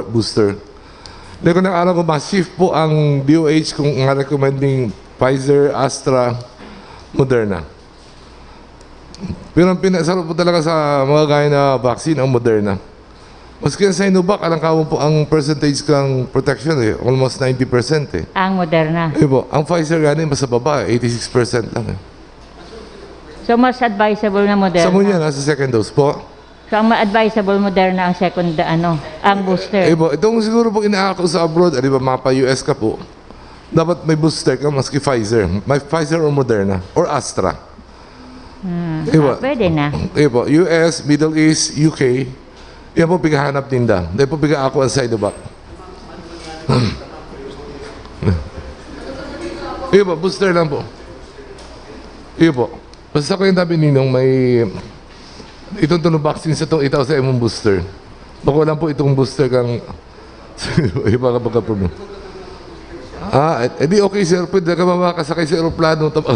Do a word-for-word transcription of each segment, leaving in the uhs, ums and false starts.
booster. Hindi ko nang alam kung ma-shift po ang D O H kung nga recommending Pfizer, Astra, Moderna. Pero ang pinasarap po talaga sa mga gaya na vaccine, ang Moderna. Maski ang Sinovac, alam ka mo po ang percentage kang protection eh, almost ninety percent eh. Ang Moderna. Eh po, ang Pfizer gani mas sa baba, eighty-six percent lang eh. So, mas advisable na Moderna. Sa mo niya, nasa second dose po. So, ang ma-advisable Moderna ang second, ano, ang booster. Eh po, itong siguro po inaako sa abroad, di ba, mapa U S ka po, dapat may booster ka, maski Pfizer. May Pfizer or Moderna, or Astra. Hmm. Iba. Ah, pwede na. Eh po, U S, Middle East, U K, yan po pighahanap ninda. Dahil po piga ako ang Sinovac. Eh po, booster lang po. Eh po. Basta ko yung tabi ninong may itong tulong vaccine sa itong itaw sa imong booster. Bako lang po itong booster kang iba ka pagka-problem. Ah, eh di okay sir, pwede ka makasakay sa aeroplano. Tama.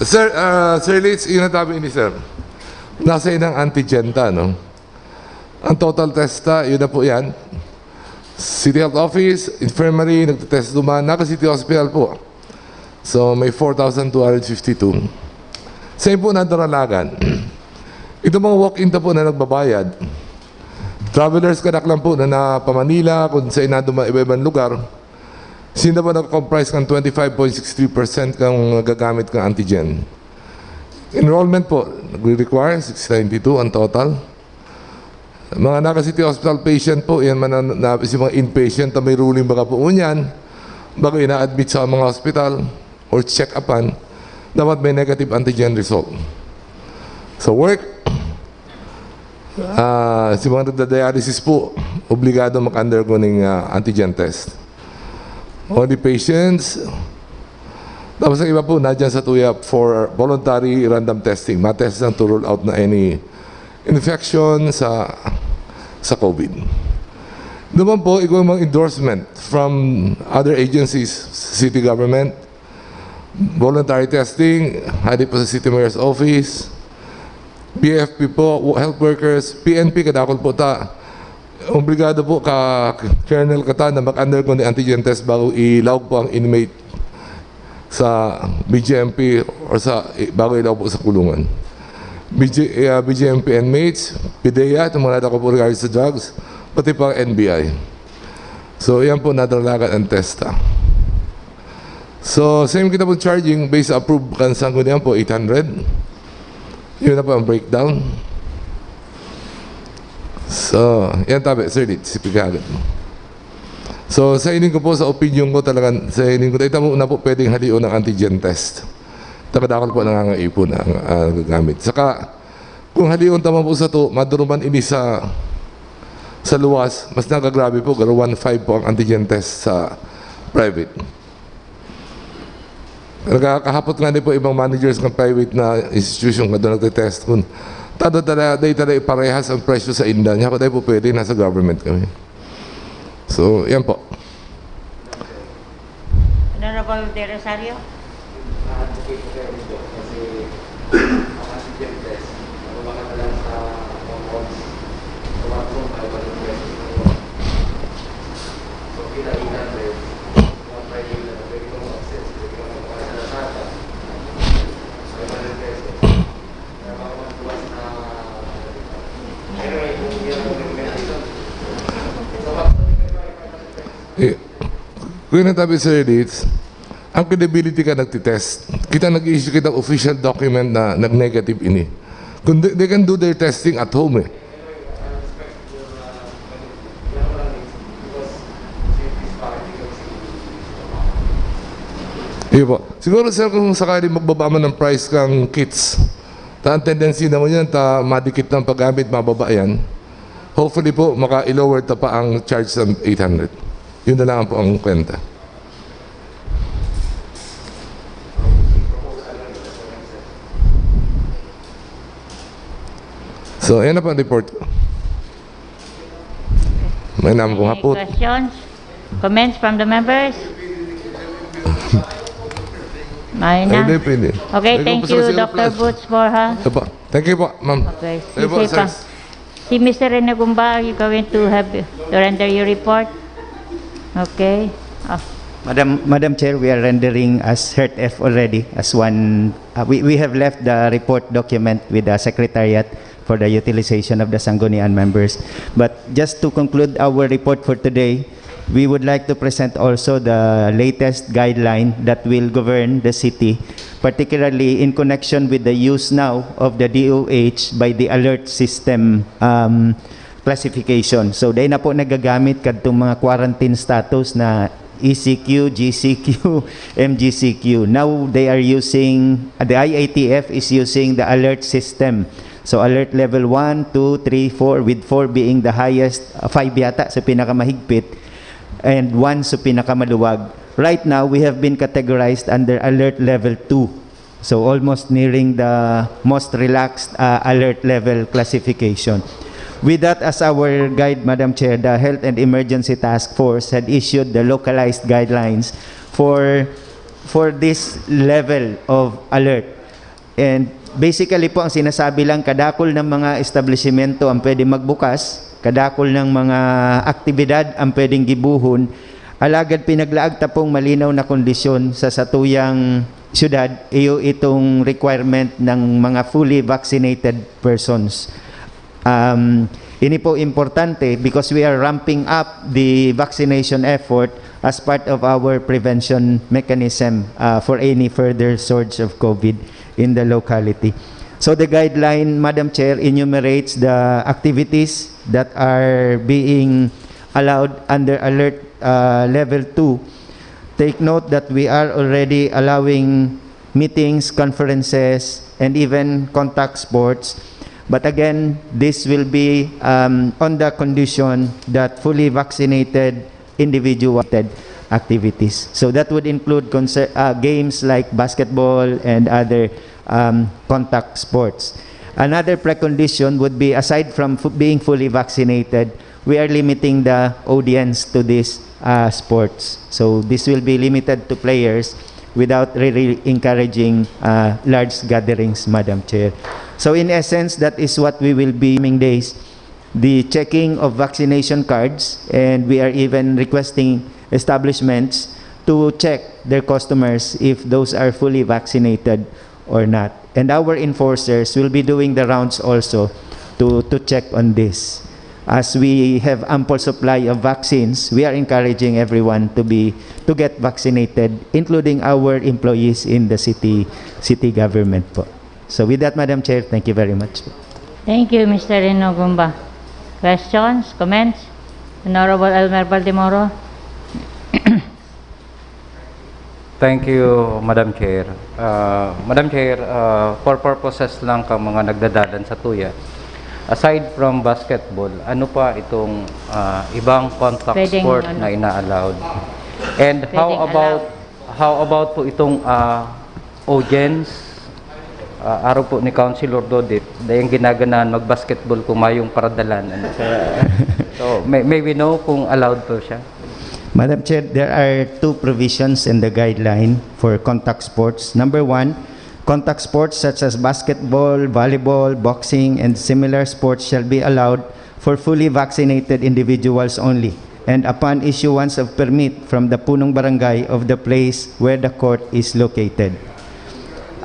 Sir, ah, Sir Litz, yun ang tabi ni sir. Nasa inang antigen ta, no? Ang total test ta, yun na po yan. City Health Office, Infirmary, nagtatest duman, naka City Hospital po. So, may four thousand two hundred fifty-two. Sa po na daralagan. Ito mga walk-in ta po na nagbabayad. Travelers kadak lang po na, na pa Manila, kung sa inado mga iba-ibang lugar, sinda po nag-comprise ng twenty-five point six three percent kang nagagamit ng antigen. Enrollment po, nagre-require six ninety-two ang total. Mga naka City Hospital patient po, yan man ang na, si mga inpatient na may ruling baga po unyan, bago ina-admit sa mga hospital or check-upan, dapat may negative antigen result. Sa work, ah, si mga nagda-dialysis po, obligado mag-undergo ng ah, antigen test. Only patients, tapos ang iba po, nadyan sa tuya for voluntary random testing. Matest lang to rule out na any infection sa sa COVID. Naman po, ikaw mga endorsement from other agencies, city government, voluntary testing, hadi po sa City Mayor's Office, B F P po, health workers, P N P, kadakol po ta. Obligado po ka kernel kata na mag-undergo ni antigen test bago ilaog po ang inmate sa B J M P or sa bago ilaog po sa kulungan. B J, uh, B J M P inmates, PDEA, itong mga nadako po regarding sa drugs, pati pa ang N B I. So, yan po, nadaralagan ang testa. So, same kita po charging based approve kan sanggunian po, eight hundred. Yun na po ang breakdown. So, yan tabi, Sir Dit, si Pigagad. So, sa ining ko po, sa opinion ko talaga, sa ining ko, ito mo na po pwedeng halion ng antigen test. Takadakol po nangangaipon ang uh, gagamit. Saka, kung halion tama po sa to, maduruman ini sa sa luwas, mas nagagrabe po, garo one five po ang antigen test sa private. Nagkakahapot nga din po ibang managers ng private na institution nga doon nagtitest kun tado tala, day tala iparehas ang presyo sa inda. Niya pa tayo po pwede, nasa government kami. So, yan po. Honorable De Rosario? Eh, kung yung tabi, Sir Edith, ang credibility ka nagtitest. Kita nag-issue kita official document na nag-negative ini. Kung they, they can do their testing at home eh. Iyo po. Siguro, sir, kung sakali magbaba man ang price kang kits, ta ang tendency naman yan, ta madikit ng paggamit, mababa yan. Hopefully po, maka-lower ta pa ang charge ng eight hundred. Yun na lang po ang kwenta. So, yan na po ang report. May naman pong hapot. Questions? Comments from the members? May na. Hindi, pwede. Okay, May thank gusto you, kasi Doctor plus. Boots Borja. Ito po. Thank you po, ma'am. Okay, Ito po, sige pa. Sir. Si Mister Rene Gumba, are you going to have to render your report? Okay. Oh. Madam, Madam Chair, we are rendering as HERT-F already as one. Uh, we, we have left the report document with the Secretariat for the utilization of the Sanggunian members. But just to conclude our report for today, we would like to present also the latest guideline that will govern the city, particularly in connection with the use now of the D O H by the alert system um, classification. So, dahil na po nagagamit kadtong mga quarantine status na E C Q, G C Q, M G C Q. Now, they are using, the I A T F is using the alert system. So, alert level one, two, three, four, with four being the highest, uh, five yata sa pinakamahigpit, and one sa pinakamaluwag. Right now, we have been categorized under alert level two. So almost nearing the most relaxed uh, alert level classification. With that as our guide, Madam Chair, the Health and Emergency Task Force had issued the localized guidelines for for this level of alert. And basically po, ang sinasabi lang, kadakol ng mga establishmento ang pwede magbukas, kadakol ng mga aktibidad ang pwedeng gibuhon, alagad pinaglaag ta pong malinaw na kondisyon sa satuyang syudad, iyo itong requirement ng mga fully vaccinated persons. Um, ini po importante because we are ramping up the vaccination effort as part of our prevention mechanism uh, for any further surge of COVID in the locality. So the guideline, Madam Chair, enumerates the activities that are being allowed under alert uh, level two. Take note that we are already allowing meetings, conferences, and even contact sports. But again, this will be um, on the condition that fully vaccinated individual activities. So that would include concer- uh, games like basketball and other um, contact sports. Another precondition would be, aside from fu- being fully vaccinated, we are limiting the audience to these uh, sports. So this will be limited to players without really encouraging uh, large gatherings, Madam Chair. So in essence, that is what we will be coming days, the checking of vaccination cards, and we are even requesting establishments to check their customers if those are fully vaccinated or not. And our enforcers will be doing the rounds also to, to check on this. As we have ample supply of vaccines, we are encouraging everyone to be to get vaccinated, including our employees in the city city government po. So with that, Madam Chair, thank you very much. Thank you, Mister Reno Gumba. Questions, comments? Honorable Elmer Baldemoro? Thank you, Madam Chair. Uh, Madam Chair, uh, for purposes lang ka mga nagdadalan sa tuya, aside from basketball, ano pa itong uh, ibang contact Pwedeng sport ano. Na ina-allowed? And how Pwedeng about how about po itong uh, audience? Uh, araw po ni Councilor Dodit, dahil ginaganahan mag-basketball kung mayong paradalan. Ano, so, so may, may we know kung allowed po siya? Madam Chair, there are two provisions in the guideline for contact sports. Number one, contact sports such as basketball, volleyball, boxing, and similar sports shall be allowed for fully vaccinated individuals only, and upon issuance of permit from the punong barangay of the place where the court is located.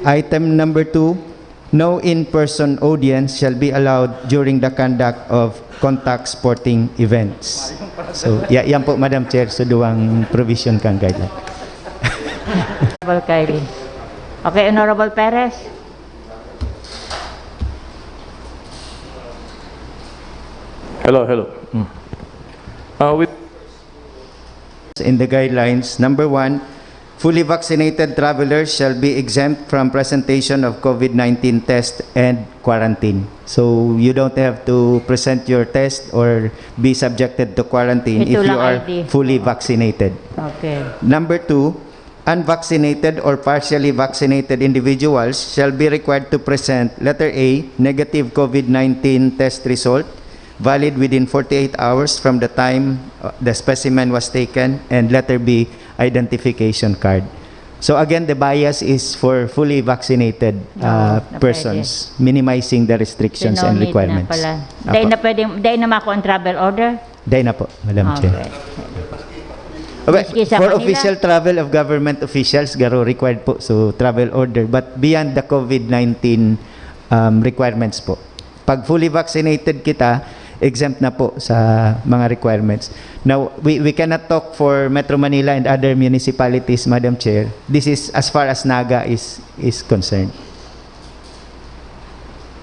Item number two, no in-person audience shall be allowed during the conduct of contact sporting events. So, ya, yan po, Madam Chair, sa duwang provision kan guideline. Honorable Kylie. Okay, Honorable Perez? Hello, hello. Mm. Uh, with In the guidelines, number one, fully vaccinated travelers shall be exempt from presentation of COVID nineteen test and quarantine. So you don't have to present your test or be subjected to quarantine Ito if you lang are I D. Fully vaccinated. Okay. Number two, unvaccinated or partially vaccinated individuals shall be required to present, letter A, negative COVID nineteen test result valid within forty-eight hours from the time uh, the specimen was taken, and letter B, identification card. So again, the bias is for fully vaccinated uh, Oo, na persons, minimizing the restrictions and Sinonit requirements. Na pala. Dahil Apo. Na pwedeng, dahil na mako ang travel order? Dahil na po, Madam Chair. Okay. Okay, Maski sa for Manila? Official travel of government officials, garo required po. So travel order. But beyond the COVID-19 um, requirements po. Pag fully vaccinated kita, exempt na po sa mga requirements. Now, we, we cannot talk for Metro Manila and other municipalities, Madam Chair. This is as far as Naga is is concerned.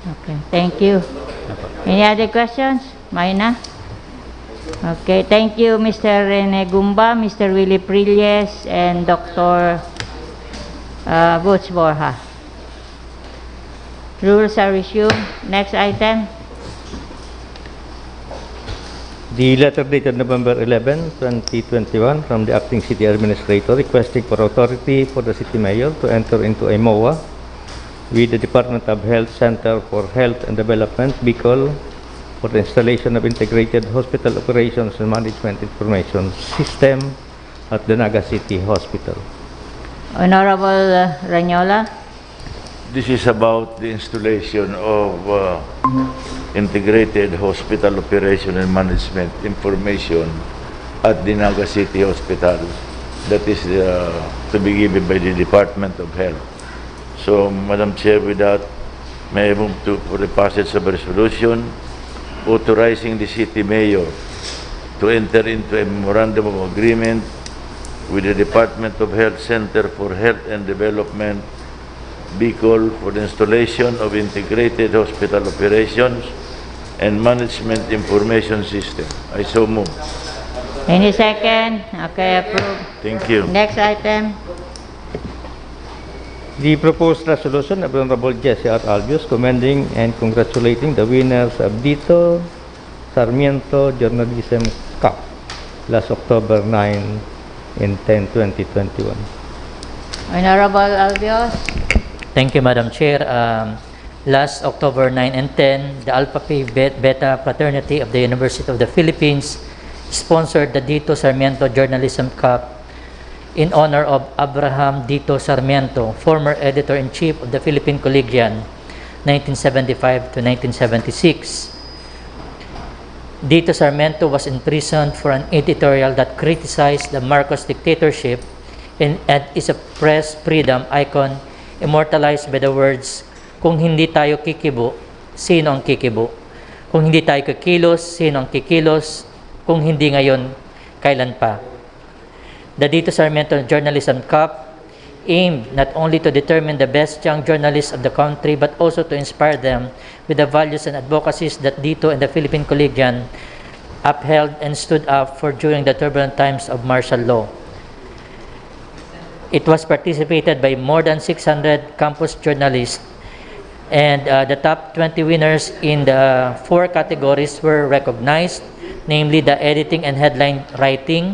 Okay, thank you. Any other questions? May na? Okay, thank you, Mister Rene Gumba, Mister Willie Prilles, and Doctor Uh, Butch Borja. Rules are resumed. Next item. The letter dated November eleven, twenty twenty-one, from the acting city administrator requesting for authority for the city mayor to enter into a MOA with the Department of Health Center for Health and Development, Bicol, for the installation of integrated hospital operations and management information system at the Naga City Hospital. Honorable uh, Ranyola. This is about the installation of uh, integrated hospital operation and management information at the Naga City Hospital that is uh, to be given by the Department of Health. So, Madam Chair, with that, may I move to, for the passage of a resolution authorizing the city mayor to enter into a memorandum of agreement with the Department of Health Center for Health and Development, Bicol, for the installation of integrated hospital operations and management information system. I so move. Any second? Okay, approve. Thank you. Next item. The proposed resolution of Honorable Jesse R. Albios commending and congratulating the winners of Dito Sarmiento Journalism Cup last October nine and ten, twenty twenty-one. Honorable Albios. Thank you, Madam Chair. Um, last October nine and ten, the Alpha Phi Be- Beta Fraternity of the University of the Philippines sponsored the Dito Sarmiento Journalism Cup in honor of Abraham Dito Sarmiento, former editor-in-chief of the Philippine Collegian, nineteen seventy-five to nineteen seventy-six. Dito Sarmiento was imprisoned for an editorial that criticized the Marcos dictatorship and, and is a press freedom icon immortalized by the words, "Kung hindi tayo kikibo, sino ang kikibo? Kung hindi tayo kikilos, sino ang kikilos? Kung hindi ngayon, kailan pa?" The Dito Sarmiento Journalism Cup aimed not only to determine the best young journalists of the country but also to inspire them with the values and advocacies that Dito and the Philippine Collegian upheld and stood up for during the turbulent times of martial law. It was participated by more than six hundred campus journalists, and uh, the top twenty winners in the four categories were recognized, namely the editing and headline writing,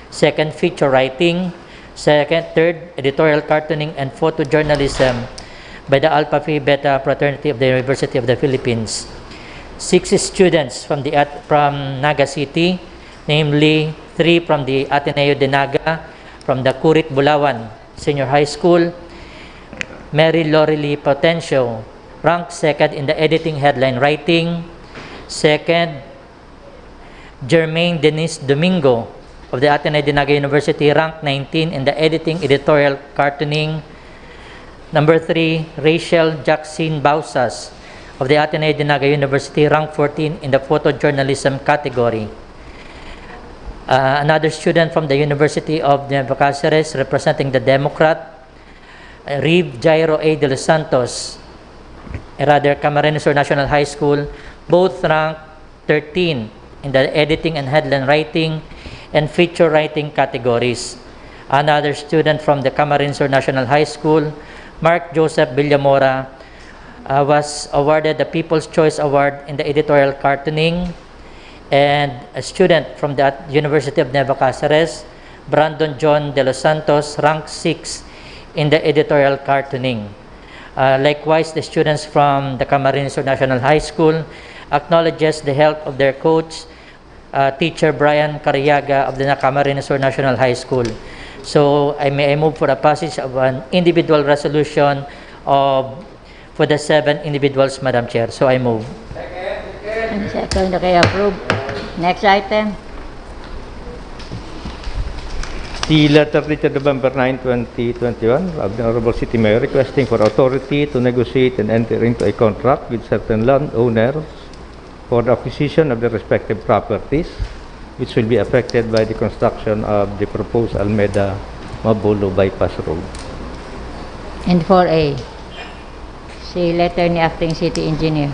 second feature writing, second, third editorial cartooning, and photojournalism by the Alpha Phi Beta Fraternity of the University of the Philippines. Six students from the at- from Naga City, namely three from the Ateneo de Naga, from the Kurit Bulawan Senior High School, Mary Lorely Potencio, ranked second in the editing headline writing. Second, Germaine Denise Domingo of the Ateneo de Naga University, ranked nineteen in the editing editorial cartooning. Number three, Rachel Jackson Bausas of the Ateneo de Naga University, ranked fourteen in the photojournalism category. Uh, another student from the University of Nueva Cáceres representing the Democrat, uh, Reeve Jairo A. De Los Santos, a rather Camarines Sur National High School, both ranked thirteen in the editing and headline writing and feature writing categories. Another student from the Camarines Sur National High School, Mark Joseph Villamora, uh, was awarded the People's Choice Award in the editorial cartooning, and a student from the University of Nueva Cáceres, Brandon John De Los Santos, ranked six in the editorial cartooning. Uh, likewise, the students from the Camarines Sur National High School acknowledges the help of their coach, uh, teacher Brian Cariaga of the Camarines Sur National High School. So, I may I move for a passage of an individual resolution of, for the seven individuals, Madam Chair. So, I move. Ang second na kaya approve. Next item. The letter dated November nine, twenty twenty-one, of the Honorable City Mayor requesting for authority to negotiate and enter into a contract with certain landowners for the acquisition of the respective properties which will be affected by the construction of the proposed Almeda Mabolo Bypass Road. And four A. Si letter ni Acting City Engineer.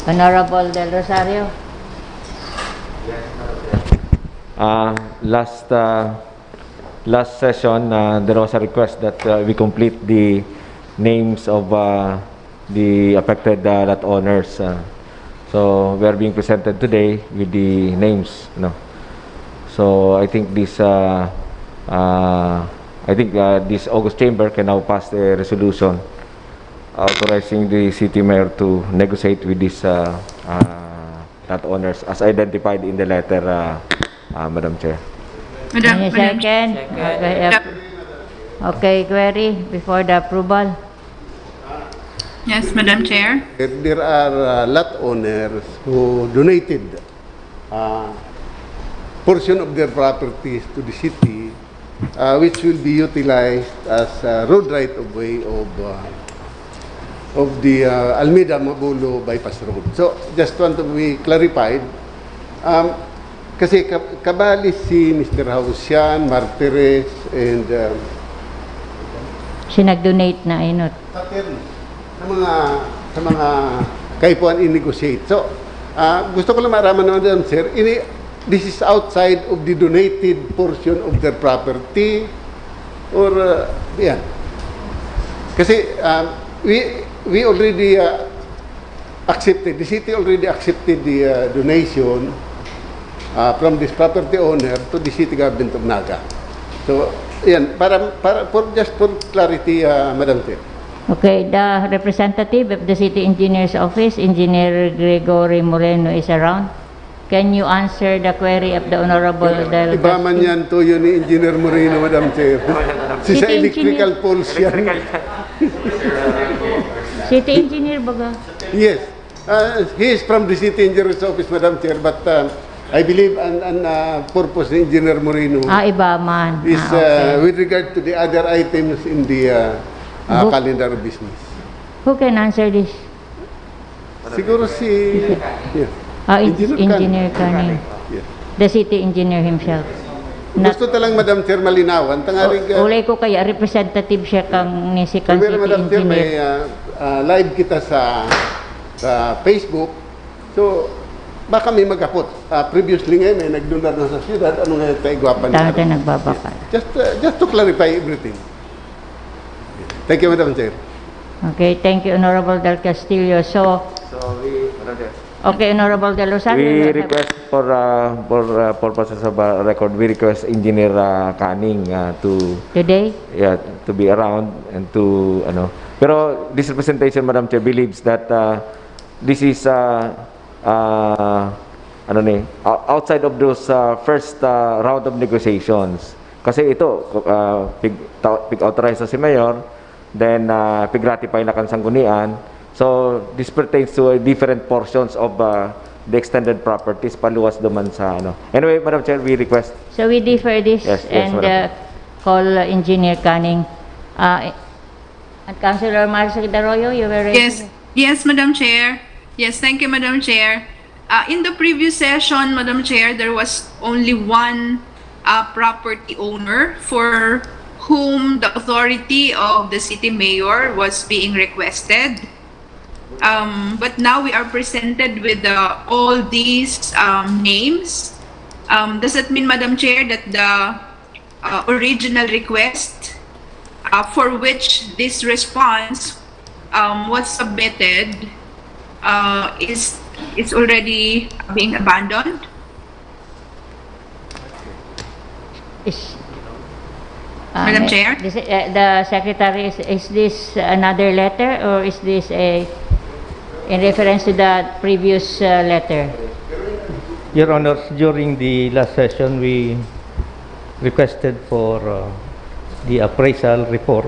Honorable Del Rosario. Uh, last uh, last session, uh, there was a request that uh, we complete the names of uh, the affected uh, lot owners. Uh, so we are being presented today with the names. No? So I think this, uh, uh, I think uh, this August chamber can now pass a resolution authorizing the city mayor to negotiate with these uh, uh, lot owners as identified in the letter, uh, uh, Madam Chair. Madam, Any Madam second? Okay, okay, query before the approval. Yes, Madam Chair. If there are uh, lot owners who donated uh, portion of their properties to the city, uh, which will be utilized as uh, road right of way of uh, of the uh, Almeda Mabolo Bypass Road. So, just want to be clarified. Um, kasi ka- kabali si Mister Hausian, Martires, and um, Si nag-donate na inot. Paterno sa mga sa mga kaipuhan i-negotiate. So, ah, gusto ko lang maraman naman, Madam Chair, ini, this is outside of the donated portion of their property or uh, yan. Kasi um, we we already uh, accepted, the city already accepted the uh, donation uh, from this property owner to the city government of Naga. So, yan, para, para for, just for clarity, uh, Madam Chair. Okay, the representative of the city engineer's office, Engineer Gregory Moreno, is around. Can you answer the query of the Honorable Del Iba man Castillo? Yan tuyo ni Engineer Moreno, Madam Chair. Si sa City electrical engineer. Poles yan. City engineer baga? Yes. Uh, he is from the city engineer's office, Madam Chair, but uh, I believe an, an uh, purpose ni Engineer Moreno Ah, iba man. is Ah, okay. uh, with regard to the other items in the uh, uh, Bu- calendar of business. Who can answer this? Siguro si... Yeah. Ah, it's Engineer Can. Engineer Canning. Yeah. The city engineer himself. Na, Gusto ta lang, Madam Chair, malinawan. Tangarig, uh, ulay ko kaya representative siya kang ni si kang Pero city Madam Chair, may engineer. uh, uh, live kita sa sa Facebook. So, baka may magkapot. Uh, previously ngayon, may nagdunar na sa syudad. Ano ngayon tayo gwapan Tama tayo nagbabaka. Just, uh, just to clarify everything. Thank you, Madam Chair. Okay, thank you, Honorable Del Castillo. So, So we, Madam Chair. Okay, Honorable Del Rosario. We you have- request for uh, for uh, purposes of uh, record, we request Engineer uh, Canning uh, to Today? Yeah, to be around and to ano. Pero this representation, Madam Chair, believes that uh, this is uh, uh, ano ni, o- outside of those uh, first uh, round of negotiations. Kasi ito, uh, pig, ta- pig-authorize na si Mayor, then uh, pig-ratify na kan Sanggunian. So, this pertains to uh, different portions of uh, the extended properties paluwas duman sa ano. Anyway, Madam Chair, we request So we defer this Yes, yes, and Madam. Uh, call uh, Engineer Canning. Uh, and Councilor Marzo Quidaroyo, you were raising... Yes, yes, Madam Chair. Yes, thank you, Madam Chair. Uh, in the previous session, Madam Chair, there was only one uh, property owner for whom the authority of the city mayor was being requested. Um, but now we are presented with uh, all these um, names. Um, does that mean, Madam Chair, that the uh, original request uh, for which this response um, was submitted uh, is is already being abandoned? Is, uh, Madam may- Chair? This, uh, the secretary, is, is this another letter or is this a in reference to the previous uh, letter? Your Honors, during the last session, we requested for uh, the appraisal report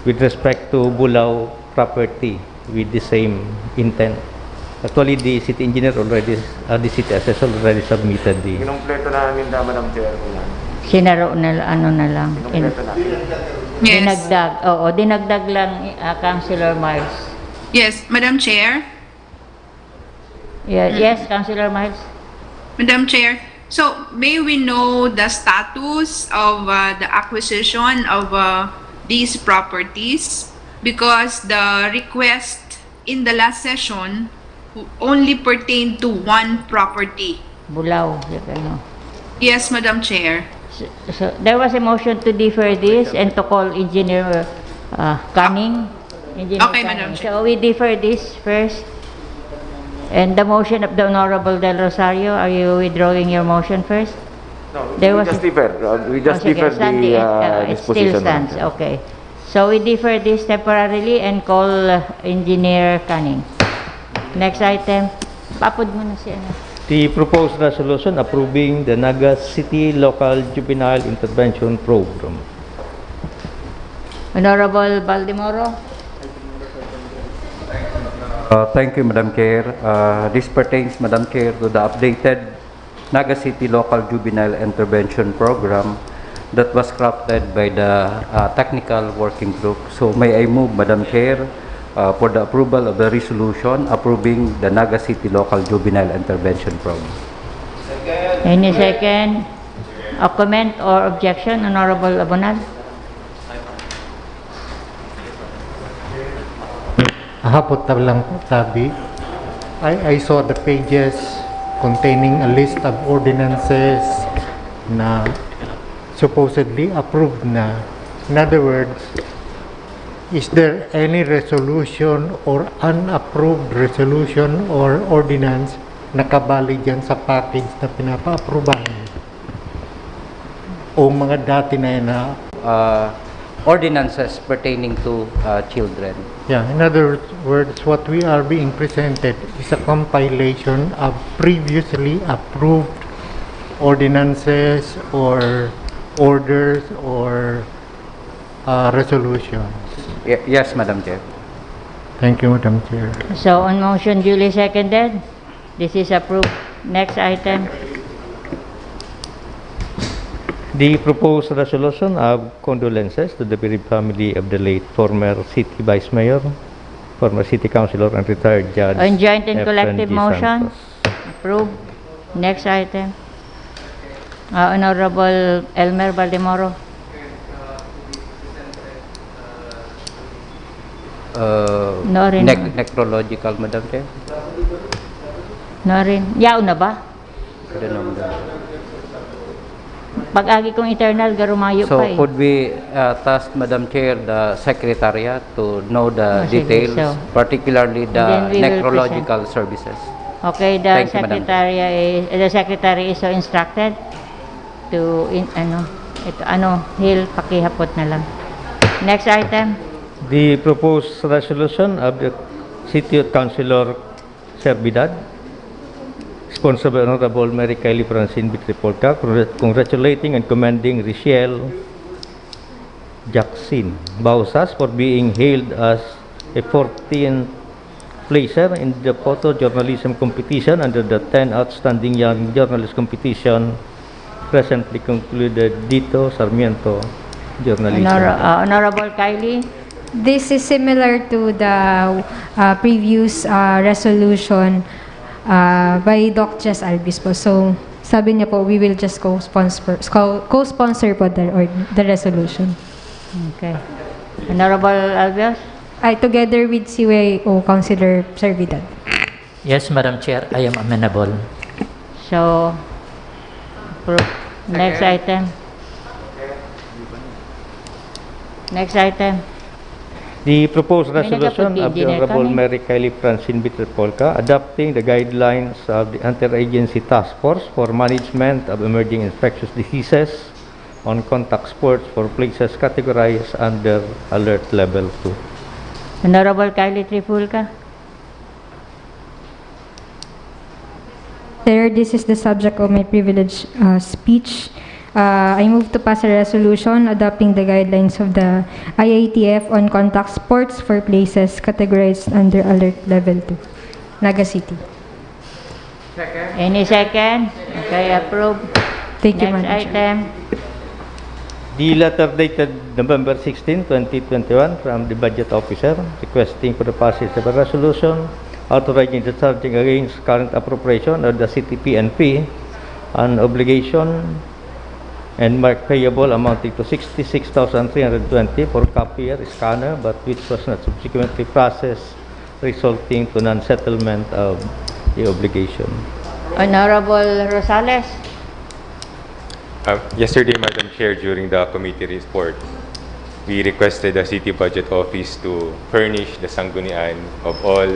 with respect to Bulao property with the same intent. Actually, the city engineer already, uh, the city assessor already submitted the Kinumpleto na namin, Madam Chair, kung ano. Sinaro na, ano na lang. In, Kinumpleto na. Yes. Dinagdag. Oo, dinagdag lang, uh, Councilor Miles. Yes, Madam Chair. Yeah, yes, Councilor Miles. Madam Chair, so may we know the status of uh, the acquisition of uh, these properties? Because the request in the last session only pertained to one property. Bulao, yung ano. Yes, Madam Chair. So, so, there was a motion to defer this and to call Engineer uh, Canning. Engineer Okay, Canning. Madam Chair. So we defer this first. And the motion of the Honorable Del Rosario, are you withdrawing your motion first? No, There we was just a- defer. Uh, we just Oh, sige, defer stand the it. uh, Uh, it still disposition. Stands. Okay. So we defer this temporarily and call uh, Engineer Canning. Next item. Papod mo na si ano. The proposed resolution approving the Naga City Local Juvenile Intervention Program. Honorable Baldemoro. Uh, thank you, Madam Chair. Uh, this pertains, Madam Chair, to the updated Naga City Local Juvenile Intervention Program that was crafted by the uh, technical working group. So may I move, Madam Chair, uh, for the approval of the resolution approving the Naga City Local Juvenile Intervention Program. Any second? A comment or objection, Honorable Abonal? Hapot na lang po, tabi. I, I saw the pages containing a list of ordinances na supposedly approved na. In other words, is there any resolution or unapproved resolution or ordinance na kabali dyan sa package na pinapa-approbahan? O mga dati na yan na uh, ordinances pertaining to uh, children. Yeah, in other words, what we are being presented is a compilation of previously approved ordinances or orders or uh, resolutions. Ye- yes, Madam Chair. Thank you, Madam Chair. So on motion duly seconded, this is approved. Next item. The proposed resolution of condolences to the bereaved family of the late former city vice mayor, former city councilor, and retired judge On joint and Efren collective G. motion. Santos. Approved. Next item. Uh, Honorable Elmer Baldemoro. Uh, No rin. nec- necrological, Madam Chair. No rin. Yaon na ba? I don't know, Madam. Pag-agi kong internal, garumayo So, pa eh. Could we uh, task, Madam Chair, the secretariat to know the Oh, sige, details, so, particularly and then the we will necrological services? Okay, the Thank you, Madam. Secretary is, the secretary is so instructed to, in, ano, ito, ano, he'll pakihapot na lang. Next item. The proposed resolution of the City Youth Councilor Servidad, sponsored by Honorable Mary Kylie Francine Bitripolca, congr- congratulating and commending Richelle Jackson Bausas for being hailed as a fourteenth placer in the photojournalism competition under the ten Outstanding Young Journalist Competition recently concluded dito Sarmiento Journalism. Honor, uh, Honorable Kylie. This is similar to the uh, previous uh, resolution uh, by Doc Jess Albis po. So, sabi niya po, we will just co-sponsor, co- co-sponsor po the, or the resolution. Okay. Honorable Albios? Ay, together with C Y O Councilor Servidad. Yes, Madam Chair, I am amenable. So, appro- next item. Next item. The proposed May resolution nagkapag-, of the engineer Honorable kami. Mary Kylie Francine Bitripolca adopting the guidelines of the Interagency Task Force for Management of Emerging Infectious Diseases on contact sports for places categorized under Alert Level two. Honorable Kylie Trifulca. Chair, this is the subject of my privilege uh, speech. Uh, I move to pass a resolution adopting the guidelines of the I I T F on contact sports for places categorized under Alert Level two. Naga City. Any second? Okay, approve. Thank you, Next Madam Chair. item. The letter dated November sixteen, twenty twenty-one, from the Budget Officer requesting for the passage of a resolution authorizing the charging against current appropriation of the City P N P, an obligation and mark payable amounting to sixty-six thousand three hundred twenty for copier, scanner, but which was not subsequently processed, resulting to non-settlement of the obligation. Honorable Rosales. Uh, yesterday, Madam Chair, during the committee report, we requested the City Budget Office to furnish the sanggunian of all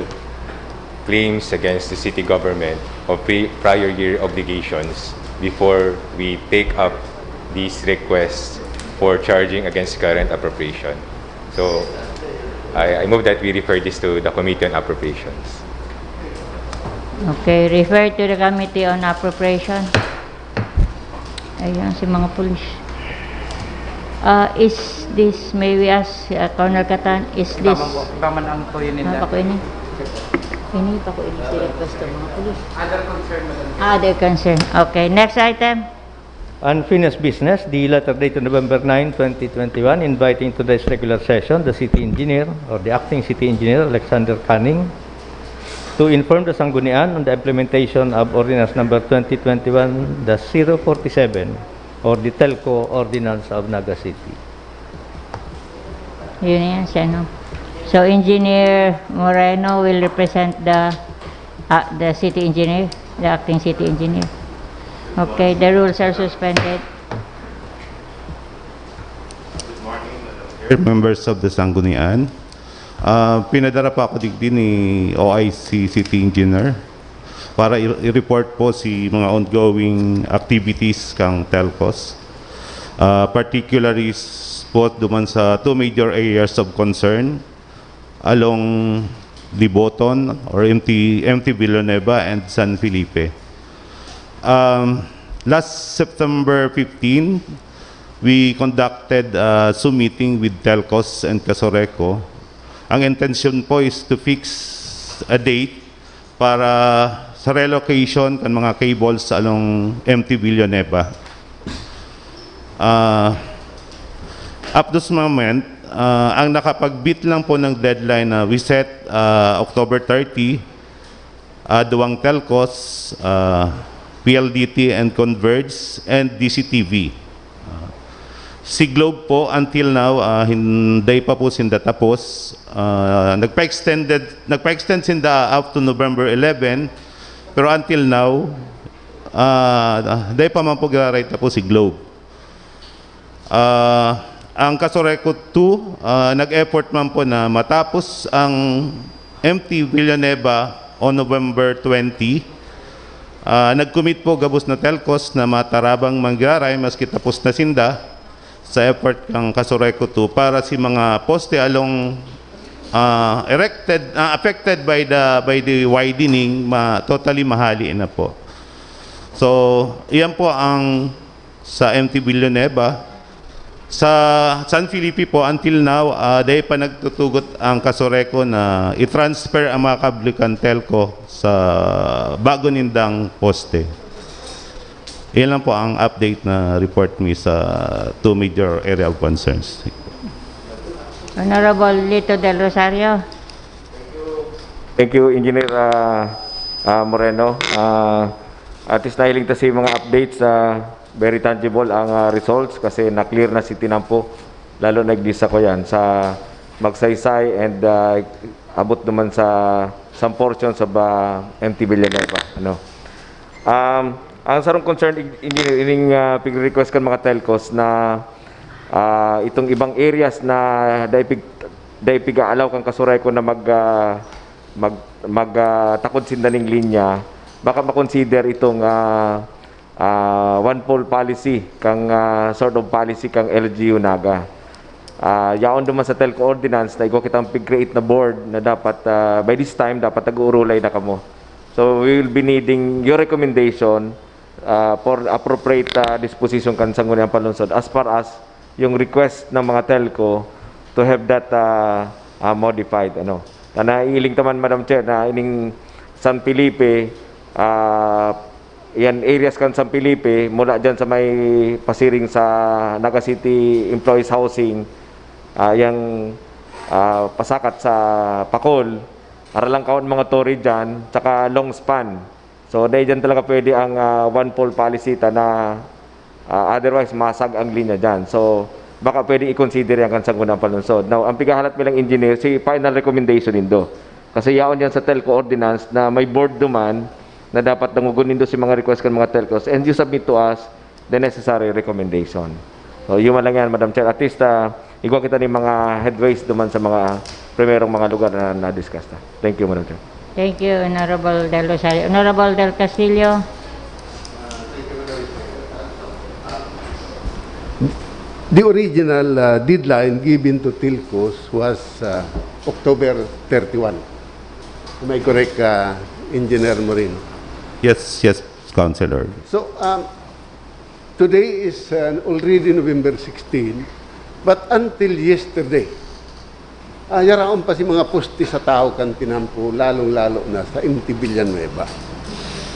claims against the city government of pre- prior year obligations before we take up these requests for charging against current appropriation. So, I, I move that we refer this to the Committee on Appropriations. Okay, refer to the Committee on Appropriation. Ayan, si mga pulis. Uh, is this, may we ask, uh, Colonel Catan, is this... Iba man ang toyo Ano nila. pa ko ini? Ini pa ko ini si request ng mga pulis. Other concern, Madam Chair. Ah, their concern. Okay, next item. Unfinished business, the letter dated November nine, twenty twenty-one, inviting to this regular session the city engineer or the acting city engineer, Alexander Canning, to inform the Sanggunian on the implementation of Ordinance Number twenty twenty-one dash zero forty-seven or the Telco Ordinance of Naga City. Yun yan, siya, no? So, Engineer Moreno will represent the, ah, the city engineer, the acting city engineer. Okay, the rules are suspended. Members of the Sanggunian, ah, pinadara pa ako digdi ni O I C City Engineer para i- i-report po si mga ongoing activities kang Telcos. Ah, particularly s- po duman sa two major areas of concern along Liboton or M T, M T Villanueva and San Felipe. Um, last September fifteen, we conducted a Zoom meeting with Telcos and Casureco. Ang intention po is to fix a date para sa relocation kan mga cables sa along M T Villanueva. Ah, up to this moment, ah, ang nakapag-beat lang po ng deadline na we set, ah, October thirty, ah, duwang telcos, ah, P L D T and Converge, and D C T V. Ah, si Globe po, until now, ah, hindi pa po sinda tapos. Ah, nagpa-extended, nagpa-extend sinda up to November eleven, pero until now, ah, hindi pa man po giraray tapos si Globe. Ah, ang Casureco two, ah, nag-effort man po na matapos ang M T Villanueva on November twenty. Ah, nag-commit po gabos na telcos na matarabang manggiraray maski tapos na sinda sa effort ng Casureco two para si mga poste along, ah, erected, ah, affected by the, by the widening, ma-, totally mahali na po. So, iyan po ang sa M T Villanueva. Sa San Felipe po, until now, ah, dahil pa nagtutugot ang Casureco na i-transfer ang mga kable kan Telco sa bago nindang poste. Yan lang po ang update na report mi sa two major area of concerns. Honorable Lito Del Rosario. Thank you, Engineer ah, ah, Moreno. Ah, at least nahiling ta si mga updates, ah, very tangible ang ah, results kasi na-clear na si Tinampo, lalo na igdi sa kuyan, sa Magsaysay and ah, abot naman sa some portions of ah, M T Villanueva. Ano? Um, ang sarong concern, Engineer, ining ah, pigre-request kan mga telcos na ah, itong ibang areas na dai pig, dai pig-aalaw kan Casureco na mag, ah, mag, mag ah, takod sinda ning linya, baka ma-consider itong ah, ah, one pole policy kang ah, sort of policy kang L G U Naga. Ah, yaon duman sa Telco Ordinance na igwa kitang pig-create na board na dapat ah, by this time dapat nag-uurulay na kamo. So we will be needing your recommendation, ah, for appropriate, ah, disposition kan Sangguniang Panlungsod as far as yung request ng mga telco to have that, ah, ah, modified, ano. Na naiiling ta man, Madam Chair, na ining San Felipe, ah, yan areas kan San Felipe, mula dyan sa may pasiring sa Naga City Employees Housing, ah, yang, ah, pasakat sa Pacol, haralangkawan mga tore dyan, tsaka long span. So, dahil dyan talaga pwede ang, ah, one pole policy ta na, ah, otherwise masag ang linya dyan. So, baka pwede i-consider yan kan Sangguniang Panlungsod. Now, ang pigahalat bilang engineer, si final recommendation nindo. Kasi yaon yan sa telco ordinance na may board duman na dapat dangogon nindo si mga request kan mga telcos and you submit to us the necessary recommendation. So, yun man lang yan, Madam Chair. At least, ah, igwa kita ni mga headways duman sa mga primerong mga lugar na na-discuss na. Thank you, Madam Chair. Thank you, Honorable Del Rosario. Honorable Del Castillo. The original uh, deadline given to telcos was uh, October thirty-one. Am I correct, uh, Engineer Moreno? Yes, yes, Councilor. So, um, today is uh, already November sixteen, but until yesterday, uh, yaraon pa si mga poste sa tahaw kan tinampo, lalong-lalo na sa M T Villanueva,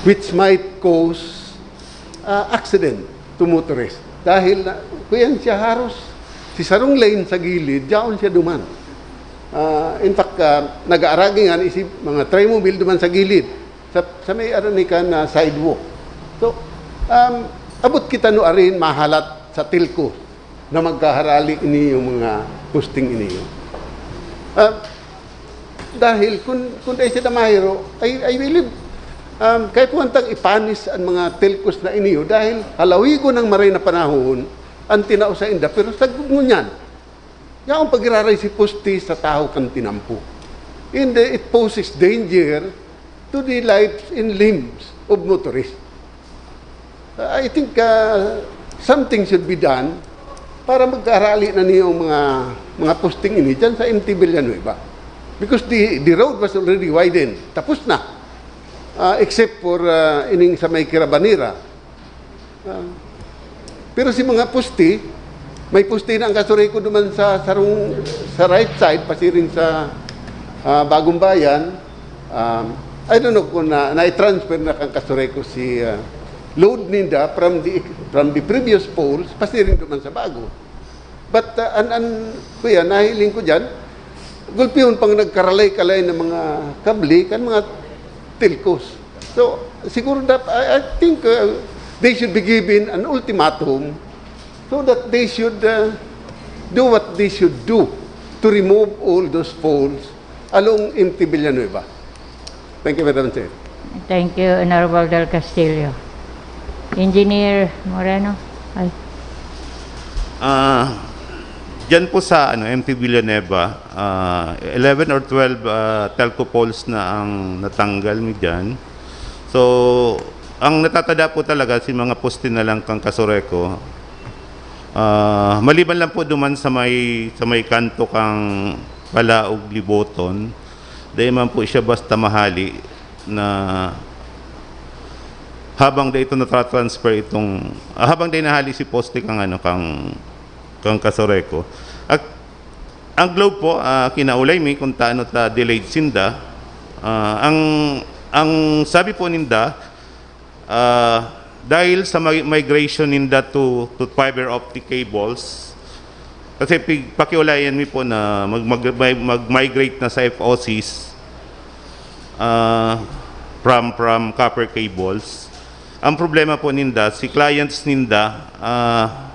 which might cause uh, accident to motorists. Dahil na, kuyan siya haros, si sarong lane sa gilid, diyaon siya duman. Uh, in fact, uh, nag-aaragi nga isip mga trimobile duman sa gilid, sa, sa may aranikan na sidewalk. So, um, abot kita no arin mahalat sa telco na magkaharali ini yung mga posting ini. Uh, dahil kung, kung dahil sila mahiro, I, I believe, um, kaya po antang ipanis ang mga telcos na iniyo dahil halawigo ng maray na panahon ang tinao sa inda, pero sa ngunyan, yaong pagiraray si poste sa tahaw kan tinampo. And uh, it poses danger to the lives and limbs of motorists. I think uh, something should be done para magkaarali na niyo mga mga posting ini dyan sa M T Villanueva. Because the, the road was already widened. Tapos na. Uh, except for uh, ining sa may Kirabanira. Uh, pero si mga poste, may poste na ang Kasureko duman sa sarong, sa right side, pasiring sa uh, Bagong Bayan. Um, I don't know kung na, na-transfer na kan Kasureko si uh, load ninda from the from the previous poles pasiring duman sa bago. But uh, an an kuya nahiling ko diyan gulpihon pang nagkaralay-kalay ng mga kable kan mga telcos. So siguro that I, I think uh, they should be given an ultimatum so that they should uh, do what they should do to remove all those poles along M T Villanueva. Thank you, Madam Chair. Thank you, Honorable Del Castillo. Engineer Moreno. Ay. Ah, diyan po sa ano M T Villanueva, ah, eleven or twelve ah, telco poles na ang natanggal mi diyan. So, ang natatada po talaga si mga poste na lang kang Kasureko. Ah, maliban lang po duman sa may sa may kanto kang Palaog Liboton, dai man po siya basta mahali na habang dai ito natatransfer itong ah, habang dai nahali si poste kang ano kang kang Kasureko. At ang Globe po ah, kinaulay mi kung taano ta delayed sinda. Ah, ang ang sabi po ninda ah, dahil sa mi- migration ninda to to fiber optic cables kasi pig- pakiulayan mi po na mag, mag, mag, mag-migrate na sa F O Cs ah, from from copper cables. Ang problema po ninda, si clients ninda ah,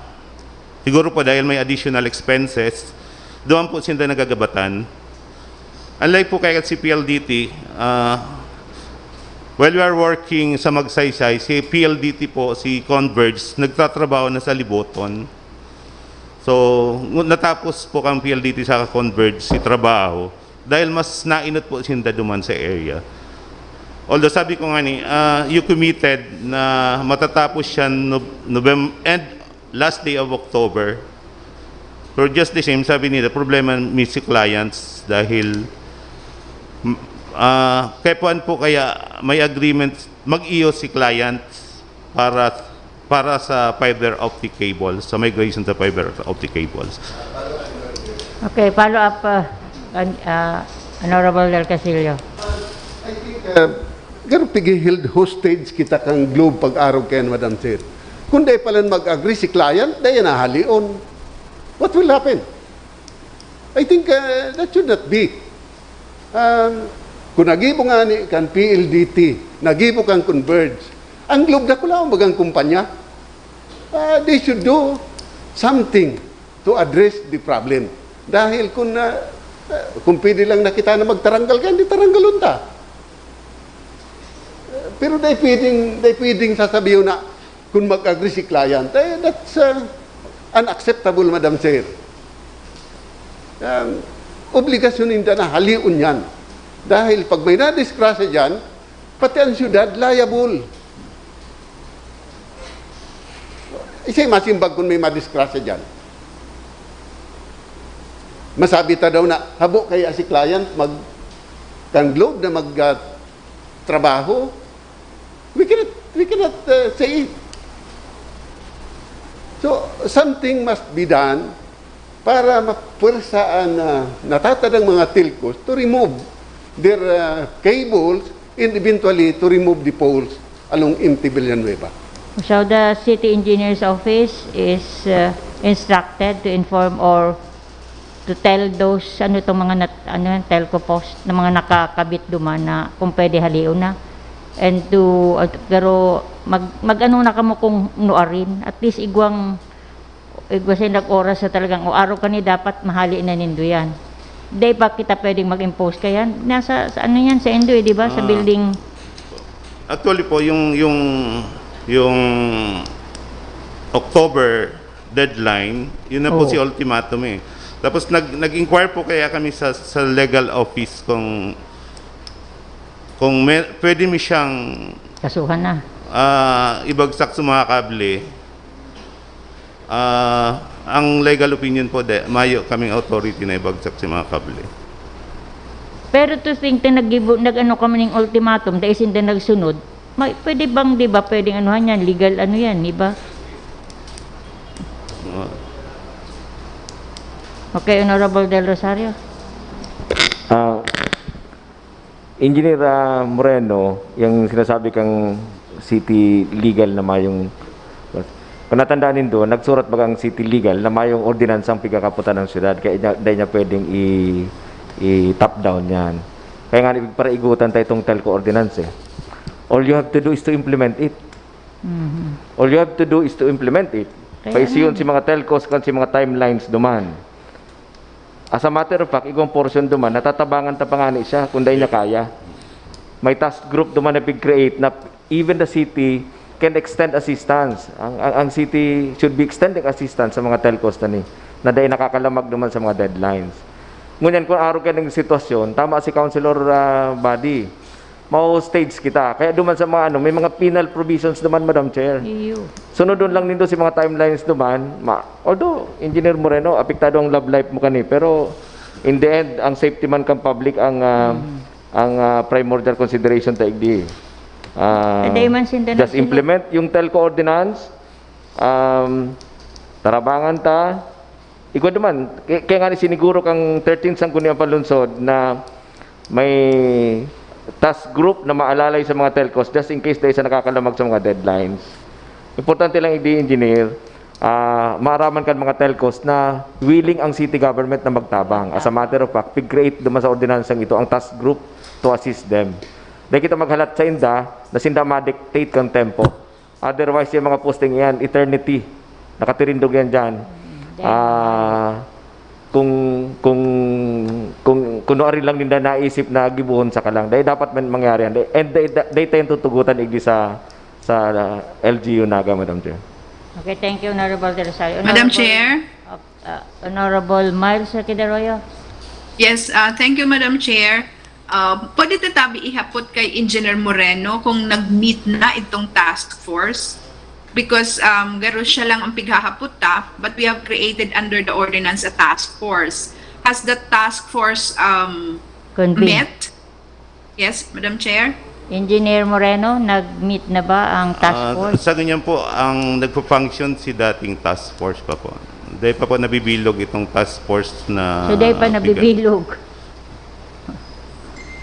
siguro po dahil may additional expenses, doon po sinda nagagabatan. Unlike po kay si P L D T, ah, while we are working sa Magsaysay, si P L D T po, si Converge, nagtatrabaho na sa Liboton. So, ngu- natapos po kang P L D T sa Converge si trabaho dahil mas nainot po sinda duman sa area. Although sabi ko nga ni, ah, you committed na matatapos siya Nov- November, end last day of October. Pero just the same, sabi nila, problema mi si clients dahil m- Ah, kaya puan po kaya may agreement, mag-iyo si client para, para sa fiber optic cables, sa migration sa fiber optic cables. Okay, follow up, uh, an- uh, Honorable Del Castillo. I think, uh, garo pigi-held hostage kita kan Globe pag-arog kayan, Madam Chair. Kung dai pa lang mag-agree si client, dai yan hahalion. What will happen? I think uh, that should not be. Um, kung nagibo nga ni kan P L D T, nagibo kan Converge, ang Globe dakula ang bagang kumpanya. Uh, they should do something to address the problem. Dahil kung, uh, uh, kung pwede lang na kita na magtaranggal, kaya hindi taranggalon ta. Uh, pero dai pwedeng, dai pwedeng sasabihon na kung mag-agree si client, eh, that's uh, unacceptable, Madam Chair. Um, obligasyon ninda na halion yan. Dahil pag may nadisgrasya dyan, pati ang syudad liable. Isay masimbag kung may madisgrasya dyan. Masabi ta daw na habo kaya si client mag kan Globe na mag ah, trabaho. We cannot, we cannot uh, say it. So, something must be done para mapuwersa an uh, natatadang mga telcos to remove their uh, cables and eventually to remove the poles along M T Villanueva. So the city engineer's office is uh, instructed to inform or to tell those, ano itong mga nat, ano yan, telco post na mga nakakabit duman na kung pwede halion na. And to, uh, pero mag, mag-ano na kamo kung nuarin. At least igwang, igwa sa nag-oras sa talagang o araw kani dapat mahali na nindo yan. Di pa kita pwedeng mag-impose kaya nasa sa ano yan sa indo eh, di ba? Sa Ah. Building. Actually po, yung yung yung October deadline, yun na po Oo. Si ultimatum eh. Tapos nag nag-inquire po kaya kami sa sa legal office kung kung may, pwede mi siyang Kasuhan na. ah, ibagsak sa mga kable. Ah, ang legal opinion po, de, mayo kaming authority na ibagsak sa mga kable. Pero to think na naggibo, nag-ano kami ning ultimatum, dahil sinda nagsunod, may, pwede bang, di ba, pwedeng anuhan yan, legal ano yan, di ba? Ah, Okay, Honorable Del Rosario. Ah, Engineer ah, Moreno, yung sinasabi kang city legal na mayong... Kung natandaan nindo, nagsurat baga ang city legal na mayong ordinansang pigkakaputan ng syudad, kaya niya, dahil niya pwedeng i, i-top down yan. Kaya nga, paraigutan tayo itong telco ordinance eh. All you have to do is to implement it. Mhm. All you have to do is to implement it. Kaya Paisiyon nga. Si mga telcos kan si mga timelines duman. As a matter of fact, igwang portion duman, natatabangan ta pa ngani siya kung dahil niya kaya. May task group duman na pig-create na even the city can extend assistance. Ang, ang, ang city should be extending assistance sa mga telcos na ni, na dahil nakakalamag duman sa mga deadlines. Ngunyan, kung arog ka ng sitwasyon, tama si Councilor ah, Buddy, mau-stage kita. Kaya duman sa mga ano, may mga penal provisions naman, Madam Chair. Iyo. Sunodon lang nindo si mga timelines duman. Ma, although, Engineer Moreno, apektado ang love life mo kani. Pero, in the end, ang safety man kan public ang ah, ang ah, primordial consideration ta igdi. Ah, Eh, dahil man sinda just nagsunod. Implement yung telco ordinance. Um, tarabangan ta. Igwa naman, kaya, kaya nga ni siniguro kang thirteen Sangguniang Panlunsod na may task group na maalalay sa mga telcos just in case dahil sa nakakalamag sa mga deadlines. Importante lang igdi, Engineer, ah, maaraman kan mga telcos na willing ang city government na magtabang. As a matter of fact, pig-create duman sa ordinansang ito ang task group to assist them. Dahil kita maghalat sa inda na sinda ma-dictate kang tempo. Otherwise, yung mga posting yan, eternity. Nakatirindog yan dyan. Ah, kung kung kung kuno ari lang ninda naisip na gibuhon sa kalang, dai dapat man mangyari yan. Dai- And dai, dai, dai tayong tutugutan igdi sa sa L G U Naga, Madam Chair. Okay, thank you, Honorable Del Rosario. Madam Honorable- Chair? Uh, Honorable Miles Roque de Arroyo. Yes, uh, thank you, Madam Chair. Uh, pwede ta tabi ihapot kay Engineer Moreno kung nag-meet na itong task force? Because um, garo siya lang ang pighahapot ta, but we have created under the ordinance a task force. Has the task force um, Convene. met? Yes, Madam Chair. Engineer Moreno, nag-meet na ba ang task Ah, force? Sa ganyan po, ang nagpo-function si dating task force pa po. Dahil pa po nabibilog itong task force na... So, dahil pa nabibilog.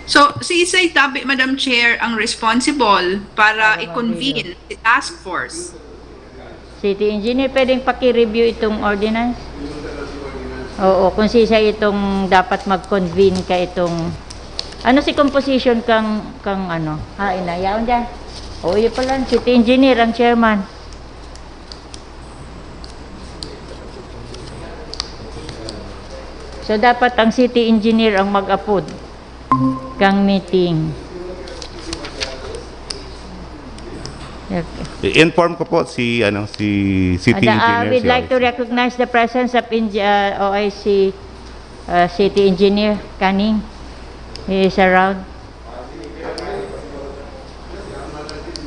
So, si Isay Tabi, Madam Chair, ang responsible para i-convene si task force. City engineer, pwedeng paki-review itong ordinance? Oo, kung sisay itong dapat mag-convene ka itong... Ano si composition kang, kang ano? Ha, ina, yaon dyan. Oo, yun pala, city engineer ang chairman. So, dapat ang city engineer ang mag-apod kang meeting. Okay. I-inform ko po si ano si city And, uh, engineer. we'd si like to O I C. Recognize the presence of Eng- uh, O I C uh, City Engineer Canning. He is around.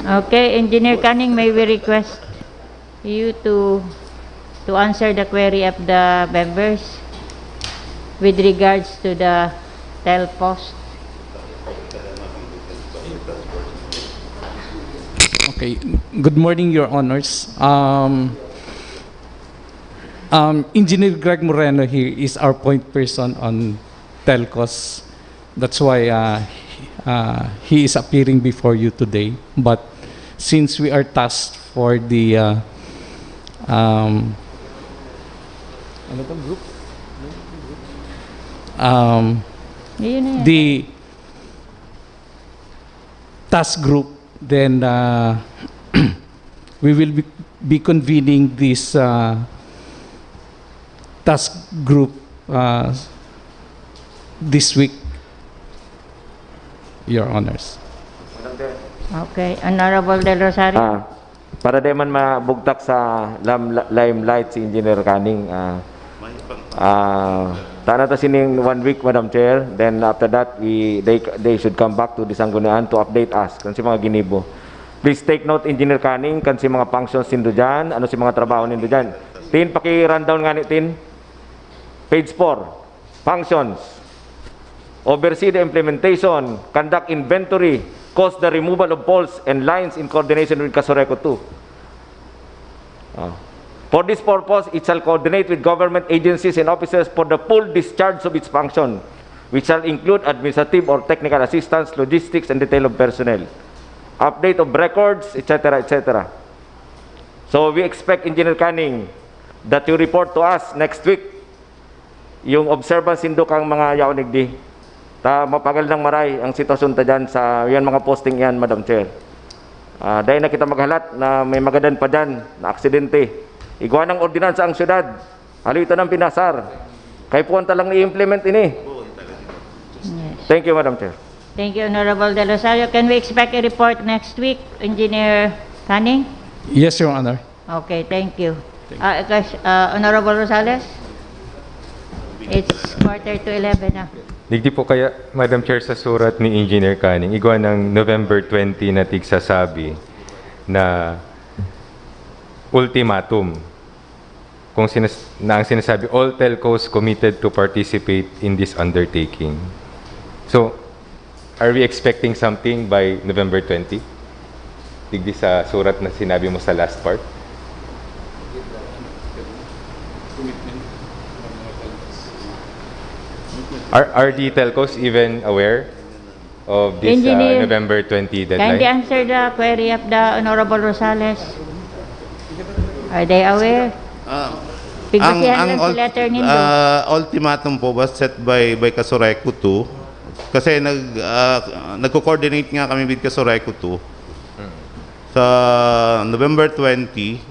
Okay, Engineer Canning, may we request you to to answer the query of the members with regards to the tel post. Okay. Good morning, Your Honors. Um, um, Engineer Greg Moreno here is our point person on telcos. That's why uh, uh, he is appearing before you today. But since we are tasked for the uh, um, ano to, group? Um, Yun na yan. the task group, then uh, we will be, be convening this uh, task group uh, this week, Your Honors. Okay, Honorable Del Rosario. Ah, para di man mabugtak sa lam- limelight si Engineer Canning, ah, ah, tana ta sining one week, Madam Chair. Then after that, we they they should come back to the Sanggunian to update us kan si mga ginibo. Please take note, Engineer Canning, kan si mga functions nindo dyan, ano si mga trabaho nindo dyan. Tin, paki-rundown nga ni Tin. Page four, functions. Oversee the implementation, conduct inventory, cause the removal of poles and lines in coordination with Casureco two. Ah. For this purpose, it shall coordinate with government agencies and officers for the full discharge of its function, which shall include administrative or technical assistance, logistics, and detail of personnel, update of records, et cetera, et cetera. So we expect, Engineer Canning, that you report to us next week yung observance nindo kang mga yaon digdi. Ta mapagal nang maray ang sitwasyon ta dyan sa yan mga posting yan, Madam Chair. Ah, dahil na kita maghalat na may magadan pa dyan na aksidente. Igwa ng ordinansa ang syudad. Haloy ta nang pinasar. Kay puwan ta lang i-implement ini. Yes. Thank you, Madam Chair. Thank you, Honorable Del Rosario. Can we expect a report next week, Engineer Canning? Yes, Your Honor. Okay, thank you. Ah, kas- ah, Honorable Rosales? It's quarter to eleven na. Digdi po kaya, Madam Chair, sa surat ni Engineer Canning, igwa ng November twenty na tigsasabi na ultimatum. Kung sinas- na ang sinasabi, all telcos committed to participate in this undertaking. So, are we expecting something by November twenty? Digdi sa surat na sinabi mo sa last part? Are, are the telcos even aware of this uh, Engineer, November twenty Kindly deadline? Answer the query of the Honorable Rosales. Are they aware? Ah, Pigbasihan lang si ult- letter nindo. Ah, ultimatum po was set by by Casureco two. Kasi nag ah, nagko-coordinate nga kami with Casureco two. Sa November twenty,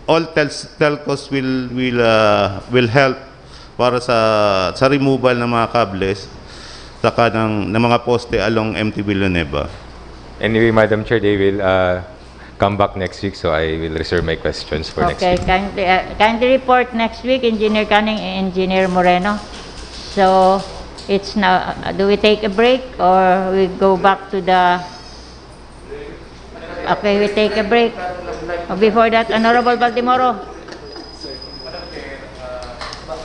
all tel- telcos will will ah, will help para sa sa removal ng mga cables saka ng, ng mga poste along M T Villanueva. Anyway, Madam Chair, they will uh, come back next week, so I will reserve my questions for next Okay, week. kindly, uh, kindly report next week, Engineer Canning and Engineer Moreno. So, it's now, uh, do we take a break or we go back to the... Okay, we take a break. Uh, Before that, Honorable Baldemoro.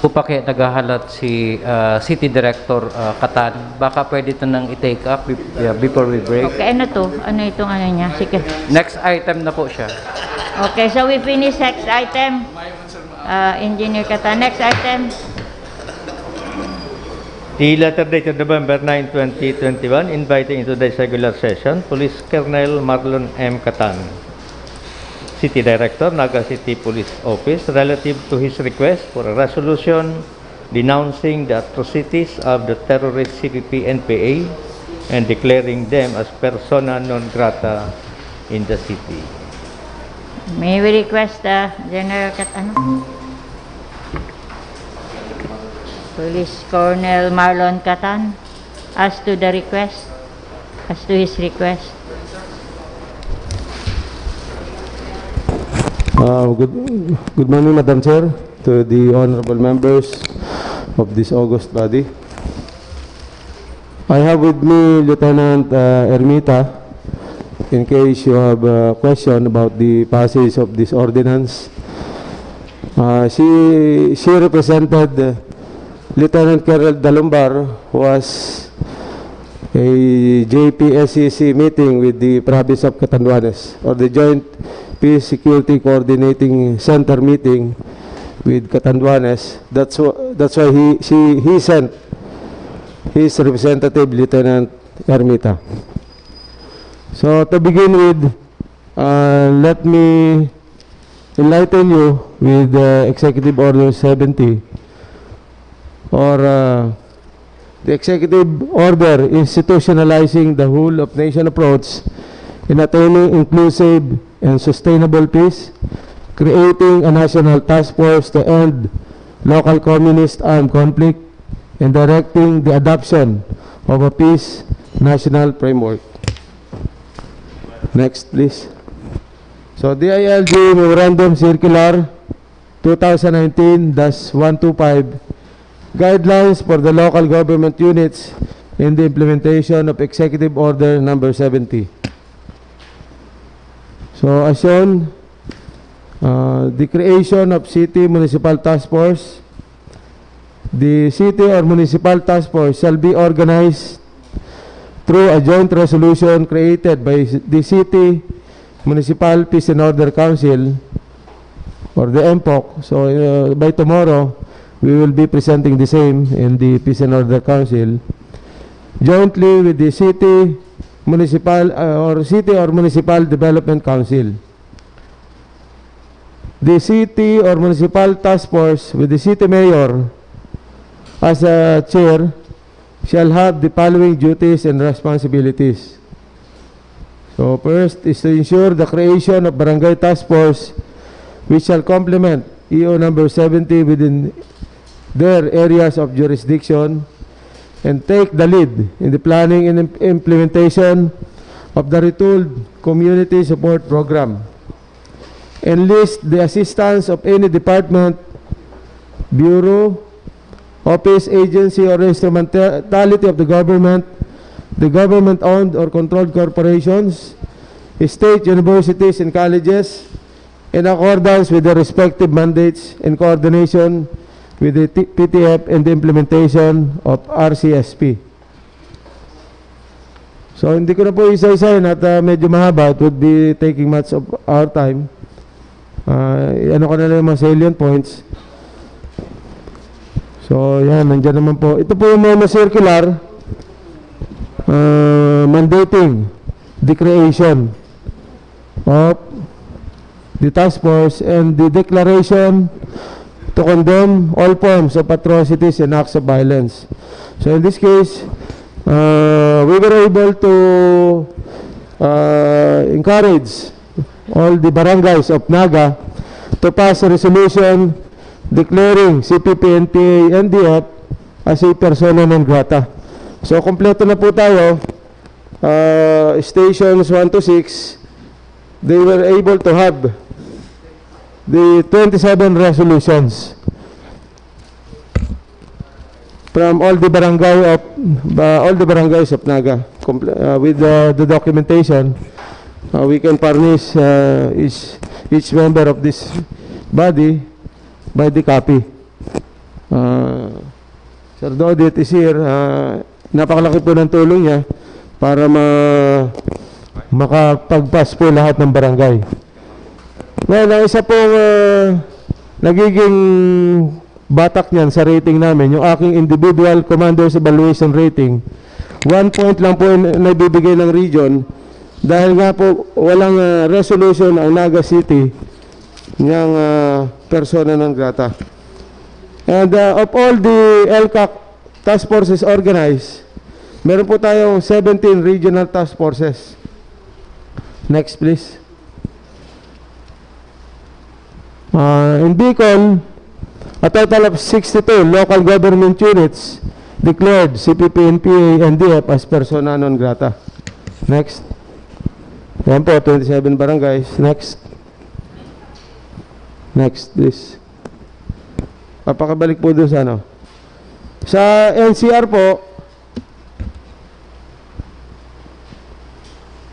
po pa kaya naghahalat si ah, City Director ah, Catan. Baka pwede ito nang i-take up be- yeah, before we break. Okay, ano to? Ano itong ano niya? Sige. Next item na po siya. Okay, so we finish next item. Uh, Engineer Catan, next item. The letter dated November nine, twenty twenty-one, inviting into this regular session Police Colonel Marlon M. Catan, City Director, Naga City Police Office, relative to his request for a resolution denouncing the atrocities of the terrorist C P P N P A and declaring them as persona non grata in the city. May we request uh, General Catan? Police Colonel Marlon Catan, as to the request, as to his request. Uh, good, good morning, Madam Chair, to the honorable members of this august body. I have with me Lieutenant uh, Ermita, in case you have a question about the passage of this ordinance. Uh, she, she represented uh, Lieutenant Colonel Dalumbar, who was a J P S C C meeting with the province of Catanduanes, or the Joint Peace Security Coordinating Center meeting with Catanduanes. That's wh- that's why he she, he sent his representative, Lieutenant Ermita. So to begin with, uh, let me enlighten you with the Executive Order seventy, or uh, the Executive Order institutionalizing the whole of nation approach in attaining inclusive and sustainable peace, creating a national task force to end local communist armed conflict, and directing the adoption of a peace national framework. Next, please. So, D I L G Memorandum Circular two thousand nineteen dash one two five, guidelines for the local government units in the implementation of Executive Order number seventy. So, as shown, uh, the creation of city municipal task force. The city or municipal task force shall be organized through a joint resolution created by the city municipal peace and order council, or the M P O C. So uh, by tomorrow, we will be presenting the same in the peace and order council, jointly with the city municipal uh, or city or municipal development council. The city or municipal task force with the city mayor as a chair shall have the following duties and responsibilities. So first is to ensure the creation of barangay task force which shall complement E O number seventy within their areas of jurisdiction and take the lead in the planning and im- implementation of the retooled community support program. Enlist the assistance of any department, bureau, office, agency, or instrumentality of the government, the government-owned or controlled corporations, state universities and colleges, in accordance with their respective mandates in coordination with the T- P T F and the implementation of R C S P. So hindi ko na po isa-isahin at ah, medyo mahaba, it would be taking much of our time. Ah, ano ko na lang yung mga salient points. So yan, nandiyan naman po. Ito po yung mga circular uh, mandating the creation of the task force and the declaration to condemn all forms of atrocities and acts of violence. So in this case, uh, we were able to uh, encourage all the barangays of Naga to pass a resolution declaring C P P N P A N D F as a persona non grata. So kompleto na po tayo. Uh, stations one to six, they were able to have the twenty-seven resolutions from all the barangay of uh, all the barangays of Naga. Compl- uh, with uh, the documentation, uh, we can furnish uh, each each member of this body by the copy. Sir Dodit is here. Ah, napakalaki po ng tulong niya para ma makapagpas po lahat ng barangay. Ngayon, ang isa pong, ah, nagiging batak niyan sa rating namin, yung aking individual commander's evaluation rating, one point lang po yung naibibigay ng region dahil nga po walang, ah, resolution ang Naga City niyang, ah, persona non grata. And, ah, of all the ELCAC task forces organized, meron po tayong seventeen regional task forces. Next, please. Ah, in Bicol, a total of sixty-two local government units declared C P P N P A N D F as persona non grata. Next. Yan po, twenty-seven barangays. Next. Next, please. Papakabalik po dun sa ano. Sa N C R po,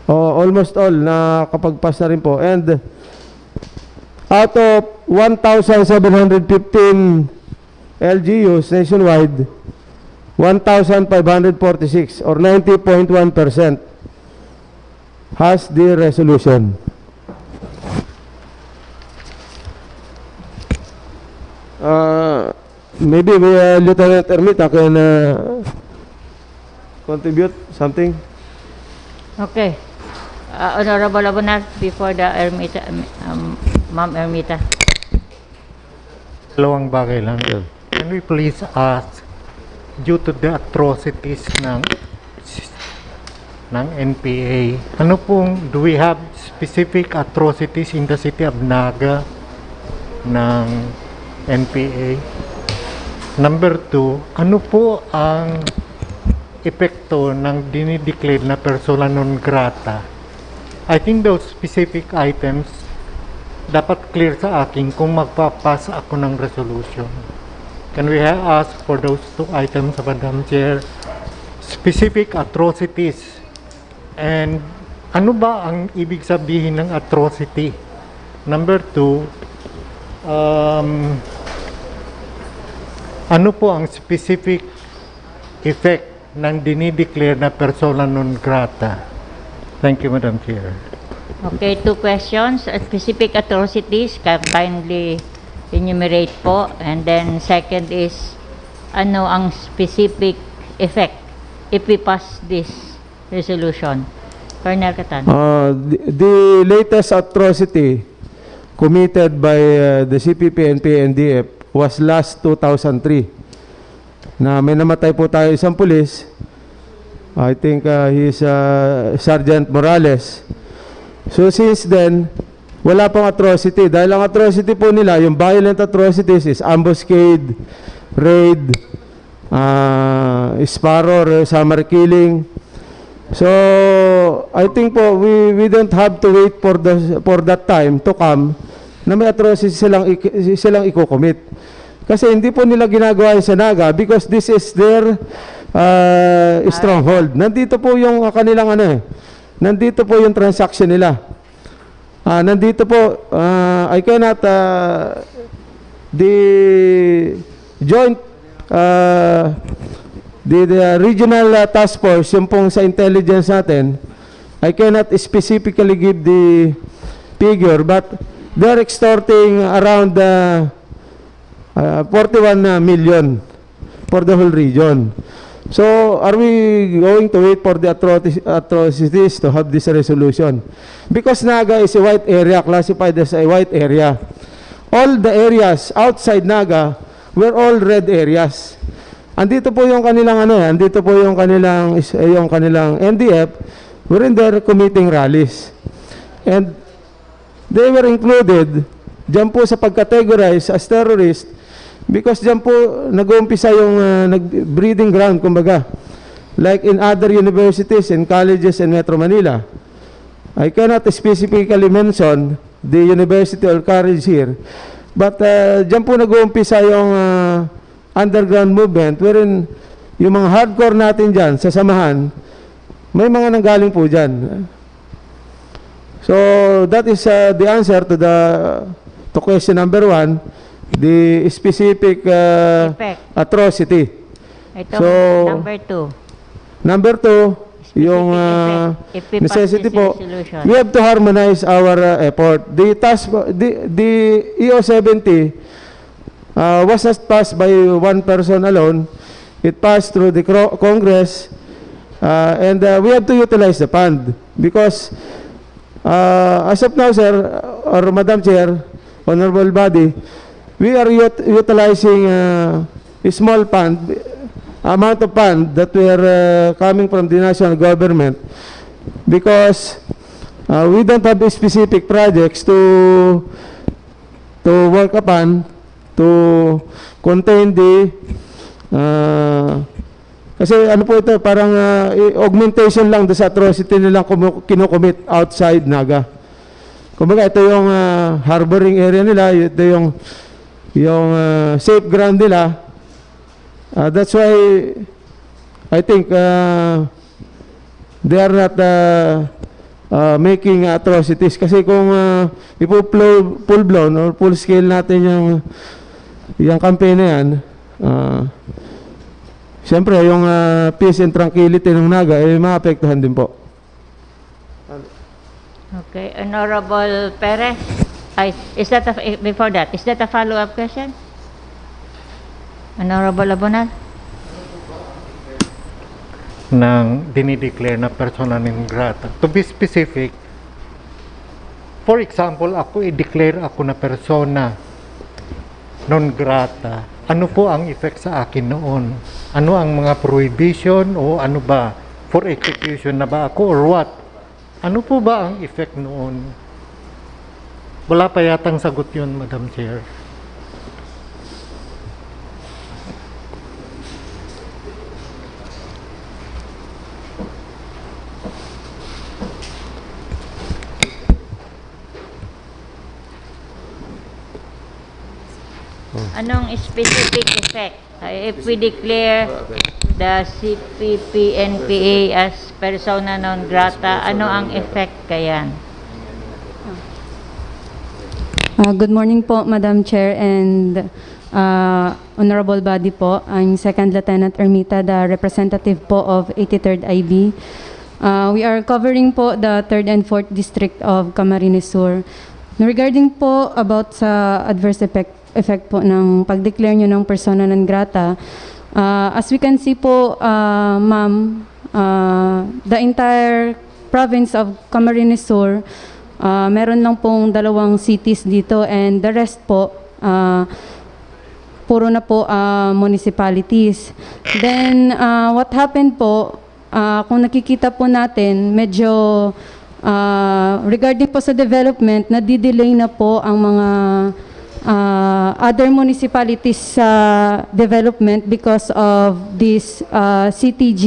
oh, almost all nakapagpas na rin po. And out of one thousand seven hundred fifteen L G Us nationwide, one thousand five hundred forty-six or ninety point one percent has the resolution. Ah, maybe we, ah, Lieutenant Ermita can, ah, contribute something? Okay. Ah, Honorable Abunar, before the Ermita, um, Ma'am Ermita. Dalawang bagay lang. Yeah. Can we please ask, due to the atrocities ng, ng N P A, ano pong, do we have specific atrocities in the city of Naga ng N P A? Number two, ano po ang epekto ng dinideclare na persona non grata? I think those specific items, dapat clear sa akin kung magpapas ako ng resolution. Can we ha-, ask for those two items, Madam Chair? Specific atrocities. And ano ba ang ibig sabihin ng atrocity? Number two, um, ano po ang specific effect ng dinideclare na persona non grata? Thank you, Madam Chair. Okay, two questions. Uh, specific atrocities, ka-, kindly enumerate po. And then second is, ano ang specific effect if we pass this resolution? Colonel Catan. Uh, the, the latest atrocity committed by, uh, the C P P N P A N D F was last two thousand three. Na may namatay po tayo isang pulis. I think, uh, he is, uh, Sergeant Morales. So since then, wala pang atrocity. Dahil ang atrocity po nila, yung violent atrocities is ambuscade, raid, ah, sparrow, or summer killing. So, I think po, we, we don't have to wait for the, for that time to come na may atrocity silang ik-, silang iko-commit. Kasi hindi po nila ginagawa yun sa Naga because this is their, ah, stronghold. Nandito po yung, ah, kanilang ano eh. Nandito po yung transaction nila. Ah, nandito po, ah, I cannot, ah, the joint, ah, the, the regional, ah, task force, yung pong sa intelligence natin, I cannot specifically give the figure, but they're extorting around, ah, ah, forty-one million for the whole region. So, are we going to wait for the atrocities, atrocities to have this resolution? Because Naga is a white area, classified as a white area. All the areas outside Naga were all red areas. Andito po yung kanilang ano, eh, andito po yung kanilang is-, eh, yung kanilang N D F, wherein they're committing rallies. And they were included diyan po sa pag-categorize as terrorist because diyan po nag-uumpisa yung, ah, nag-, breeding ground, kumbaga. Like in other universities and colleges in Metro Manila. I cannot specifically mention the university or college here, but, ah, diyan po nag-uumpisa yung, ah, underground movement wherein yung mga hardcore natin diyan sa samahan, may mga nanggaling po diyan. So, that is, uh, the answer to the, to question number one, the specific, uh, Effect. Atrocity. Ito, So, number two. Number two, yung, Specific ah, effect, if we pass necessity this po, resolution. We have to harmonize our, ah, effort. The task, the, the E O seventy, ah, was not passed by one person alone. It passed through the cro-, Congress, ah, and, ah, we have to utilize the fund because, ah, as of now, sir, or Madam Chair, Honorable Body, we are ut-, utilizing, ah, a small fund, amount of fund that we are, ah, coming from the national government because, ah, we don't have specific projects to, to work upon to contain the, ah, kasi ano po ito, parang, ah, i-, augmentation lang do sa atrocity nilang kumu-, kinocommit outside Naga. Kumbaga, ito yung, ah, harboring area nila, ito yung, yung, ah, safe ground nila. Ah, that's why I think, ah, they are not, ah, ah, making atrocities. Kasi kung, ah, ipo-full, full blown or full scale natin yung, yung campaign na yan, ah, siyempre, yung, ah, peace and tranquility ng Naga, eh, maapektuhan din po. Okay, Honorable Perez. Ay, is that a, before that, is that a follow-up question? Honorable Abonal? Nang dinideclare na persona non grata. To be specific, for example, ako i-declare ako na persona non grata. Ano po ang effect sa akin noon? Ano ang mga prohibition o ano ba? For execution na ba ako or what? Ano po ba ang effect noon? Wala pa yatang sagot yun, Madam Chair. Anong specific effect? Uh, if we declare the C P P N P A as persona non grata, ano ang effect kayan? Uh, good morning po, Madam Chair and uh, Honorable Body po. I'm Second Lieutenant Ermita, the representative po of eighty-third I B. Uh, we are covering po the third and fourth District of Camarines Sur. Regarding po about sa adverse effect, effect po ng pag-declare nyo ng persona non grata, uh, as we can see po, uh, ma'am, uh, the entire province of Camarines Sur, uh, meron lang pong dalawang cities dito and the rest po, uh, puro na po uh, municipalities. Then, uh, what happened po, uh, kung nakikita po natin, medyo uh, regarding po sa development, nadidelay na po ang mga uh, other municipalities sa development because of this uh, C T G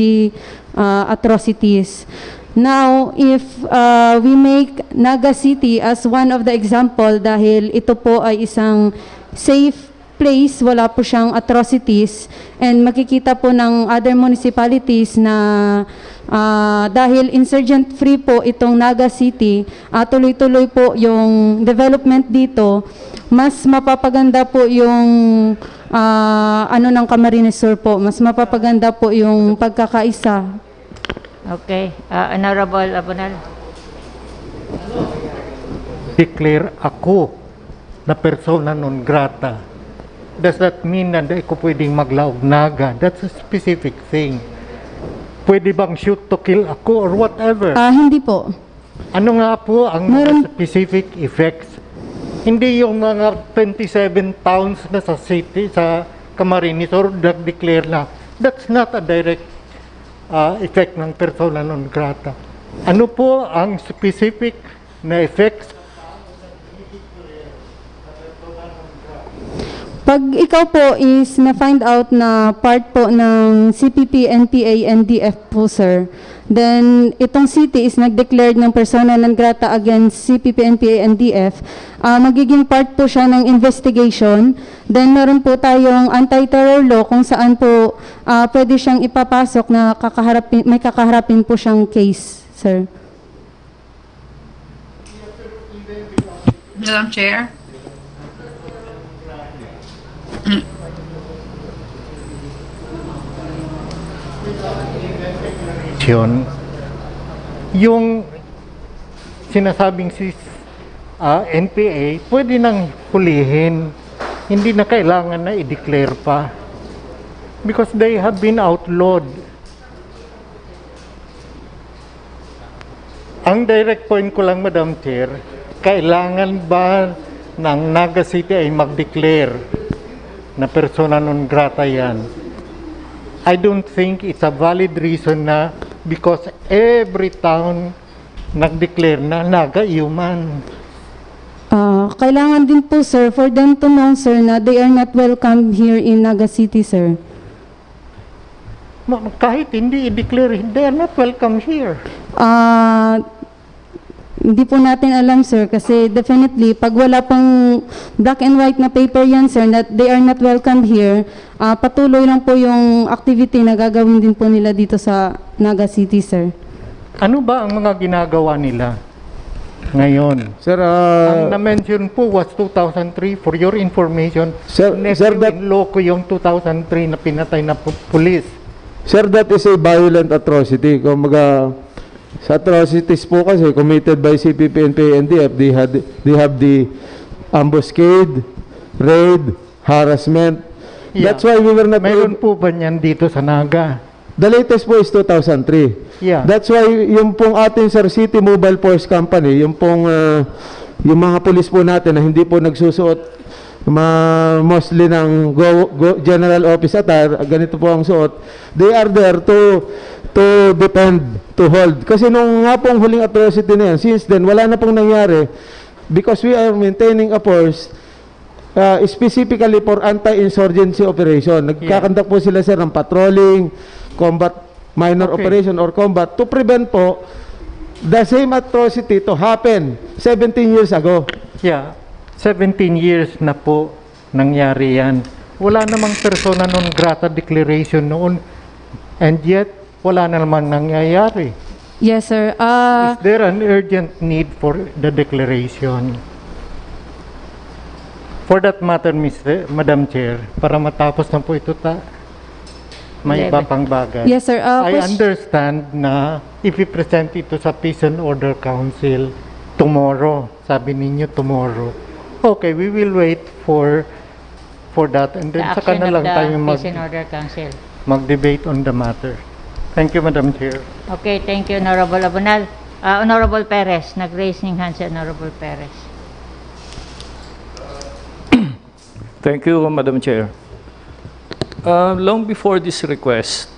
uh, atrocities. Now, if uh, we make Naga City as one of the example dahil ito po ay isang safe place, wala po siyang atrocities, and makikita po ng other municipalities na uh, dahil insurgent free po itong Naga City, uh, tuloy-tuloy po yung development dito, mas mapapaganda po yung uh, ano ng Camarines Sur po, mas mapapaganda po yung pagkakaisa. Okay. Uh, Honorable Abonal. Declare ako na persona non grata. Does that mean na di ko pwedeng maglaog Naga? That's a specific thing. Pwede bang shoot to kill ako or whatever? Ah, hindi po. Ano nga po ang Meron... specific effects? Hindi yung mga twenty-seven towns na sa city, sa Camarines Sur, nag-declare na. That's not a direct uh, effect ng persona non grata. Ano po ang specific na effects? Pag ikaw po is na-find out na part po ng C P P, N P A, N D F po, sir, then itong city is nag-declared ng persona non grata against C P P, N P A, N D F, uh, ah, magiging part po siya ng investigation. Then meron po tayong anti-terror law kung saan po uh, pwede siyang ipapasok na kakaharapin, may kakaharapin po siyang case, sir. Madam Chair? Mm. Yun. Yung sinasabing si, ah, N P A, pwede nang hulihin. Hindi na kailangan na i-declare pa. Because they have been outlawed. Ang direct point ko lang, Madam Chair, kailangan ba ng Naga City ay mag-declare na persona non grata yan? I don't think it's a valid reason na because every town nag-declare na Naga iyo man. Ah, kailangan din po, sir, for them to know, sir, na they are not welcome here in Naga City, sir. Ma- kahit hindi i-declare, they are not welcome here. Ah, hindi po natin alam, sir, kasi definitely, pag wala pang black and white na paper yan, sir, that they are not welcome here, ah, patuloy lang po yung activity na gagawin din po nila dito sa Naga City, sir. Ano ba ang mga ginagawa nila ngayon? Sir, ah, Ang na-mention po was two thousand three. For your information, Sir, nephew sir, that- in loco yung two thousand three na pinatay na pu- pulis. Sir, that is a violent atrocity. Kumbaga, sa atrocities po kasi committed by C P P, N P A, N D F, they, had, they have the ambuscade, raid, harassment. Yeah. That's why we were not Mayroon po ba niyan dito sa Naga? The latest po is two thousand three. Yeah. That's why yung pong ating, sir, City Mobile Force Company, yung pong ah, yung mga pulis po natin na hindi po nagsusuot ma mostly ng go, go- general office attire, ganito po ang suot. They are there to to defend, to hold. Kasi nung nga pong huling atrocity na yan, since then, wala na pong nangyari because we are maintaining a force uh, specifically for anti-insurgency operation. Nagkakandak po sila, sir, ng patrolling, combat, minor Okay. operation or combat to prevent po the same atrocity to happen seventeen years ago. Yeah, seventeen years na po nangyari yan. Wala namang persona non grata declaration noon, and yet wala na namang nangyayari. Yes, sir. Ah, Is there an urgent need for the declaration? For that matter, Mister, Madam Chair, para matapos na po ito, ta, may iba Eleven. Pang bagay. Yes, sir. Ah, I pwes- understand na ipipresent ito sa Peace and Order Council tomorrow. Sabi ninyo tomorrow. Okay, we will wait for for that, and then The saka action na of lang the tayo mag, Peace and Order Council. mag-debate on the matter. Thank you, Madam Chair. Okay, thank you, Honorable Abonal. Ah, Honorable Perez, nag-raise ng hand si Honorable Perez. Thank you, Madam Chair. Uh, long before this request,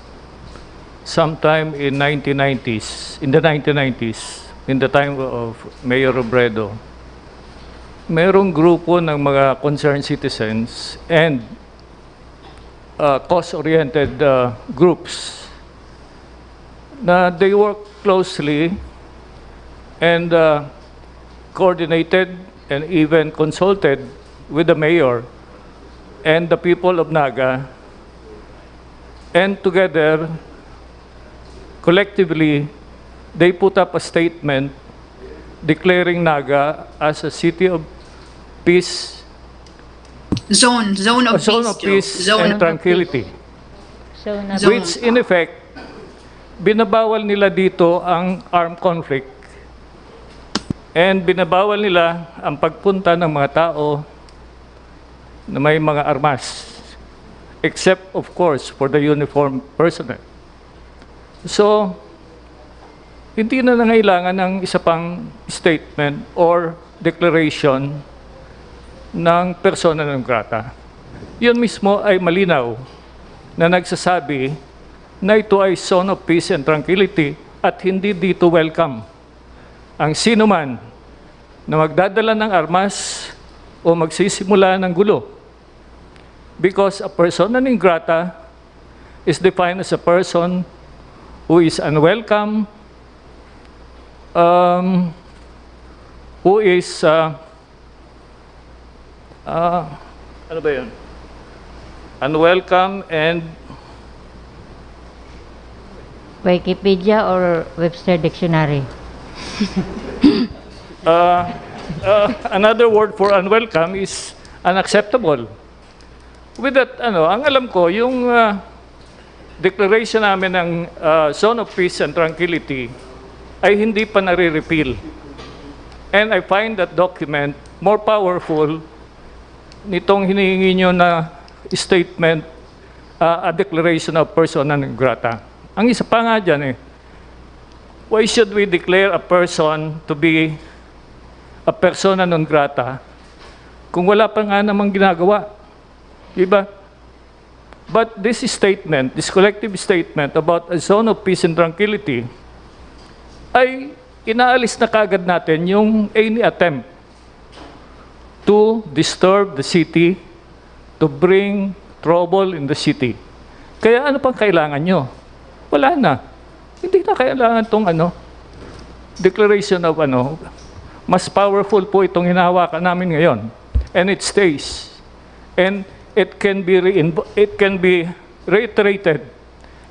sometime in nineteen nineties, in the nineteen nineties, in the time of Mayor Robredo, mayroong grupo ng mga concerned citizens and uh, cause-oriented uh, groups na they work closely and uh, coordinated and even consulted with the mayor and the people of Naga, and together, collectively, they put up a statement declaring Naga as a city of peace, Zone, zone a of zone peace. of peace Zone and of tranquility. So, na Zone. Which, in effect, binabawal nila dito ang armed conflict. And binabawal nila ang pagpunta ng mga tao na may mga armas. Except, of course, for the uniformed personnel. So, hindi na nangailangan ng isa pang statement or declaration ng persona non grata. Yun mismo ay malinaw na nagsasabi na ito ay zone of peace and tranquility at hindi dito welcome ang sino man na magdadala ng armas o magsisimula ng gulo. Because a persona non grata is defined as a person who is unwelcome, um, who is, uh, uh, ano ba yun? Unwelcome and Wikipedia or Webster Dictionary? Uh, uh, another word for unwelcome is unacceptable. With that, ano, ang alam ko, yung uh, declaration namin ng ah, Zone of Peace and Tranquility ay hindi pa nare-repeal. And I find that document more powerful nitong hinihingi nyo na statement, ah, a declaration of persona non grata. Ang isa pa nga dyan eh, why should we declare a person to be a persona non grata kung wala pa nga namang ginagawa? Di ba? But this statement, this collective statement about a zone of peace and tranquility, ay inaalis na kagad natin yung any attempt to disturb the city, to bring trouble in the city. Kaya ano pang kailangan nyo? Wala na. Hindi na kailangan tong ano, declaration of ano, mas powerful po itong hinahawakan namin ngayon. And it stays. And it can be reinvo- it can be reiterated.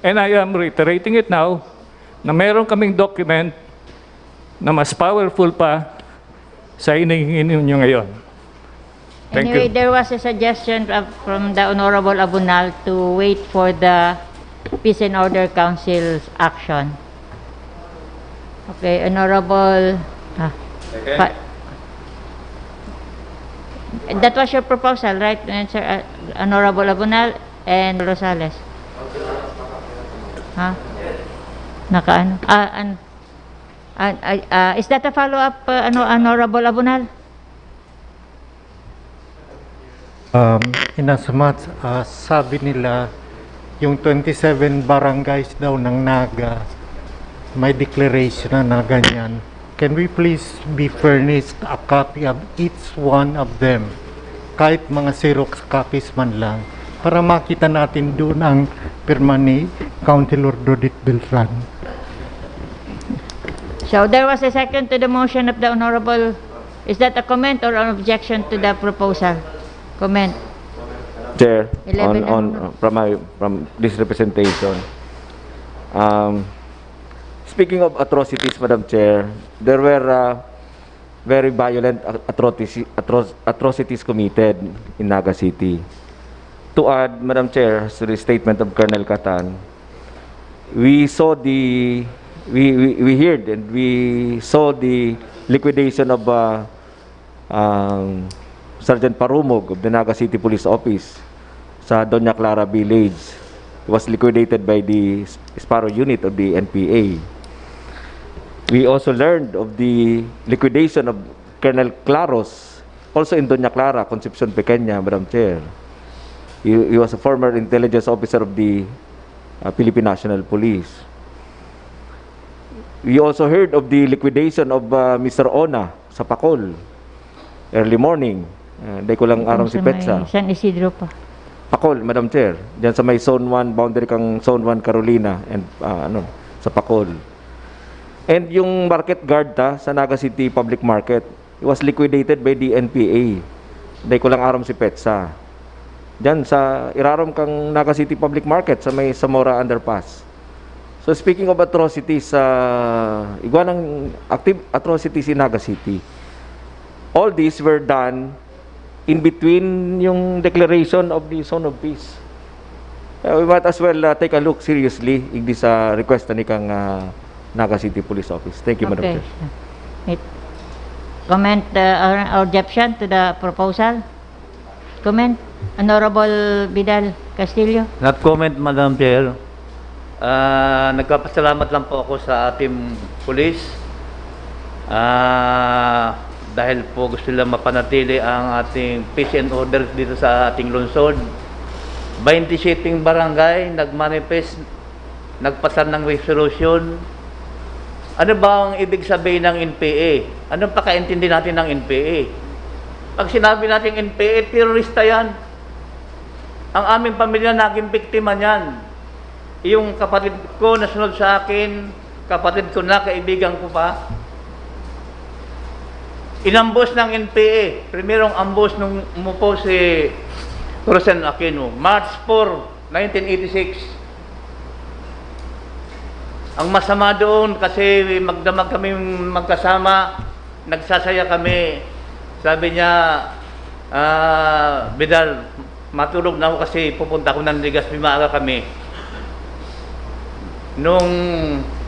And I am reiterating it now na meron kaming document na mas powerful pa sa hinihingi ninyo ngayon. Thank Anyway, you. There was a suggestion of, from the Honorable Abunal to wait for the Peace and Order Council's action. Okay, Honorable... Ah, pa- that was your proposal, right, uh, Sir, uh, Honorable Abunal and Rosales? Ha? Nakaano? Ah, an, an, ah, ah, is that a follow-up, uh, ano, Honorable Abunal? Um, in as much as sabi nila, yung twenty-seven barangays daw ng Naga, may declaration na, na ganyan. Can we please be furnished a copy of each one of them? Kahit mga xerox copies man lang. Para makita natin doon ang pirma ni Councilor Dodit Beltran. So there was a second to the motion of the Honorable. Is that a comment or an objection to the proposal? Comment. Chair, Eleven on, on na. From my from this representation. Um, speaking of atrocities, Madam Chair, there were uh, very violent atrocities, atroc- atrocities committed in Naga City. To add, Madam Chair, to the statement of Colonel Catan, we saw the we, we, we heard and we saw the liquidation of uh, um, Sergeant Parumog of the Naga City Police Office sa Doña Clara Village. It was liquidated by the Sparrow Unit of the N P A. We also learned of the liquidation of Colonel Claros, also in Doña Clara, Concepcion Pequeña, Madam Chair. He, he was a former intelligence officer of the uh, Philippine National Police. We also heard of the liquidation of uh, Mister Ona sa Pacol. Early morning. Uh, dai ko lang aram si Sa may Petsa. San Isidro pa. Pacol, Madam Chair. Diyan sa may Zone one, boundary kang Zone one Carolina and uh, ano, sa Pacol. And yung market guard ta sa Naga City Public Market, it was liquidated by the N P A. Dai ko lang aram si Petsa. Diyan sa irarom kang Naga City Public Market sa may Zamora Underpass. So speaking of atrocities, uh, igwa ng active atrocities in Naga City. All these were done in between yung declaration of the zone of peace. Uh, we might as well uh, take a look seriously in this uh, request ni kang uh, Naga City Police Office. Thank you, Madam Okay. Chair. It, comment uh, or objection to the proposal? Comment? Honorable Vidal Castillo? Not comment, Madam Chair. Ah, nagpapasalamat lang po ako sa ating pulis. Ah, dahil po gusto nila mapanatili ang ating peace and order dito sa ating lungsod. Twenty-seven barangay nagmanifest, nagpasa ng resolution. Ano ba ang ibig sabihin ng N P A? Anong pakaintindi natin ng N P A? Pag sinabi natin N P A, terorista yan. Ang aming pamilya naging biktima niyan. Yung kapatid ko nasunod sa akin, kapatid ko na, kaibigan ko pa. Inambos ng N P A. Primerong ambos nung umupo si Rosel Aquino, March four, nineteen eighty-six. Ang masama doon, kasi magdamag kami magkasama, nagsasaya kami. Sabi niya, ah, Vidal, matulog na ako kasi pupunta ako ng Legazpi, maaga kami. Nung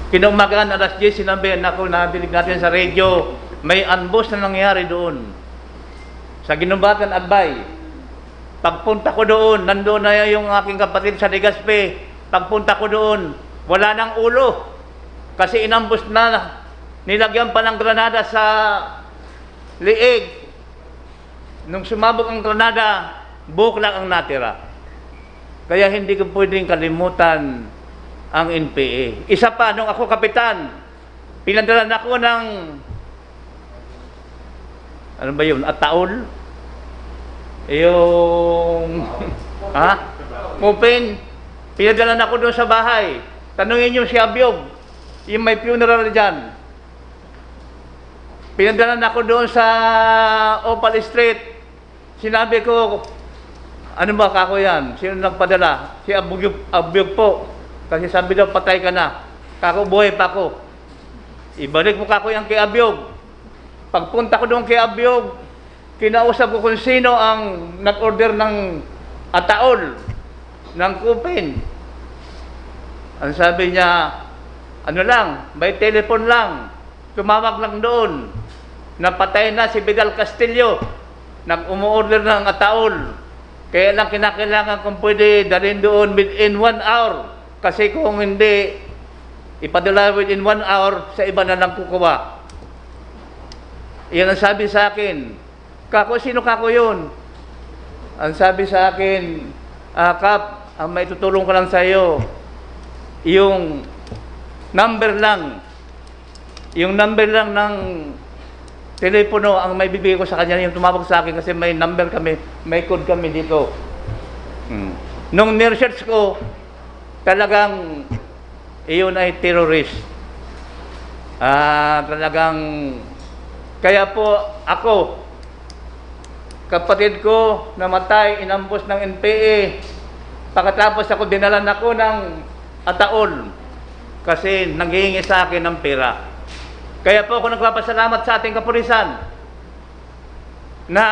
kinaumagahan, alas diyes, sinabi, "Naku, nadinig natin sa radyo, may ambush na nangyari doon sa Guinobatan, Albay." Pagpunta ko doon, nandoon na yung aking kapatid sa Legazpi. Pagpunta ko doon, wala nang ulo. Kasi inambush na, nilagyan pa ng granada sa liig. Nung sumabog ang granada, buhok lang ang natira. Kaya hindi ko pwedeng kalimutan ang N P A. Isa pa, nung ako kapitan, pinadala na ako ng, ano ba yun, ataol? Yung, ha? Coffin. Pinadala na ako doon sa bahay. Tanungin niyo si Abiog, yung may funeral dyan. Pinadala na ako doon sa Opal Street. Sinabi ko, "Ano ba, kako yan? Sino nagpadala?" "Si Abyog, Abyog po. Kasi sabi daw, patay ka na. Kako, buhay pa ako." Ibalik mo kako yan kay Abyog. Pagpunta ko doon kay Abyog, kinausap ko kung sino ang nag-order ng ataol, ng coffin. Ang sabi niya, "Ano lang, may telephone lang." Tumawag lang doon. Napatay na si Vidal Castillo. Nag-umu-order ng ataol. Kaya lang kinakailangan kung pwede dalhin doon within one hour. Kasi kung hindi, ipadala within one hour, sa iba na lang kukuha. Iyan ang sabi sa akin. "Kako, sino kako yun?" Ang sabi sa akin, "Ah, Kap, ang maitutulong ko lang sa iyo, yung number lang, yung number lang ng telepono ang maibibigay ko sa kanya, yung tumawag sa akin kasi may number kami, may code kami dito." Hmm. Nung niresearch ko, talagang iyon ay terrorist. Ah, talagang, kaya po ako, kapatid ko namatay, inambush ng N P A. Pagkatapos ako, dinalan ako ng ataol kasi nanghihingi sa akin ng pera. Kaya po ako nagpapasalamat sa ating kapulisan na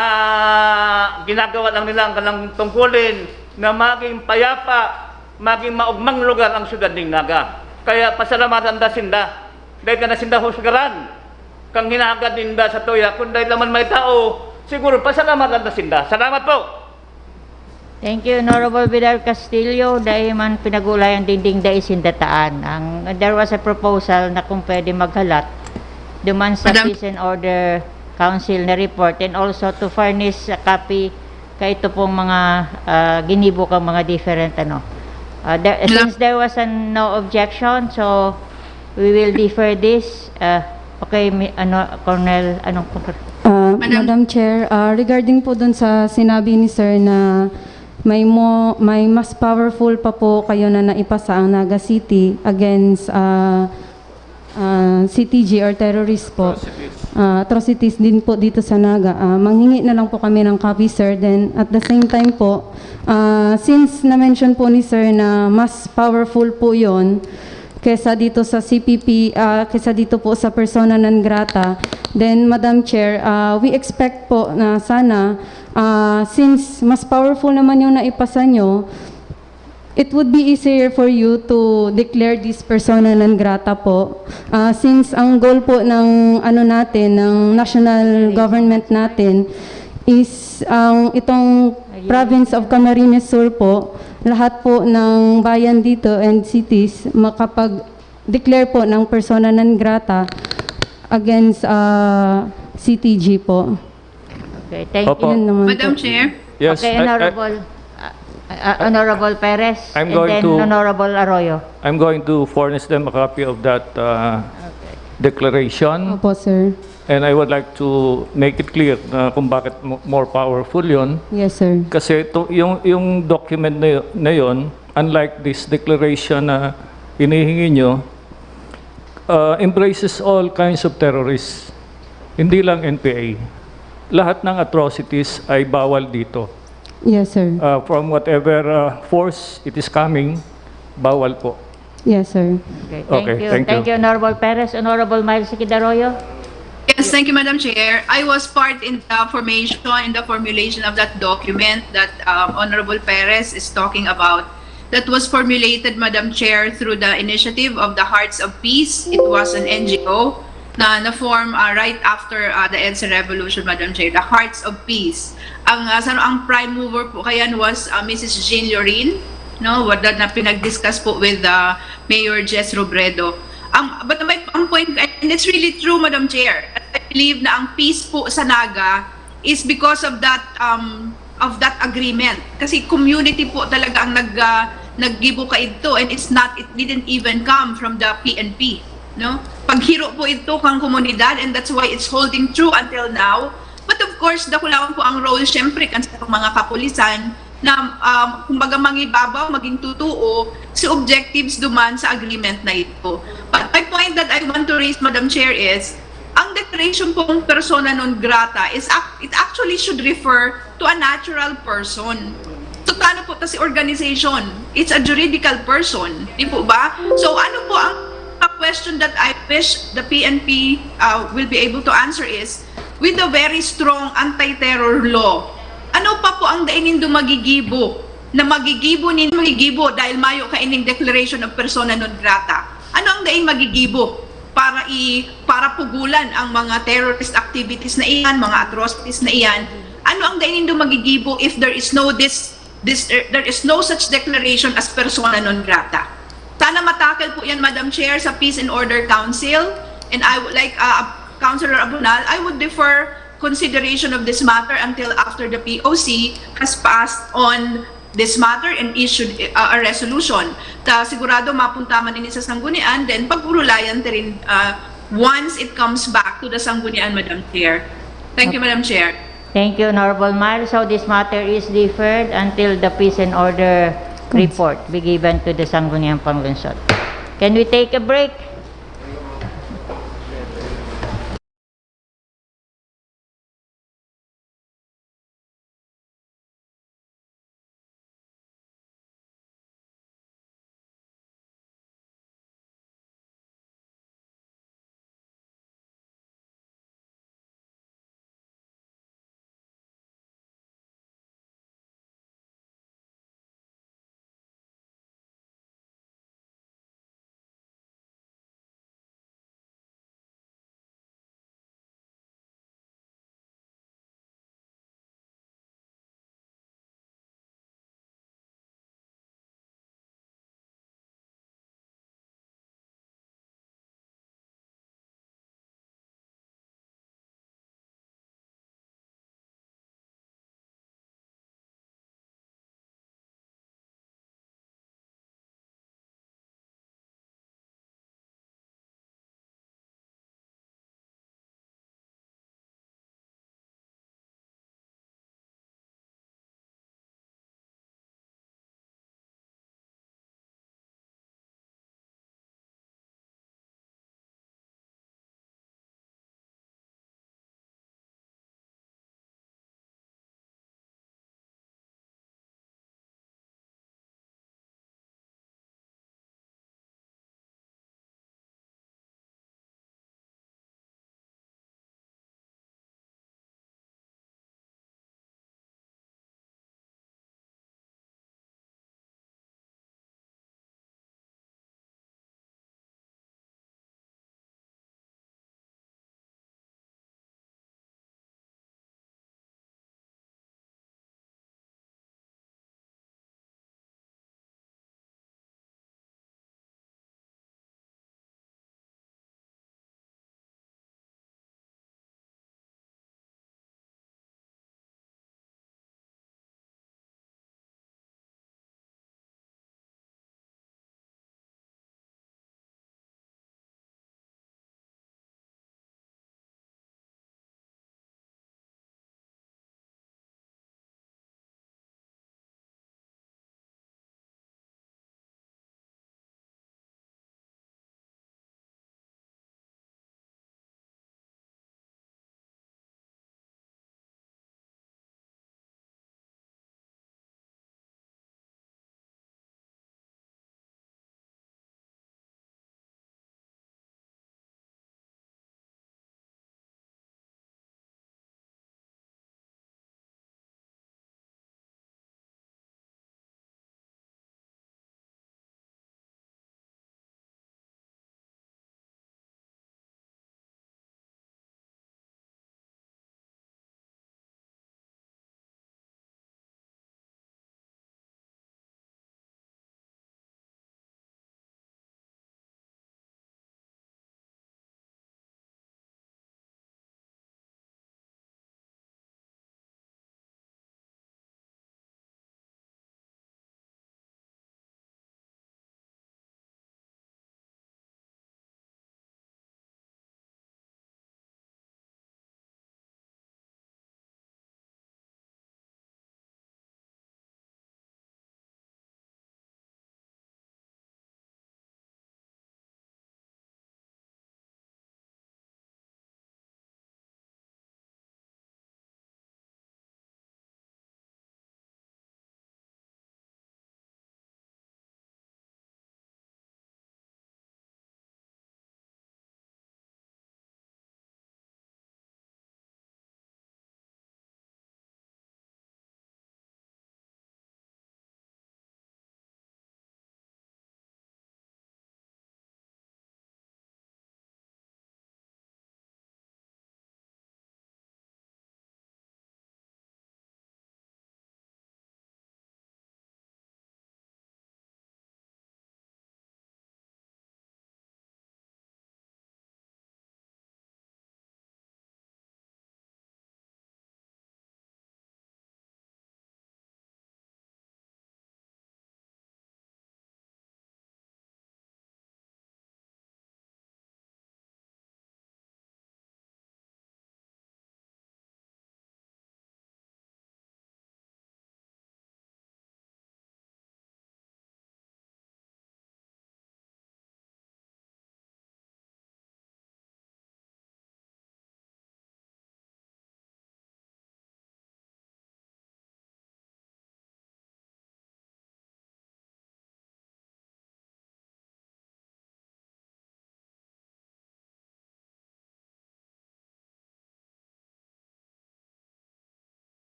ginagawa lang nila ang kanilang tungkulin na maging payapa, maging maugmang lugar ang siyudad ning Naga. Kaya pasalamatan ta sinda. Dai ta na sinda husgaran kan hinahagad ninda sa tuya. Kun dai ta man may tao, siguro pasalamatan ta sinda. Salamat po. Thank you, Honorable Vidal Castillo. Dai man pinag-ulay ang dinding dai sindataan. Ang, there was a proposal na kung pwede maghalat duman sa Madam Peace and Order Council na report and also to furnish a copy kaito pong mga, ah, ginibo kang mga different, ano. Ah, there, Madam since there was a no objection, so we will defer this. Ah, okay, mi-, ano, Colonel, anong Ah, Madam Madam Chair, ah, regarding po dun sa sinabi ni Sir na may mo-, may mas powerful pa po kayo na naipasa ang Naga City against, ah, ah, C T G or terrorist po. Atrocities. Ah, atrocities din po dito sa Naga. Ah, manghingi na lang po kami ng copy, sir. Then, at the same time po, ah, since na-mention po ni Sir na mas powerful po yon kesa dito sa C P P, ah, kesa dito po sa persona non grata, then, Madam Chair, ah, we expect po na sana, ah, since mas powerful naman yung naipasa nyo, it would be easier for you to declare this persona non grata po. Ah, since ang goal po ng, ano natin, ng national government natin is ang itong province of Camarines Sur po, lahat po ng bayan dito and cities makapag-declare po ng persona non grata against, ah, C T G po. Okay, thank Opo. you. Yun naman Madam po. Chair? Yes, Okay, I, I, Honorable, uh, uh, Honorable Perez, I'm and going then to Honorable Arroyo. I'm going to furnish them a copy of that, uh, Okay. declaration. Opo, sir. And I would like to make it clear na kung bakit mo-, more powerful yon. Yes, sir. Kasi to, yung, yung document na y-, na yon, unlike this declaration na hinihingi nyo, uh, embraces all kinds of terrorists. Hindi lang N P A. Lahat ng atrocities ay bawal dito. Yes, sir. Uh, from whatever, uh, force it is coming, bawal po. Yes, sir. Okay, thank Okay, you. thank Thank you. you, Honorable Perez. Honorable Miles Kidaroyo? Yes, thank you, Madam Chair. I was part in the formation, in the formulation of that document that, um, Honorable Perez is talking about. that was formulated, Madam Chair, through the initiative of the Hearts of Peace. It was an N G O na na-form, uh, right after, uh, the EDSA Revolution, Madam Chair, the Hearts of Peace. Ang, uh, sa, ang prime mover po kayan was, uh, Missus Jean Lorin, no, what that na pinag-discuss po with, uh, Mayor Jess Robredo. Ang, but my, ang point, and it's really true, Madam Chair, I believe na ang peace po sa Naga is because of that, um, of that agreement. Kasi community po talaga ang nag, ah, naggibo kaidto, and it's not, it didn't even come from the P N P, no? Paghiro po ito kang komunidad, and that's why it's holding true until now. But of course, dakulaon po ang role, syempre, kan sa mga kapulisan na, um, kumbaga, mangibabaw, maging totoo si objectives duman sa agreement na ito. But my point that I want to raise, Madam Chair, is ang declaration pong persona non grata is ac-, it actually should refer to a natural person. So, tano po ta si organization? It's a juridical person, di po ba? So, ano po ang, a question that I wish the P N P, uh, will be able to answer is, with a very strong anti-terror law, ano pa po ang dai nindo magigibo na magigibo nin magigibo dahil mayo kaining declaration of persona non grata? Ano ang daing magigibo para i-, para pugulan ang mga terrorist activities na iyan, mga atrocities na iyan? Ano ang dai nindo magigibo if there is no this, this, there is no such declaration as persona non grata? Sana matackle po yan, Madam Chair, sa Peace and Order Council. And I would like, uh, Councilor Abunal, I would defer consideration of this matter until after the P O C has passed on this matter and issued, uh, a resolution. Ta sigurado mapunta man ini sa sanggunian, then pag-urulayan ta rin, uh, once it comes back to the sanggunian, Madam Chair. Thank you, Madam Chair. Thank you, Honorable Myles. So this matter is deferred until the peace and order report be given to the Sangguniang Panglungsod. Can we take a break?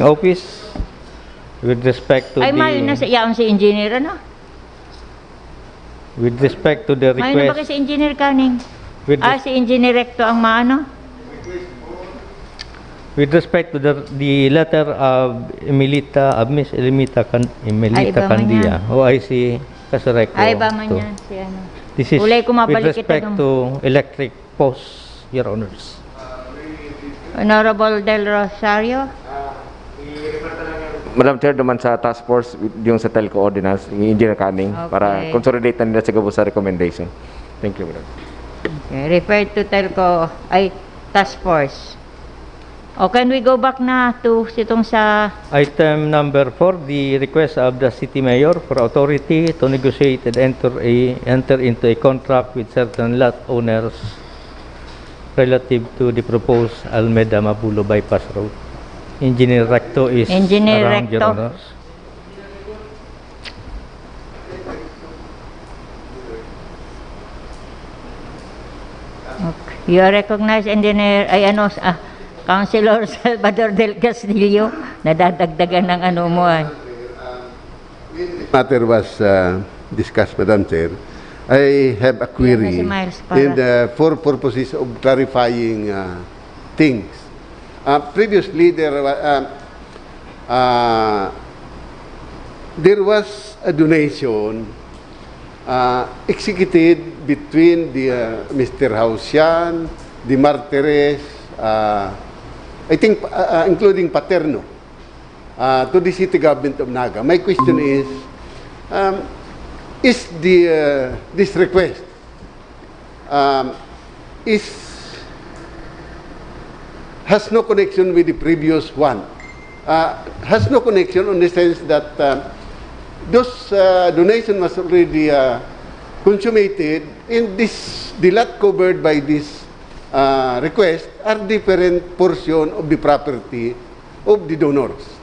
Office, with respect to Ay, the, may na sa iyaon si engineer, ano? With respect to the May na ba request, si Engineer Canning? With Ah, res- si Engineer Recto ang maano? With respect to the, the letter of Emilita, of Miss Emilita Can-, Emilita Ay, iba man Candia, yan. O I C Kasarecco Ay, iba man to. Yan, si ano. This is Ulay ko with mabalik kita respect dong. To electric post, Your Honors. Honorable Del Rosario? Madam Chair, duman sa task force, yung sa Telco Ordinance, yung Engineer Canning, para Okay. consolidate na nila sa gabos sa recommendation. Thank you, Madam. Okay, refer to Telco, ay, task force. O, can we go back na to sitong sa Item number four, the request of the city mayor for authority to negotiate and enter a, enter into a contract with certain lot owners relative to the proposed Almeda Mabulo Bypass Road. Engineer Recto is Engineer around, Your Recto. Honors. Okay. You are recognized, Engineer, ay ano, ah, Councilor Salvador Del Castillo, nadadagdagan ng ano mo ay. Matter was, uh, discussed, Madam Chair. I have a Yan na query si Miles Para. in the, for purposes of clarifying, uh, things. Uh, previously, there wa-, uh, uh, there was a donation, uh, executed between the, uh, Mister Hausian, the Martires, uh, I think, uh, uh, including Paterno, uh, to the city government of Naga. My question is, um, is the, uh, this request, um, is, has no connection with the previous one? Uh, has no connection on the sense that, uh, those, uh, donation was already, uh, consummated, and this, the lot covered by this, uh, request are different portion of the property of the donors.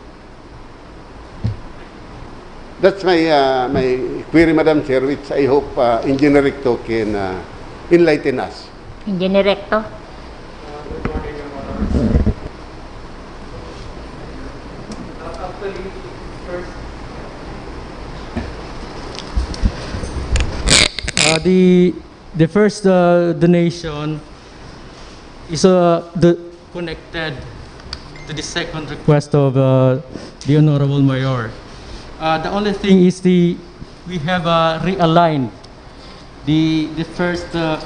That's my, uh, my query, Madam Chair, which I hope, uh, Engineer Recto can, uh, enlighten us. Engineer Recto? Uh, the, the first, uh, donation is, uh, the connected to the second request of, uh, the Honorable Mayor. Uh, the only thing is the, we have, uh, realigned the, the first, uh,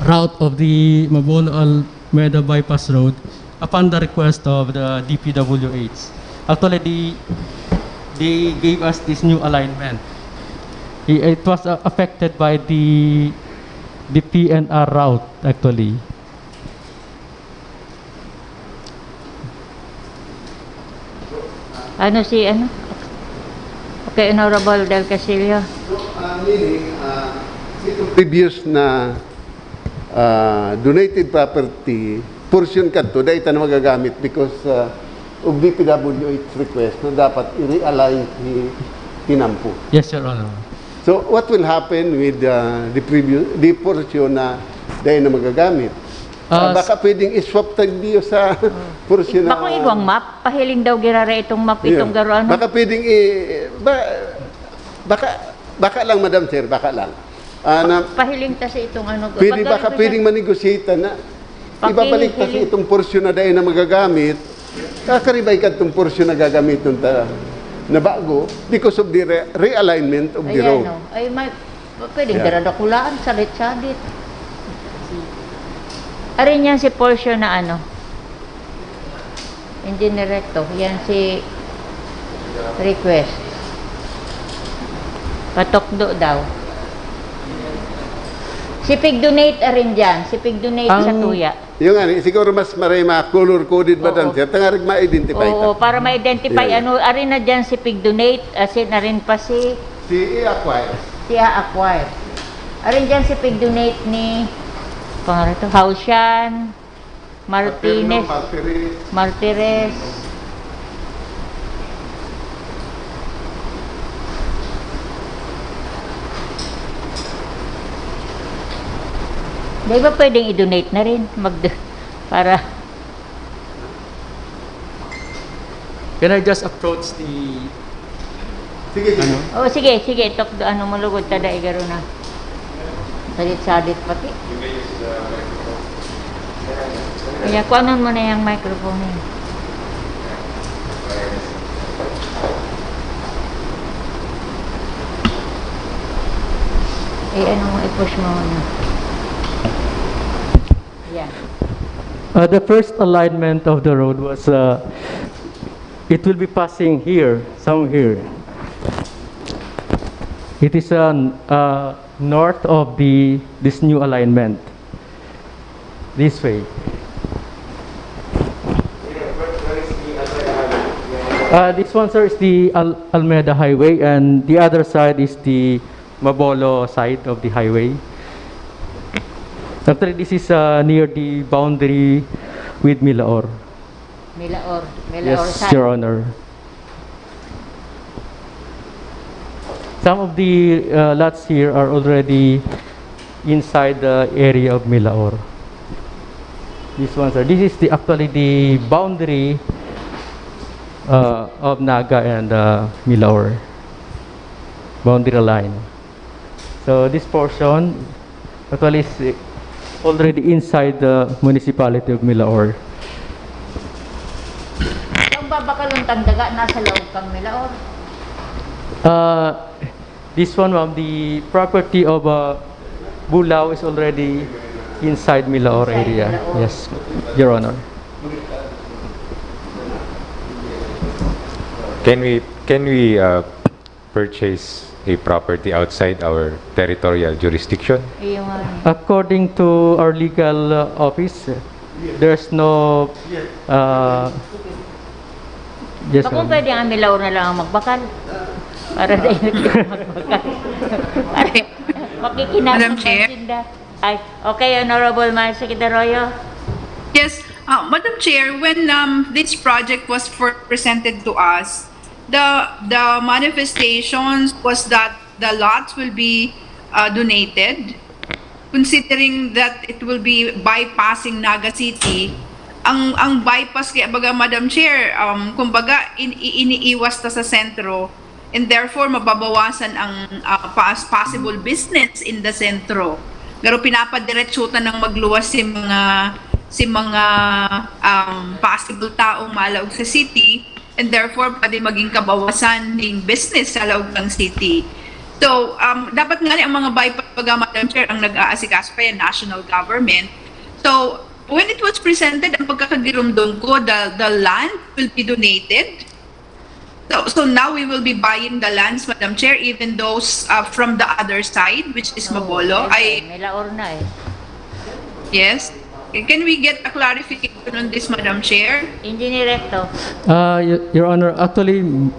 route of the Mabulo Almeda Bypass Road upon the request of the D P W H. Actually, they, they gave us this new alignment. I-, it was, uh, affected by the, the P N R route, actually. Ano si, ano? Okay, Honorable Del Castillo. So, ah, meaning, ah, itong previous na, ah, donated property, portion kadto, dai ta na magagamit because, ah, of D P W H request na dapat i-realign si Tinampo. Yes, Your Honor. So, what will happen with, ah, the previous, the portion na dai na magagamit? Ah, Ah, baka pwedeng i-swap tayo sa portion na Bako igwang map, pahiling daw girara itong map, Yeah. itong garo, ano? Baka pwedeng i-, ba-, baka, baka lang, Madam Chair, baka lang. Ah, na Pahiling ta sa itong ano, pwede, pagka baka ito siya pwedeng manegosyate na Paki-, ibabalik ta sa hili- itong portion na dai na magagamit, kakaribay ka itong portion na gagamiton ta na bago because of the re-, realignment of the Ayan, road. oh. Ay, may, pwedeng Yeah. daradakulaan, salit-salit. Arin yan si portion na ano, Engineer Recto, yan si request. Patukdo daw. Si pig-donate arin dyan, si pig-donate sa Ang tuya. Yung ano, siguro mas maray ma-color-coded, Madam Oo. Chair, tangarig ma-identify Oo, ta. para ma-identify, Yeah, yeah. ano, arin na dyan si pig-donate, asin arin pa si Si i-acquire. si a-acquire. Arin dyan si pig-donate ni, pangalan to, Hausian, Martinez, Paterno, Martires. Martires. Di ba pwedeng i-donate na rin? Mag-, para Can I just approach the... Sige, sige. Ano? O sige, sige, tukdo, ano mo lugod, tada igaro na. Salit-salit pati. Kaya kuanon mo na yung microphone eh. Eh, ano mo, i-push mo na. Yan. Uh, the first alignment of the road was, uh, it will be passing here, somewhere here. It is, uh, uh, north of the this new alignment. This way. Uh, this one, sir, is the Al- Almeda Highway, and the other side is the Mabolo side of the highway. Actually, this is, uh, near the boundary with Milaor. Milaor. Milaor Yes, side. Your Honor. Some of the, uh, lots here are already inside the area of Milaor. This one, sir. This is the actually the boundary, uh, of Naga and, uh, Milaor. Boundary line. So this portion actually is already inside the municipality of Milaor. Ang babakalon tang daga nasa loob kang Milaor. Uh, this one, ma'am, the property of, uh, Bulao is already inside Milaor Inside area. Milaor. Yes, Your Honor. Can we can we uh, purchase a property outside our territorial jurisdiction? Iyo nga. According to our legal, uh, office, there's no, uh, yes, Baka ma'am. Pwede ang Milaor na lang ang magbakal. Para dahil magbakal. Para makikinabang Madam Chair? Tinda. Ay, okay, Honorable Marcy Quidaroyo. Yes, uh, Madam Chair, when um, this project was first presented to us, the the manifestations was that the lots will be uh, donated, considering that it will be bypassing Naga City. Ang ang bypass kaya baga, Madam Chair, um, kumbaga in, i- iniiwas ta sa sentro, and therefore mababawasan ang uh, pas- possible business in the sentro. Pero pinapadiretso ta ng magluwas si mga si mga um, possible taong malaog sa city, and therefore pwede maging kabawasan ning business sa laog ng city. So, um, dapat nga ang mga bypass baga, Madam Chair, ang nag-aasikaso kaya national government. So, when it was presented, ang pagkakagirumdom ko, the, the land will be donated. So, so now we will be buying the lands, Madam Chair, even those uh, from the other side, which is Mabolo. I Milaor na eh. Yes. Can we get a clarification on this, Madam Chair? Engineer Recto. Uh, Y- Your Honor, actually, m-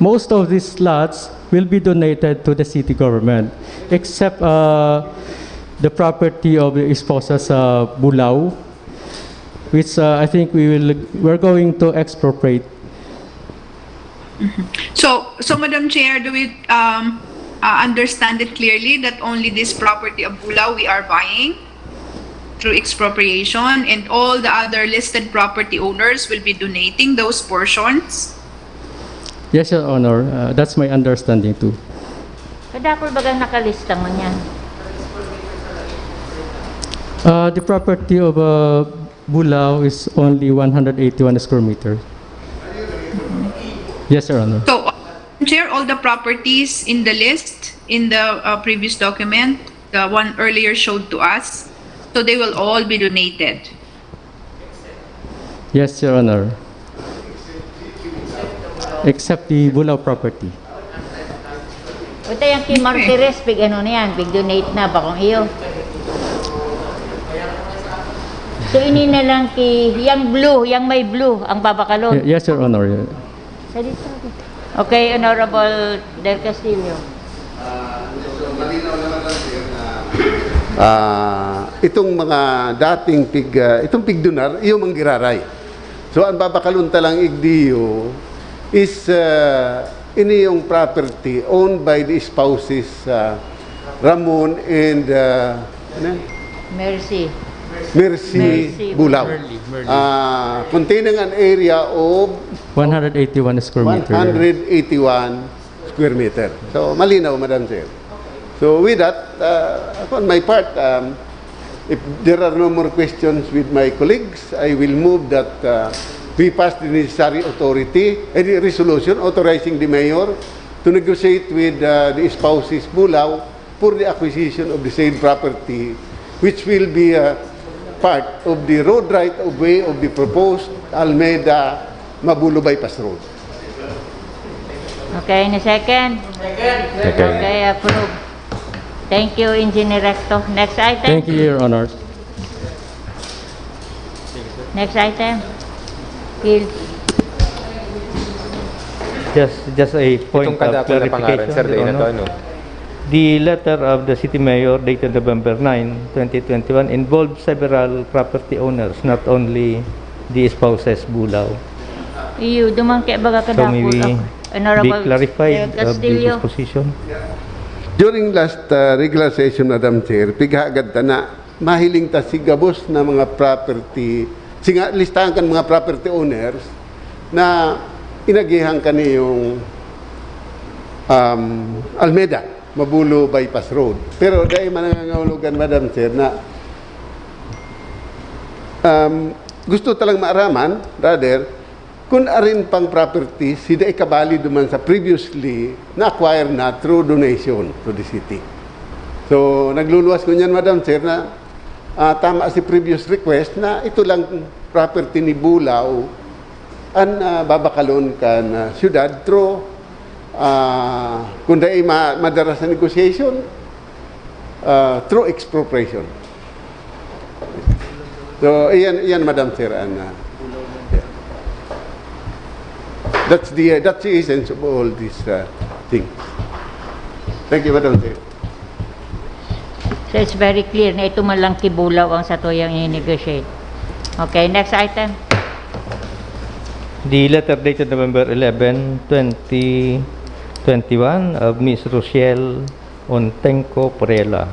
most of these lots will be donated to the city government, except, uh, the property of the esposa sa Bulao, which, uh, I think we will we're going to expropriate. So, so Madam Chair, do we um, uh, understand it clearly that only this property of Bulao we are buying through expropriation, and all the other listed property owners will be donating those portions? Yes, Your Honor. Uh, that's my understanding too. Kadakol bagang nakalista mo niyan? Uh, the property of, uh, Bulao is only one hundred eighty-one square meter. Yes, Your Honor. So, Chair, all the properties in the list in the uh, previous document, the one earlier showed to us, so they will all be donated. Yes, Your Honor. Except the Bulao property. Uta yang kay Martires, pig ano na yan, pig donate na, bakong iyo. So ini na lang ki, yang blue, yang may blue, ang babakalon. Ye- Yes, Your Honor. Yeah. Sa dito. Okay, Honorable Del Castillo. Ah, itong mga dating pig, ah, itong pigdunar, iyo manggiraray. So, ang babakalon ta lang igdiyo is, ah, ini yung property owned by the spouses, ah, Ramon and, ah, ano? Mercy. Mercy Mercy Bulao. Merly, Merly. Ah, containing an area of one hundred eighty-one square meter. One hundred eighty-one square meter. So, malinaw, Madam Chair. So, with that, uh, on my part, um, if there are no more questions with my colleagues, I will move that, uh, we pass the necessary authority, any resolution authorizing the mayor to negotiate with, uh, the spouses Bulao for the acquisition of the said property, which will be, uh, part of the road right of way of the proposed Almeda Mabulo Bypass Road. Okay, any second? Okay, approve. Thank you, Engineer Recto. Next item. Thank you, Your Honors. Next item. Gil. Just, just a point of clarification, Your Honor. The letter of the city mayor dated November nine, twenty twenty-one involved several property owners, not only the spouses Bulao. Iyo, duman kaya baga kadakul ako. So, may we be clarified of the disposition? During last, uh, regular session, Madam Chair, pighagad ta na mahiling ta si gabos na mga property, singa listahan kan mga property owners na inagihan kaniyong, um, Almeda, Mabulo Bypass Road. Pero dai man nangangahulugan, Madam Chair, na, um, gusto talang maaraman, rather, kun arin pang property si dai kabali duman sa previously na-acquire na through donation to the city. So, nagluluwas ko niyan, Madam Chair, na, ah, tama si previous request na ito lang property ni Bulao an, ah, babakalon kan, ah, syudad through, ah, kung dai ma-, madara sa negotiation, ah, through expropriation. So, iyan, iyan, Madam Chair, an, ah, yeah. That's the, that's the essence of all these, uh, things. Thank you, Madam Chair. So, it's very clear na ito man lang ki Bulao ang satuyang i-negotiate. Okay, next item. The letter dated November eleven, twenty twenty-one of Miss Rochelle Ontenco Porela,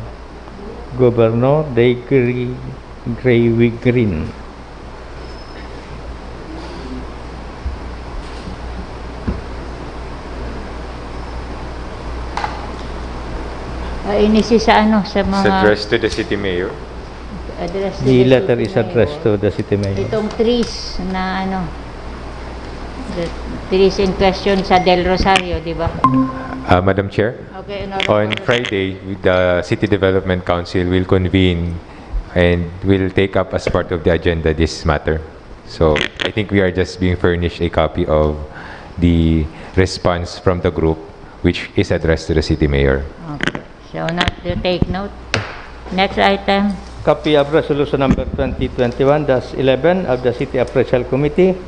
Governor Degri Grey Green. Ah, ini si sa ano, sa mga addressed to the city mayor. The letter is addressed to the city mayor. Itong trees na ano, the trees in question sa Del Rosario, di ba? Uh, Madam Chair? Okay, Honorable. On Friday, the City Development Council will convene and will take up as part of the agenda this matter. So, I think we are just being furnished a copy of the response from the group, which is addressed to the city mayor. Okay. So, note, to take note. Next item. Copy of Resolution Number twenty twenty-one dash eleven of the City Appraisal Committee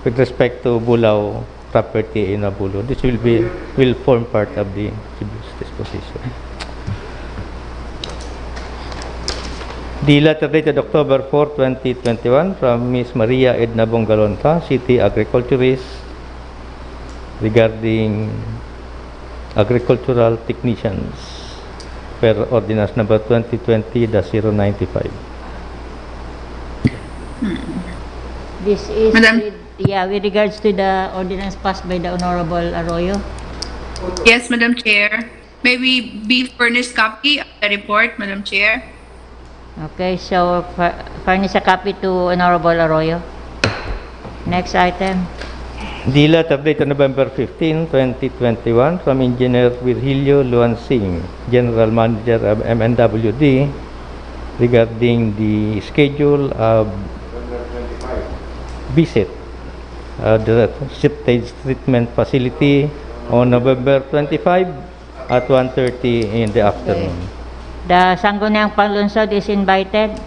with respect to Bulao property in Mabulo. This will be, will form part of the previous disposition. The letter dated October four, twenty twenty-one, from Miss Maria Edna Bongalonta, City Agriculturist, regarding agricultural technicians per ordinance number twenty twenty dash zero ninety-five. This is Madam with, yeah, with regards to the ordinance passed by the Honorable Arroyo. Yes, Madam Chair. May we be furnished copy of the report, Madam Chair? Okay, so fur-, furnish a copy to Honorable Arroyo. Next item. The letter dated November fifteen, twenty twenty-one, from Engineer Virgilio Luansing, General Manager of M N W D, regarding the schedule of visit, uh, the septage treatment facility on November twenty-five at one thirty in the afternoon. The Sangguniang Panlungsod is invited.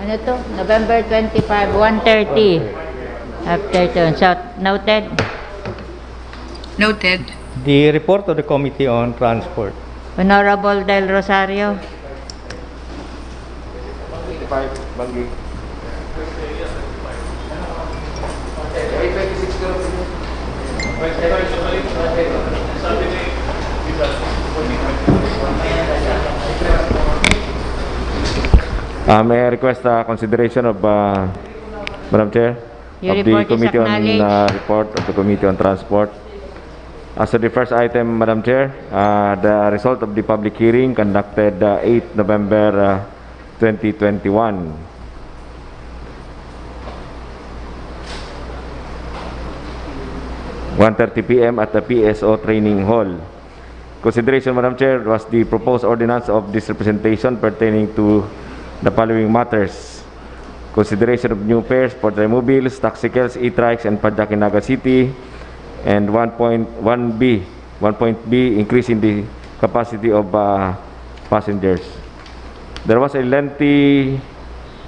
Ano to? November twenty-five, one thirty. Afternoon. So, noted. Noted. The report of the Committee on Transport. Honorable Del Rosario. Uh, may I request uh, consideration of, uh, Madam Chair, of the Committee on uh, Report of the Committee on Transport. As to the first item, Madam Chair, uh, the result of the public hearing conducted uh, eighth November uh, twenty twenty-one. One thirty p m at the P S O Training Hall. Consideration, Madam Chair, was the proposed ordinance of this representation pertaining to the following matters: consideration of new fares for trimobiles, taxicals, e-trikes, and padyak in Naga City, and one point one B, one point B, increasing the capacity of uh, passengers. There was a lengthy,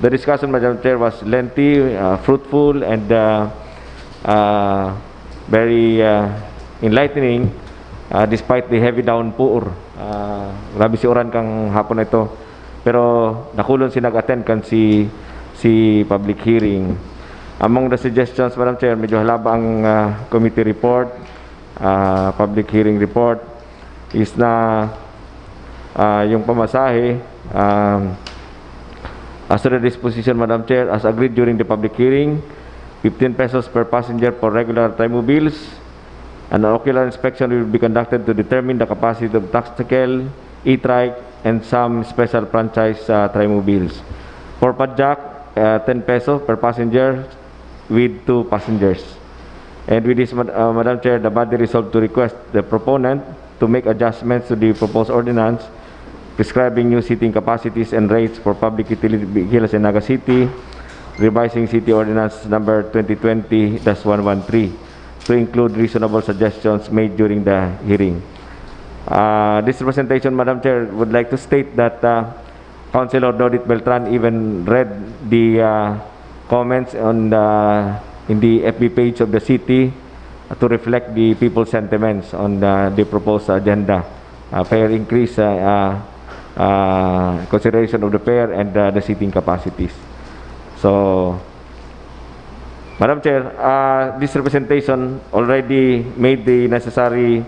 the discussion, Madam Chair, was lengthy, uh, fruitful, and uh, uh, very uh, enlightening uh, despite the heavy downpour. Uh, grabe si uran kang hapon na ito. Pero nakulon si nag-attend kan si si public hearing. Among the suggestions, Madam Chair, medyo halaba ang uh, committee report, uh, public hearing report, is na uh, yung pamasahe, um, as to the disposition, Madam Chair, as agreed during the public hearing, fifteen pesos per passenger for regular trimobiles. An ocular inspection will be conducted to determine the capacity of taxicab, e-trike, and some special franchise uh, trimobiles. For padyak, uh, ten peso per passenger with two passengers. And with this, Mad- uh, Madam Chair, the body resolved to request the proponent to make adjustments to the proposed ordinance prescribing new seating capacities and rates for public utility vehicles in Naga City, revising City Ordinance number twenty twenty dash one one three to include reasonable suggestions made during the hearing. Uh, this presentation, Madam Chair, would like to state that uh, Councilor Dodit Beltran even read the uh, comments on the in the F B page of the city to reflect the people's sentiments on the, the proposed agenda, uh, fare increase, uh, uh, uh, consideration of the fare and uh, the seating capacities. So, Madam Chair, uh, this representation already made the necessary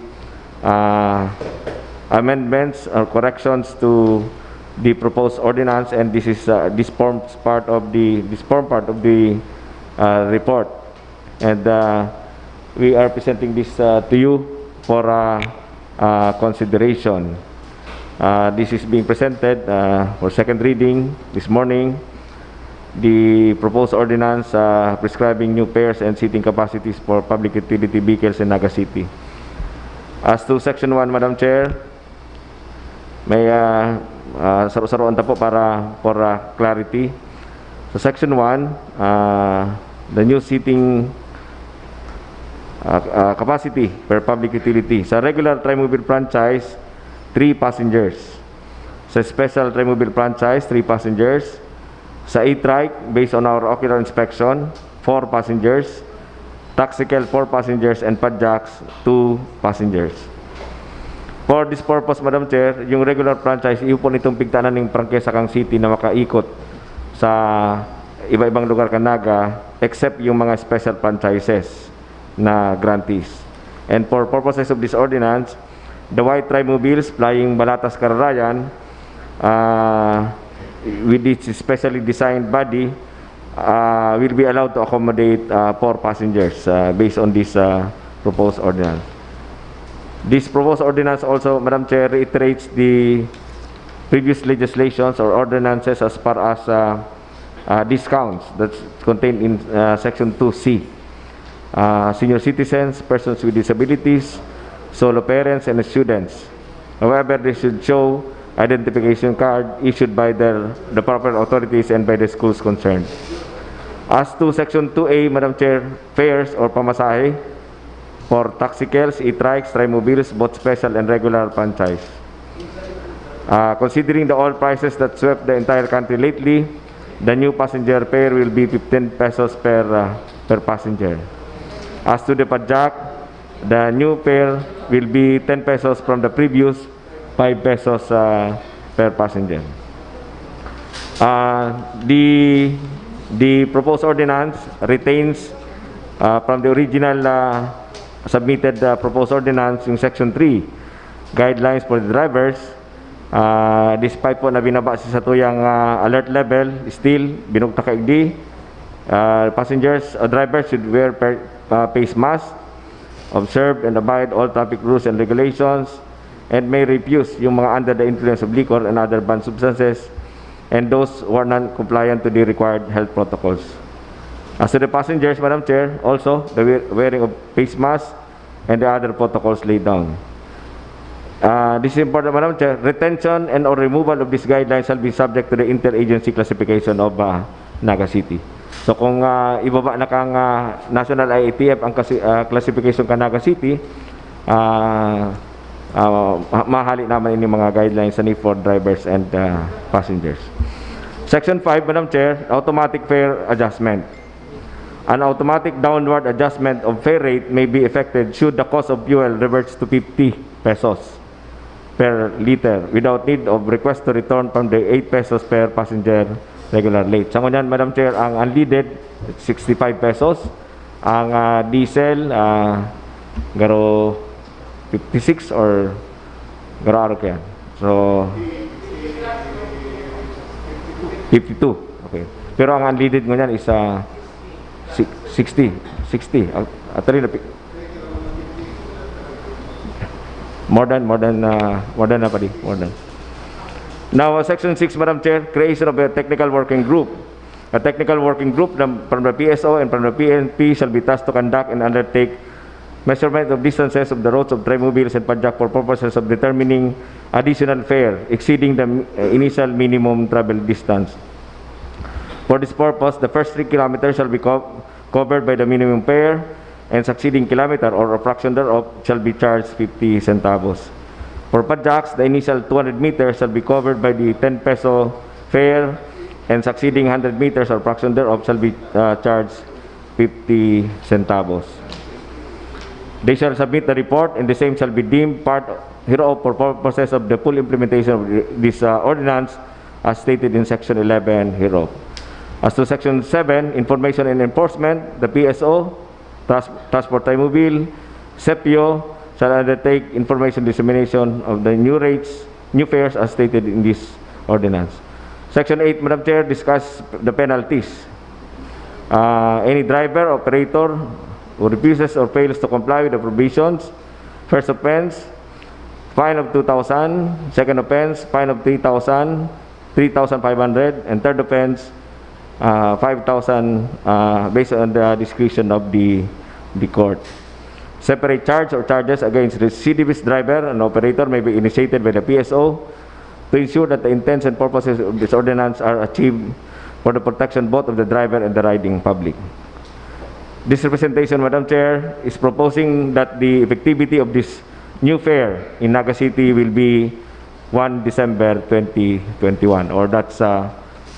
uh, amendments or corrections to the proposed ordinance, and this is uh, this forms part of the this form part of the uh, report, and uh, we are presenting this uh, to you for uh, uh, consideration. Uh, this is being presented uh, for second reading this morning. The proposed ordinance uh, prescribing new fares and seating capacities for public utility vehicles in Naga City. As to Section one, Madam Chair, may uh, uh, saro-saroan ta po para for uh, clarity. Sa Section one, uh, the new seating uh, uh, capacity per public utility. Sa regular trimobile franchise, three passengers. Sa special trimobile franchise, three passengers. Sa e-trike, based on our ocular inspection, four passengers. Taxicab, four passengers, and Pajaks, two passengers. For this purpose, Madam Chair, yung regular franchise, iyo po nitong pigtanan ng prangkesa kang city na makaikot sa iba-ibang lugar kan Naga, except yung mga special franchises na grantees. And for purposes of this ordinance, the white trimobiles flying Balatas Kararayan uh, with its specially designed body uh, will be allowed to accommodate uh, four passengers uh, based on this uh, proposed ordinance. This proposed ordinance also, Madam Chair, reiterates the previous legislations or ordinances as far as uh, uh, discounts that's contained in uh, Section two C. Uh, senior citizens, persons with disabilities, solo parents, and students. However, they should show identification card issued by the, the proper authorities and by the schools concerned. As to Section two A, Madam Chair, fares or pamasahe for taxicals, e-trikes, trimobiles, both special and regular franchise. Uh, considering the oil prices that swept the entire country lately, the new passenger fare will be fifteen pesos per uh, per passenger. As to the Pajak, the new fare will be ten pesos from the previous five pesos uh, per passenger. Uh, the the proposed ordinance retains uh, from the original uh, submitted uh, proposed ordinance in section three, guidelines for the drivers, Ah, despite po na binaba sa satuyang, ah, alert level, still, binugtak kaigdi. Ah, passengers o drivers should wear per, ah, face mask, observe and abide all traffic rules and regulations, and may refuse yung mga under the influence of liquor and other banned substances, and those who are non-compliant to the required health protocols. As to the passengers, Madam Chair, also, the wear, wearing of face mask and the other protocols laid down. Uh, this is important, Madam Chair. Retention and or removal of these guidelines shall be subject to the interagency classification of uh, Naga City. So kung uh, ibaba na kang uh, National I A T F ang kasi, uh, classification kan Naga City, uh, uh, ma- mahali naman ini mga guidelines sa for drivers and uh, passengers. Section five, Madam Chair, automatic fare adjustment. An automatic downward adjustment of fare rate may be effected should the cost of fuel reverts to fifty pesos per liter without need of request to return from the eight pesos per passenger regular rate. Sa ngunyan, Madam Chair, ang unleaded, sixty-five pesos. Ang ah, diesel, ah, garo fifty-six or garo arog yan. So, fifty-two. Okay. Pero ang unleaded ngunyan is ah, si- sixty. sixty. At, at rin, more than, more than, uh, more than na padi, more than. Now, uh, Section six, Madam Chair, creation of a technical working group. A technical working group from, from the P S O and from the P N P shall be tasked to conduct and undertake measurement of distances of the routes of trimobiles and padjak for purposes of determining additional fare exceeding the uh, initial minimum travel distance. For this purpose, the first three kilometers shall be co- covered by the minimum fare, and succeeding kilometer or a fraction thereof shall be charged fifty centavos. For padjaks, the initial two hundred meters shall be covered by the ten peso fare, and succeeding one hundred meters or fraction thereof shall be uh, charged fifty centavos. They shall submit the report, and the same shall be deemed part hereof for purposes of the full implementation of this uh, ordinance as stated in Section eleven hereof. As to Section seven, information and enforcement, the P S O, Trans- Transport Trimobil, sepio, shall undertake information dissemination of the new rates, new fares as stated in this ordinance. Section eight, Madam Chair, discuss the penalties. Uh, any driver, operator who refuses or fails to comply with the provisions, first offense, fine of two thousand, second offense, fine of three thousand, three thousand five hundred, and third offense, uh, five thousand, uh, based on the discretion of the, the court. Separate charge or charges against recidivist driver and operator may be initiated by the P S O to ensure that the intents and purposes of this ordinance are achieved for the protection both of the driver and the riding public. This representation, Madam Chair, is proposing that the effectivity of this new fare in Naga City will be one December twenty twenty-one, or that's uh,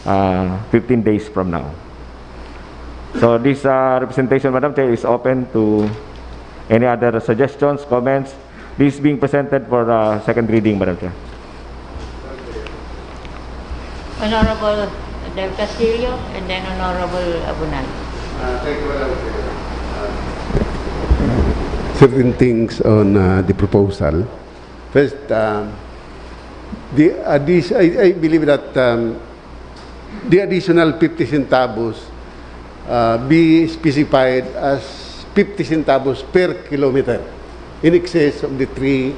uh, fifteen days from now. So this uh, representation, Madam Chair, is open to any other suggestions, comments. This is being presented for uh, second reading, Madam Chair. Honorable Del Castillo and then Honorable Abunal. Uh, thank you, Madam Chair. Uh, certain things on uh, the proposal. First, um, the addis- I, I believe that um, the additional fifty centavos uh, be specified as fifty centavos per kilometer in excess of the three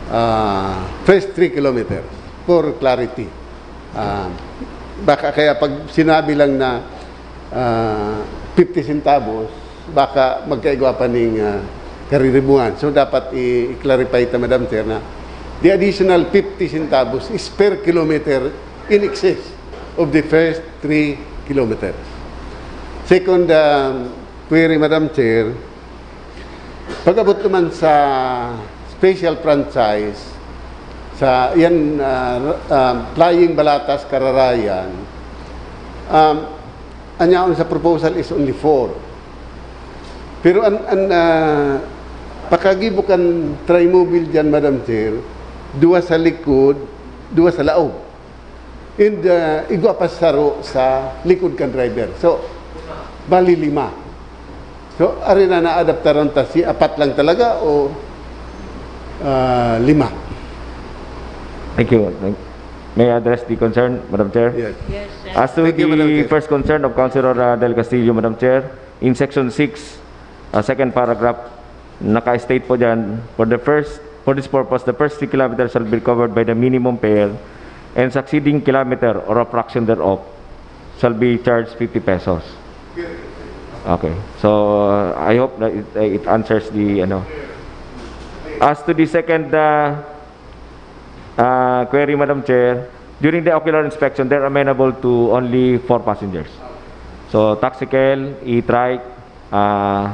uh, first three kilometers for clarity. Uh, baka kaya pag sinabi lang na uh, fifty centavos, baka magkaigwa pa ning uh, kariribuhan. So dapat i- i-clarify ta, Madam Chair, na the additional fifty centavos is per kilometer in excess of the first three kilometers. Second um, query, Madam Chair, pag-abot naman sa special franchise, sa yan, uh, uh, Flying Balatas Kararayan, um, ang yaon sa proposal is only four. Pero ang, ang uh, pakagibo kan Trimobile dyan, Madam Chair, duwa sa likod, duwa sa laog. And uh, igwa pa saro sa likod kan driver. So, bali lima. So, ari na naadaptaran ta si apat lang talaga o uh, lima. Thank you. Thank- May I address the concern, Madam Chair? Yes. Yes, sir. As to Thank you, Madam the Chair. first concern of Councilor uh, Del Castillo, Madam Chair, in section six, uh, second paragraph, naka-state po dyan, for the first, for this purpose, the first three kilometers shall be covered by the minimum fare and succeeding kilometer or a fraction thereof shall be charged fifty pesos. Okay. So, uh, I hope that it, uh, it answers the, ano. As to the second uh, uh, query, Madam Chair, during the ocular inspection, they're amenable to only four passengers. So, tricycle, e-trike, uh,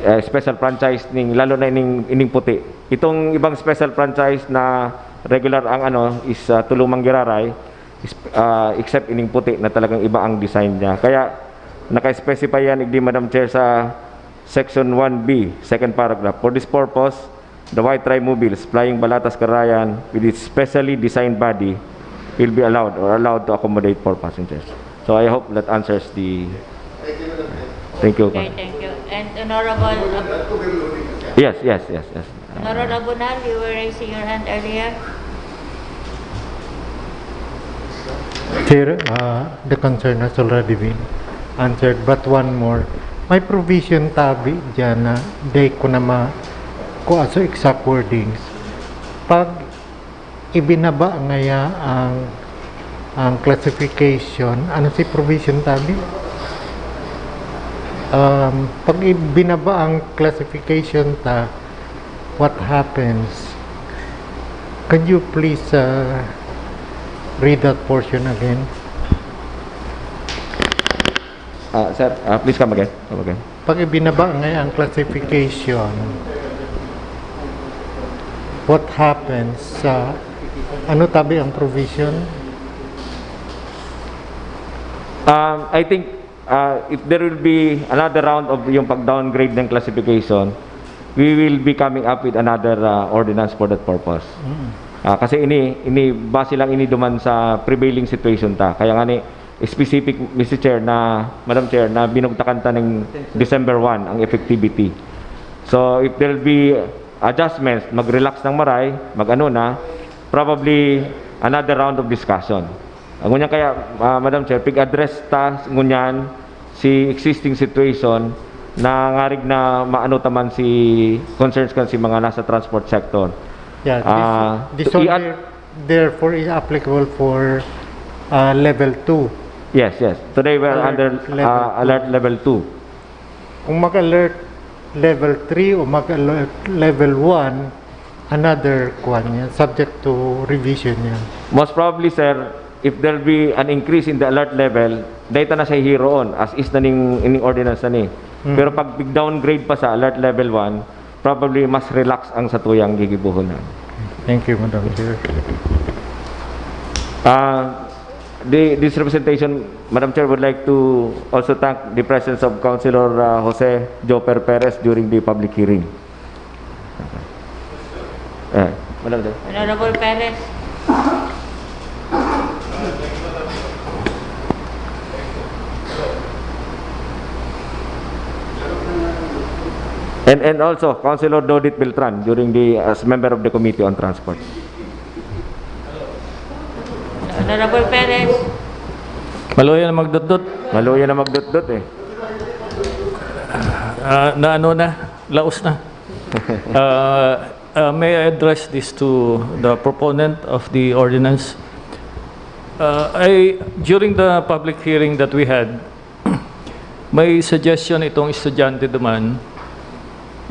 uh, special franchise ning, lalo na ining, ining puti. Itong ibang special franchise na regular ang, ano, is uh, tulumang giraray, is, uh, except ining puti na talagang iba ang design niya. Kaya naka-specify yan, igdi, Madam Chair, sa section one B, second paragraph. For this purpose, the white trimobiles flying Balatas Carayan with its specially designed body will be allowed or allowed to accommodate four passengers. So I hope that answers the... Thank you. Okay, thank you. And Honorable, Yes, yes, yes, yes. Honorable Abunal, you were raising your hand earlier. Chair, uh, the concern has already been answered, but one more. May provision tabi dyan na di ko na ma kung aso exact wordings. Pag ibinaba ngaya ang ang classification, ano si provision tabi? Um, pag ibinaba ang classification ta, what happens? Could you please uh, read that portion again? Uh, sir, uh, please come again. Come again. Pag ibinaba ngaya ang classification, what happens sa ano tabi ang provision? Um, I think uh, if there will be another round of yung pag-downgrade ng classification, we will be coming up with another uh, ordinance for that purpose. Uh, kasi ini ini base lang ini duman sa prevailing situation ta. Kaya nga ni specific, Mister Chair, na Madam Chair, na binugtakan ta ng December one ang effectivity. So if there will be adjustments, mag-relax ng maray, mag-ano na, probably another round of discussion. Ngunyan kaya, uh, Madam Chair, pig-address ta ngunyan si existing situation na ngarig na maano taman si concerns kan si mga nasa transport sector. Yeah, this, Ah, this to one i-add- there- therefore is applicable for uh, level two. Yes, yes. Today we're Alert under level uh, two. alert level two. Kung mag-alert level three o mag-alert level one, another kwan yan, subject to revision yan. Most probably, sir, if there'll be an increase in the alert level, data na siya hiroon, as is na ning, ning ordinance na ni. Mm. Pero pag big downgrade pa sa alert level one, probably mas relax ang satuyang gigibuhon na. Thank you, Madam Chair. Uh, the, this representation, Madam Chair, would like to also thank the presence of Councilor uh, Jose Joper Perez during the public hearing. Eh, Madam Chair. Honorable Perez. And, and also, Councilor Dodit Beltran during the as member of the Committee on Transport. Honorable Perez. Maluya na magdotdot. Maluya na magdotdot eh. Ah, na ano na, laos na. Uh, uh, may I address this to the proponent of the ordinance? Uh, I, during the public hearing that we had, may suggestion itong estudyante duman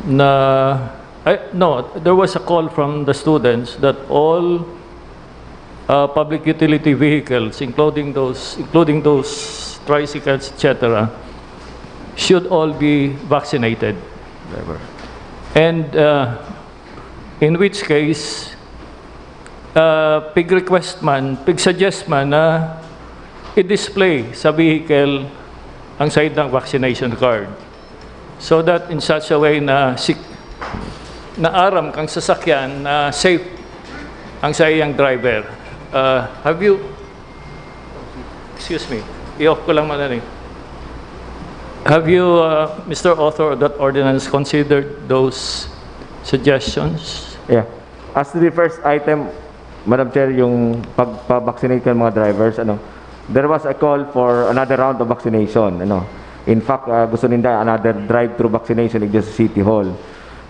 na, I, no, there was a call from the students that all uh, public utility vehicles, including those, including those tricycles, et cetera, should all be vaccinated. And uh, in which case, uh, pig-request man, pig-suggest man na i-display sa vehicle ang saindang vaccination card. So that in such a way na si, na aram kang sasakyan na safe ang saiyang driver. Uh, have you, excuse me, i-off ko lang muna ni. Have you, uh, Mister Author of that ordinance, considered those suggestions? Yeah. As to the first item, Madam Chair, yung pagpa-vaccinate kan mga drivers, ano, there was a call for another round of vaccination, ano. In fact, ah, gusto ninda another drive-through vaccination in the City Hall.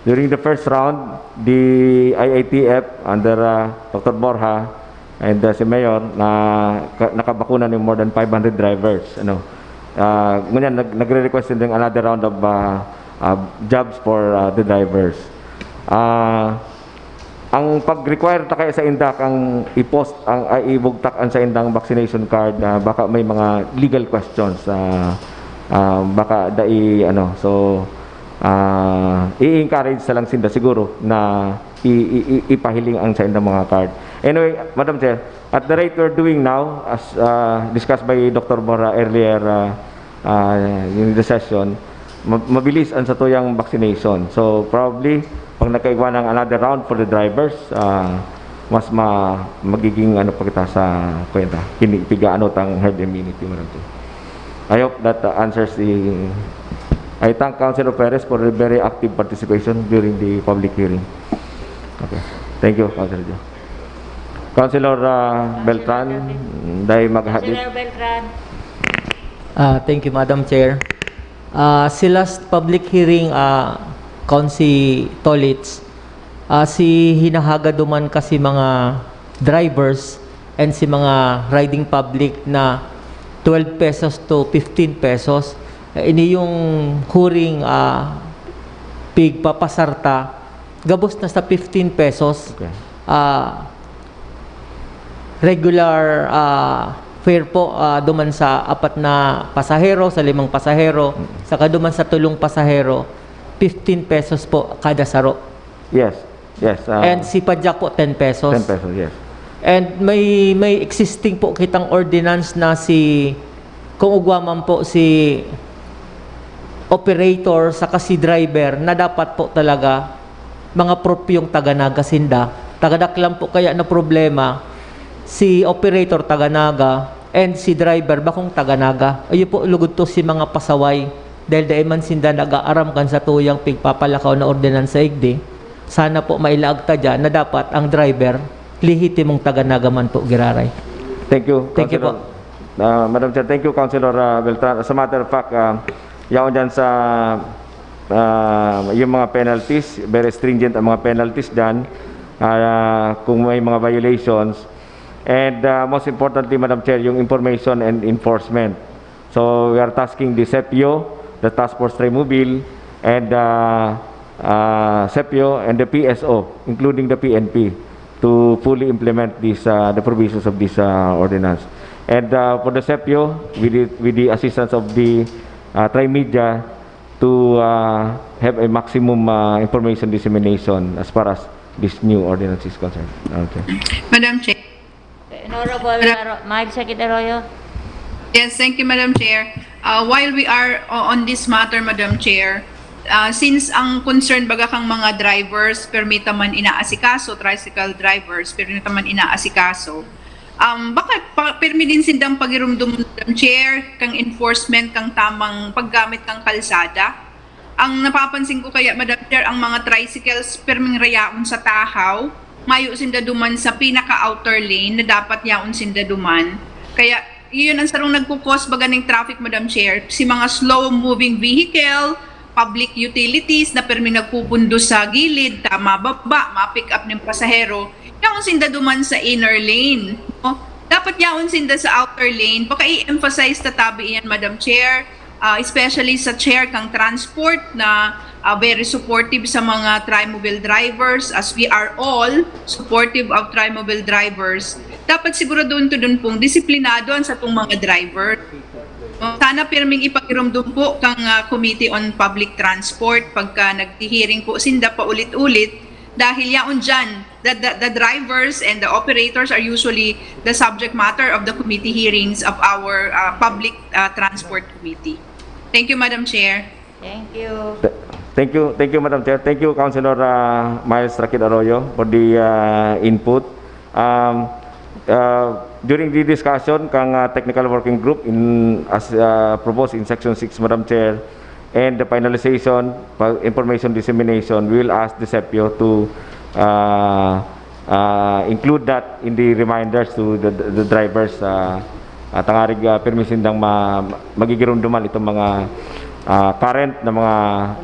During the first round, the I I T F under, ah, Doctor Borja and, ah, si Mayor na ka-, nakabakuna ni more than five hundred drivers, ano. Ah, ngunyan, nag-, nagre-request din ng another round of, ah, ah, jobs for, ah, the drivers. Ah, ang pag-require ta kaya sa inda kang i-post ang, ay, ibugtak an sa indang vaccination card, ah, baka may mga legal questions, ah, ah, baka dai, ano. So, ah, i-encourage sa lang sinda siguro na i-, i-, i-, ipahiling ang sa indang mga card. Anyway, Madam Chair, at the rate we're doing now, as, ah, discussed by Doctor Borja earlier, ah, ah, in the session, ma-, mabilis ang satuyang vaccination. So, probably, pag nagkaigwa ng another round for the drivers, ah, mas ma-, magiging ano pa kita sa kwenta. Kini-, pigaano tang herd immunity, Madam Chair. I hope that, uh, answers the, I thank Councilor Perez for the very active participation during the public hearing. Okay. Thank you, Councilor Joe. Councilor, uh, Beltran, dai maghadit. Councilor Beltran. Ah, thank you, Madam Chair. Ah, si last public hearing, ah, Consi Tolits, ah, si hinahagad duman kasi mga drivers and si mga riding public na twelve pesos to fifteen pesos. Eh, ini yung huring, ah, pigpapasarta, gabos na sa fifteen pesos. Okay. Ah, regular, ah, fare po, ah, duman sa apat na pasahero, sa limang pasahero, Mm. saka duman sa tulong pasahero, fifteen pesos po kada saro. Yes, yes, ah, And si Padjak po, ten pesos. ten pesos, yes. And may, may existing po kitang ordinance na si, kung ugwa man po si operator saka si driver na dapat po talaga mga propyong taga-Naga sinda. Taga-Daklan po kaya na problema, si operator taga-Naga and si driver bakong taga-Naga. Ayo po, lugod to si mga pasaway dahil dai man sinda nag-aaram kan satuyang pigpapalakaw na ordinansa igdi. Sana po mailaag ta dyan na dapat ang driver lehitimong taga-Naga man po giraray. Thank you, Thank you po. Councilor. Ah, Madam Chair, thank you, Councilor, ah, Beltran. As a matter of fact, ah, yaon dyan sa, ah, yung mga penalties, very stringent ang mga penalties dyan, ah, kung may mga violations. And, ah, most importantly, Madam Chair, yung information and enforcement. So, we are tasking the SEPIO, the Task Force Trimobile, and, ah, ah, SEPIO and the P S O, including the P N P, to fully implement this, ah, the provisions of this, ah, ordinance. And, ah, for the SEPIO, with the, with the assistance of the, ah, Trimedia, to, ah, have a maximum, ah, information dissemination as far as this new ordinance is concerned. Okay. Madam Chair. Honorable Madam Aro-, Miles Sakit Arroyo. Yes, thank you, Madam Chair. Uh, while we are o-, on this matter, Madam Chair, uh, since ang concern baga kang mga drivers, permi ta man inaasikaso, tricycle drivers, permi ta man inaasikaso, um, baka pa, permi din sindang pagirumdom, Madam Chair, kang enforcement, kang tamang paggamit kang kalsada. Ang napapansin ko kaya, Madam Chair, ang mga tricycles, perming rayaon sa tahaw, mayo sinda duman sa pinaka-outer lane na dapat yaon sinda duman. Kaya, yun ang sarong nagkukos baga ning traffic, Madam Chair. Si mga slow-moving vehicle, public utilities na permi nagpupundo sa gilid, ta mababa, ma-pick up ning pasahero, yaon sinda duman sa inner lane, no? Dapat yaon sinda sa outer lane. Baka i-emphasize ta tabi iyan, Madam Chair, ah, especially sa chair kang transport na, ah, very supportive sa mga trimobile drivers, as we are all supportive of trimobile drivers. Dapat siguraduhon to dun pong disiplinado ang satong mga driver. Sana pirming ipagirumdom po kang, ah, Committee on Public Transport pagka naghihiring po sinda paulit-ulit dahil yaon dyan, the, the, the drivers and the operators are usually the subject matter of the committee hearings of our, uh, Public, uh, Transport Committee. Thank you, Madam Chair. Thank you. Th-, thank you, thank you, Madam Chair. Thank you, Councilor, uh, Miles Rakid Arroyo, for the, uh, input. Um, uh, during the discussion kang, uh, technical working group in, as, uh, proposed in Section six, Madam Chair, and the finalization, pa-, information dissemination, we will ask the SEPIO to, uh, uh, include that in the reminders to the, the drivers, uh, at tangarig uh, pirmi sindang ma, magigirumduman itong mga uh, current na mga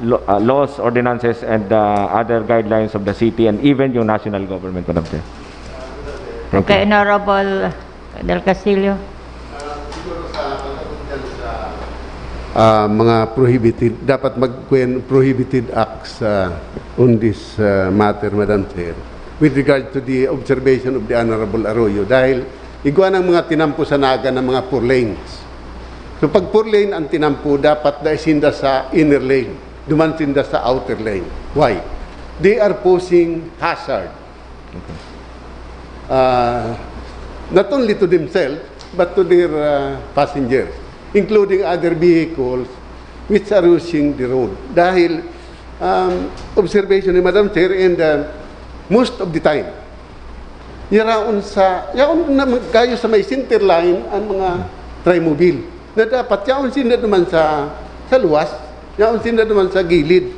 lo- uh, laws, ordinances, and uh, other guidelines of the city and even yung national government, Madam Chair. Thank Okay, you. Honorable Del Castillo. Ah, mga prohibited, dapat mag prohibited acts ah, on this ah, matter, Madam Chair, with regard to the observation of the Honorable Arroyo, dahil igwa ng mga tinampo sa Naga ng mga four lanes. So pag four lane ang tinampo, dapat dai sinda sa inner lane, duman sinda sa outer lane. Why? They are posing hazard. Uh, not only to themselves, but to their uh, passengers, including other vehicles which are using the road. Dahil um, observation ni Madam Chair, and uh, most of the time, yaraon sa, yaon na gayo sa may center line ang mga trimobile na dapat yaon sinda naman sa, sa luwas, yaon sinda naman sa gilid.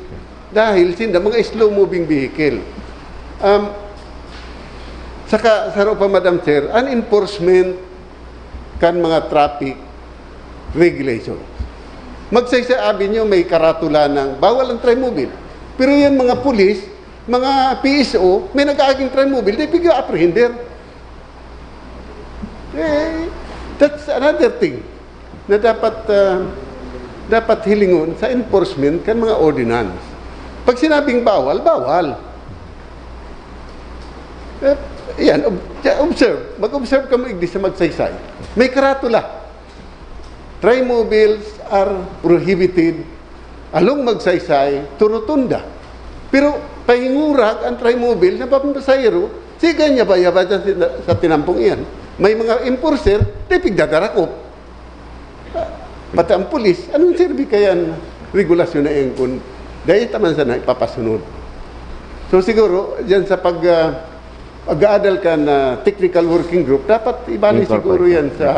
Dahil sinda mga slow-moving vehicle. Um, saka, saro pa, Madam Chair, an enforcement kan mga traffic regulation. Magsaysay Avenue, may karatula ng bawal ang trimobile. Pero yan, mga pulis, mga P S O, may nag-aaging trimobile, they pig apprehender. Eh, that's another thing na dapat ah, dapat hilingon sa enforcement kan mga ordinance. Pag sinabing bawal, bawal. Eh, yan, ob- ya- observe. Mag-observe kamo igdi sa Magsaysay. May karatula. Trimobiles are prohibited along Magsaysay to Rotunda. Pero pahingurag ang trimobile sa papasahero, siga niya ba yaba sa, sa tinampong iyan? May mga enforcer, di pigdadarakop. Pati ang pulis, anong serbi kaya ang regulasyon na iyan kung dahil taman sana ipapasunod? So siguro, dyan sa pag, ah, pag-aadal ka na technical working group, dapat ibalik Incorporate. Siguro yan sa,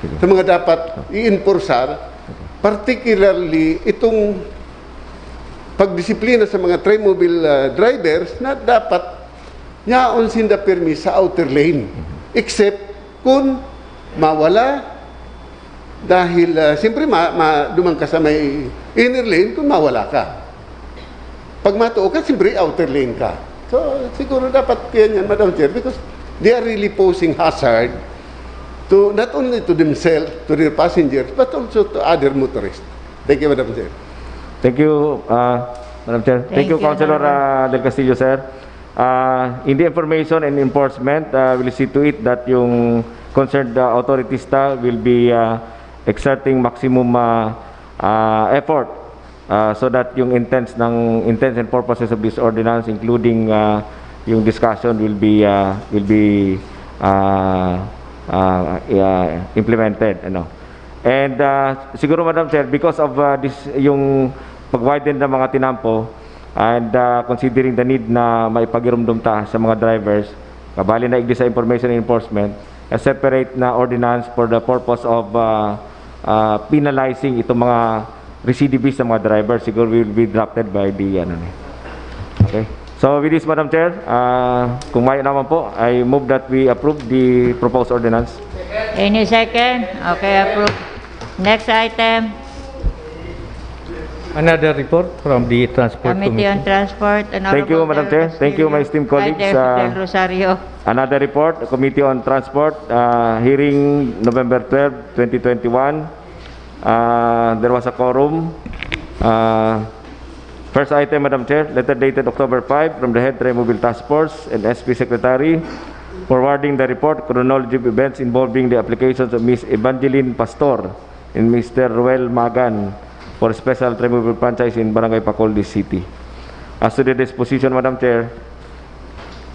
Sige. Sa mga dapat i-enforcear, particularly itong pagdisiplina sa mga trimobile ah, drivers na dapat yaon sinda pirmi sa outer lane. Except kung mawala, dahil ah, siyempre ma, ma, duman ka sa may inner lane kung mawala ka. Pag matuo ka, siyempre outer lane ka. So, siguro dapat yan yan, Madam Chair, because they are really posing hazard to not only to themselves, to their passengers, but also to other motorists. Thank you, Madam Chair. Thank you, uh, Madam Chair. Thank, Thank you, you, Councilor Honorable. Uh, Del Castillo, sir. Uh, in the information and enforcement, uh, we'll see to it that yung concerned uh, authorities ta will be uh, exerting maximum uh, uh, effort uh, so that yung intents ng intents and purposes of this ordinance, including uh, yung discussion, will be uh, will be uh, uh, uh, implemented, ano. And uh, siguro, Madam Chair, because of uh, this, yung pag-widen ng mga tinampo, and uh, considering the need na maipagirumdom ta sa mga drivers, kabali na igdi sa information enforcement, a separate na ordinance for the purpose of uh, uh, penalizing itong mga recidivist na mga drivers, siguro will be drafted by the, ano ni. Okay. So with this, Madam Chair, uh, kung may naman po, I move that we approve the proposed ordinance. Any second? Okay, approve. Next item, Another report from the Transport Committee on Committee. Transport. Thank you, Madam Chair. Thank you, my esteemed colleagues. Rider Uh, Del Rosario. Another report, Committee on Transport, uh, hearing November twelve, twenty twenty-one. Uh, there was a quorum. Uh, first item, Madam Chair, letter dated October five from the Head Trimobile Task Force and S P Secretary, forwarding the report, chronology of events involving the applications of Miss Evangeline Pastor and Mister Ruel Magan for special trimobile franchise in Barangay Pacoldes City. As to the disposition, Madam Chair,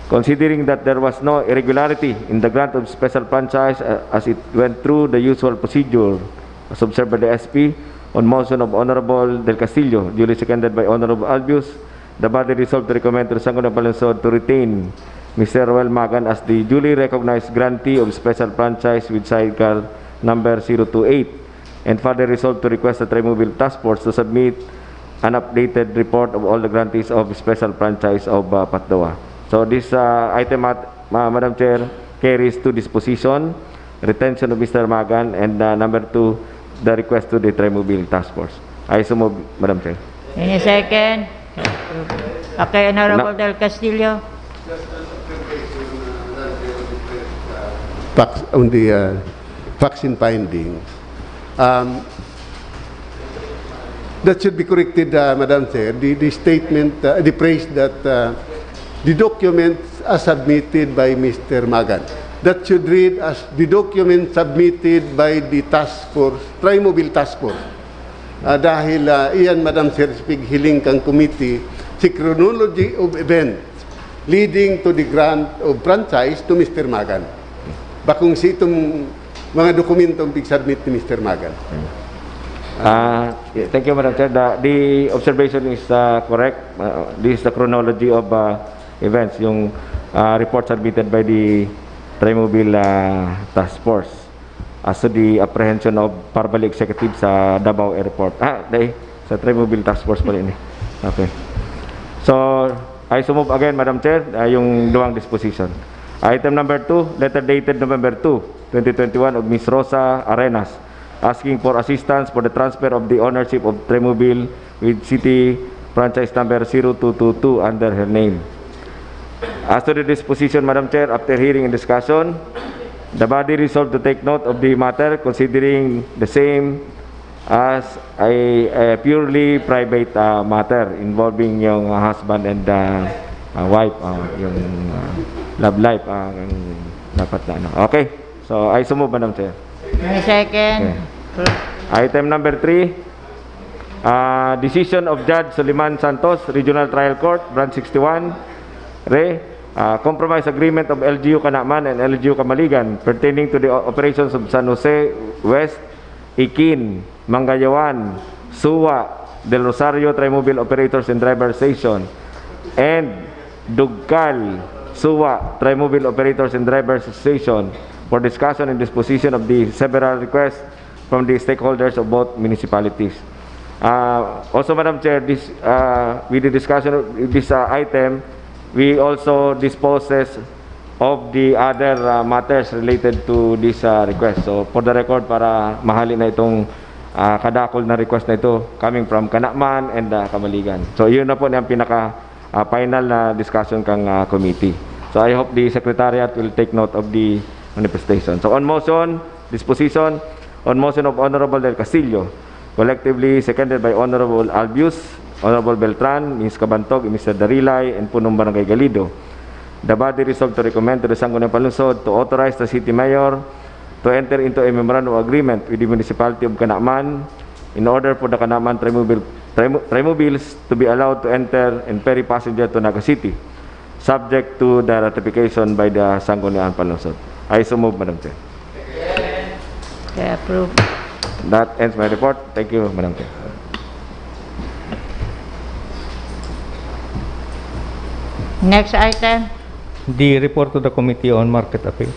considering that there was no irregularity in the grant of special franchise uh, as it went through the usual procedure as observed by the S P on motion of Honorable Del Castillo, duly seconded by Honorable Albius, the body resolved to recommend to the Sangguniang Panlungsod to retain Mister Roel Magan as the duly recognized grantee of special franchise with sidecar number zero two eight, and further resolved to request the Trimobile Task Force to submit an updated report of all the grantees of special franchise of uh, Patdoa. So this uh, item, at, uh, Madam Chair, carries two disposition, retention of Mister Magan, and uh, number two, the request to the Trimobile Task Force. I so move, Madam Chair. Any second? Okay, Honorable Del Castillo. Facts on the uh, facts and findings. Um, that should be corrected, uh, Madam Chair. The, the statement, uh, the phrase that uh, the documents are submitted by Mister Magan. That should read as the document submitted by the task force, Trimobile Task Force. Ah, dahil ah, iyan, Madam Chair, sa pighiling kan committee, si chronology of events leading to the grant of franchise to Mister Magan. Bakong si itong mga dokumentong pig-submit ni Mister Magan. Uh, yeah, thank you, Madam Chair. The, the observation is uh, correct. Uh, this is the chronology of uh, events, yung uh, report submitted by the Trimobile uh, Task Force as to the apprehension of Parbali Executive sa Davao Airport. Ah, dai. Sa Trimobile Task Force pala ini. Okay. So, I so move again, Madam Chair, uh, yung duwang disposition. Item number two, letter dated November two, twenty twenty-one of Miss Rosa Arenas, asking for assistance for the transfer of the ownership of Trimobile with City Franchise Number zero two two two under her name. As to the disposition, Madam Chair, after hearing and discussion, the body resolved to take note of the matter, considering the same as a, a purely private uh, matter involving yung uh, husband and uh, uh, wife, uh, yung uh, love life, uh, ang dapat na ano. Okay, so I so move, Madam Chair. Any second? Okay. Item number three, uh, decision of Judge Soliman Santos, Regional Trial Court, Branch sixty-one, Re, uh, Compromise Agreement of L G U Canaman and L G U Camaligan pertaining to the o- operations of San Jose West, Ikin, Mangayawan, Suwa, Del Rosario Trimobile Operators and Drivers Station, and Dugkal, Suwa, Trimobile Operators and Drivers Station for discussion and disposition of the several requests from the stakeholders of both municipalities. Uh, also, Madam Chair, this, uh, with the discussion of this uh, item, we also disposes of the other uh, matters related to this uh, request. So, for the record, para mahali na itong uh, kadakol na request na ito coming from Canaman and uh, Camaligan. So, yun na po ang pinaka uh, final na discussion kang uh, committee. So, I hope the Secretariat will take note of the manifestation. So, on motion, disposition, on motion of Honorable Del Castillo, collectively seconded by Honorable Albius, Honorable Beltran, Miss Cabantog, Mister Darilay, and Punong Barangay Galido. The body resolved to recommend to the Sangguniang Panlungsod to authorize the City Mayor to enter into a memorandum of agreement with the Municipality of Canaman in order for the Canaman Trimobile, Trimo- Trimobiles to be allowed to enter and ferry passenger to Naga City, subject to the ratification by the Sangguniang Panlungsod. I so move, Madam Chair. Okay, approve. That ends my report. Thank you, Madam Chair. Next item. The report to the Committee on Market Affairs.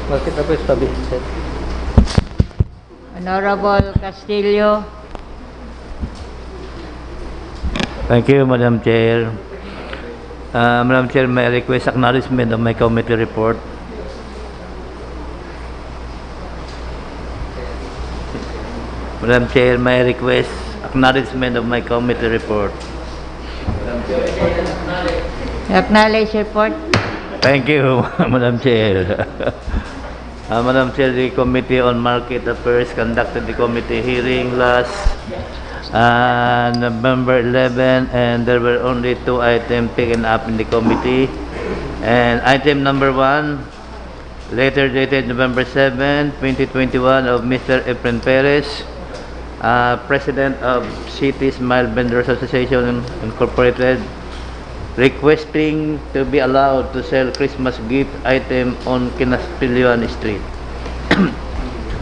Market Affairs tabi, sir. Honorable Castillo. Thank you, Madam Chair. Uh, Madam Chair, may I request acknowledgement of my committee report? Madam Chair, may I request acknowledgement of my committee report? Acknowledge report. Thank you, Madam Chair. Uh, Madam Chair, the Committee on Market Affairs conducted the committee hearing last uh, November eleven, and there were only two items taken up in the committee. And item number one, letter dated November seven, twenty twenty-one, of Mister Efren Perez, uh, President of Cities Mild Vendors Association Incorporated, requesting to be allowed to sell Christmas gift item on Quinaspilloan Street.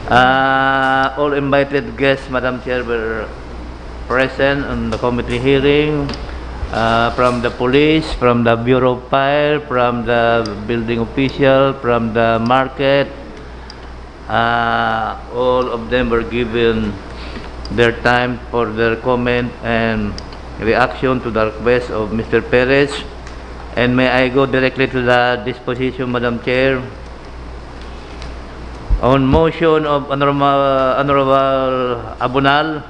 Uh, all invited guests, Madam Chair, were present on the committee hearing, uh, from the police, from the Bureau of Fire, from the building official, from the market. Uh, all of them were given their time for their comment and reaction to the request of Mister Perez. And may I go directly to the disposition, Madam Chair? On motion of Honorable, Honorable Abunal,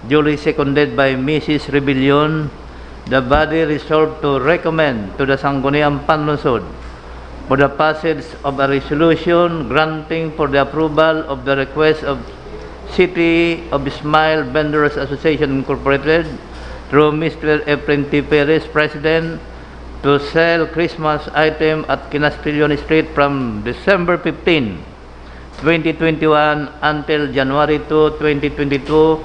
duly seconded by Missus Rebellion, the body resolved to recommend to the Sangguniang Panlungsod for the passage of a resolution granting for the approval of the request of City of Smile Vendors Association Incorporated through Mister Efren T. Perez, President, to sell Christmas item at Kinastillion Street from December fifteen, twenty twenty-one until January two, twenty twenty-two,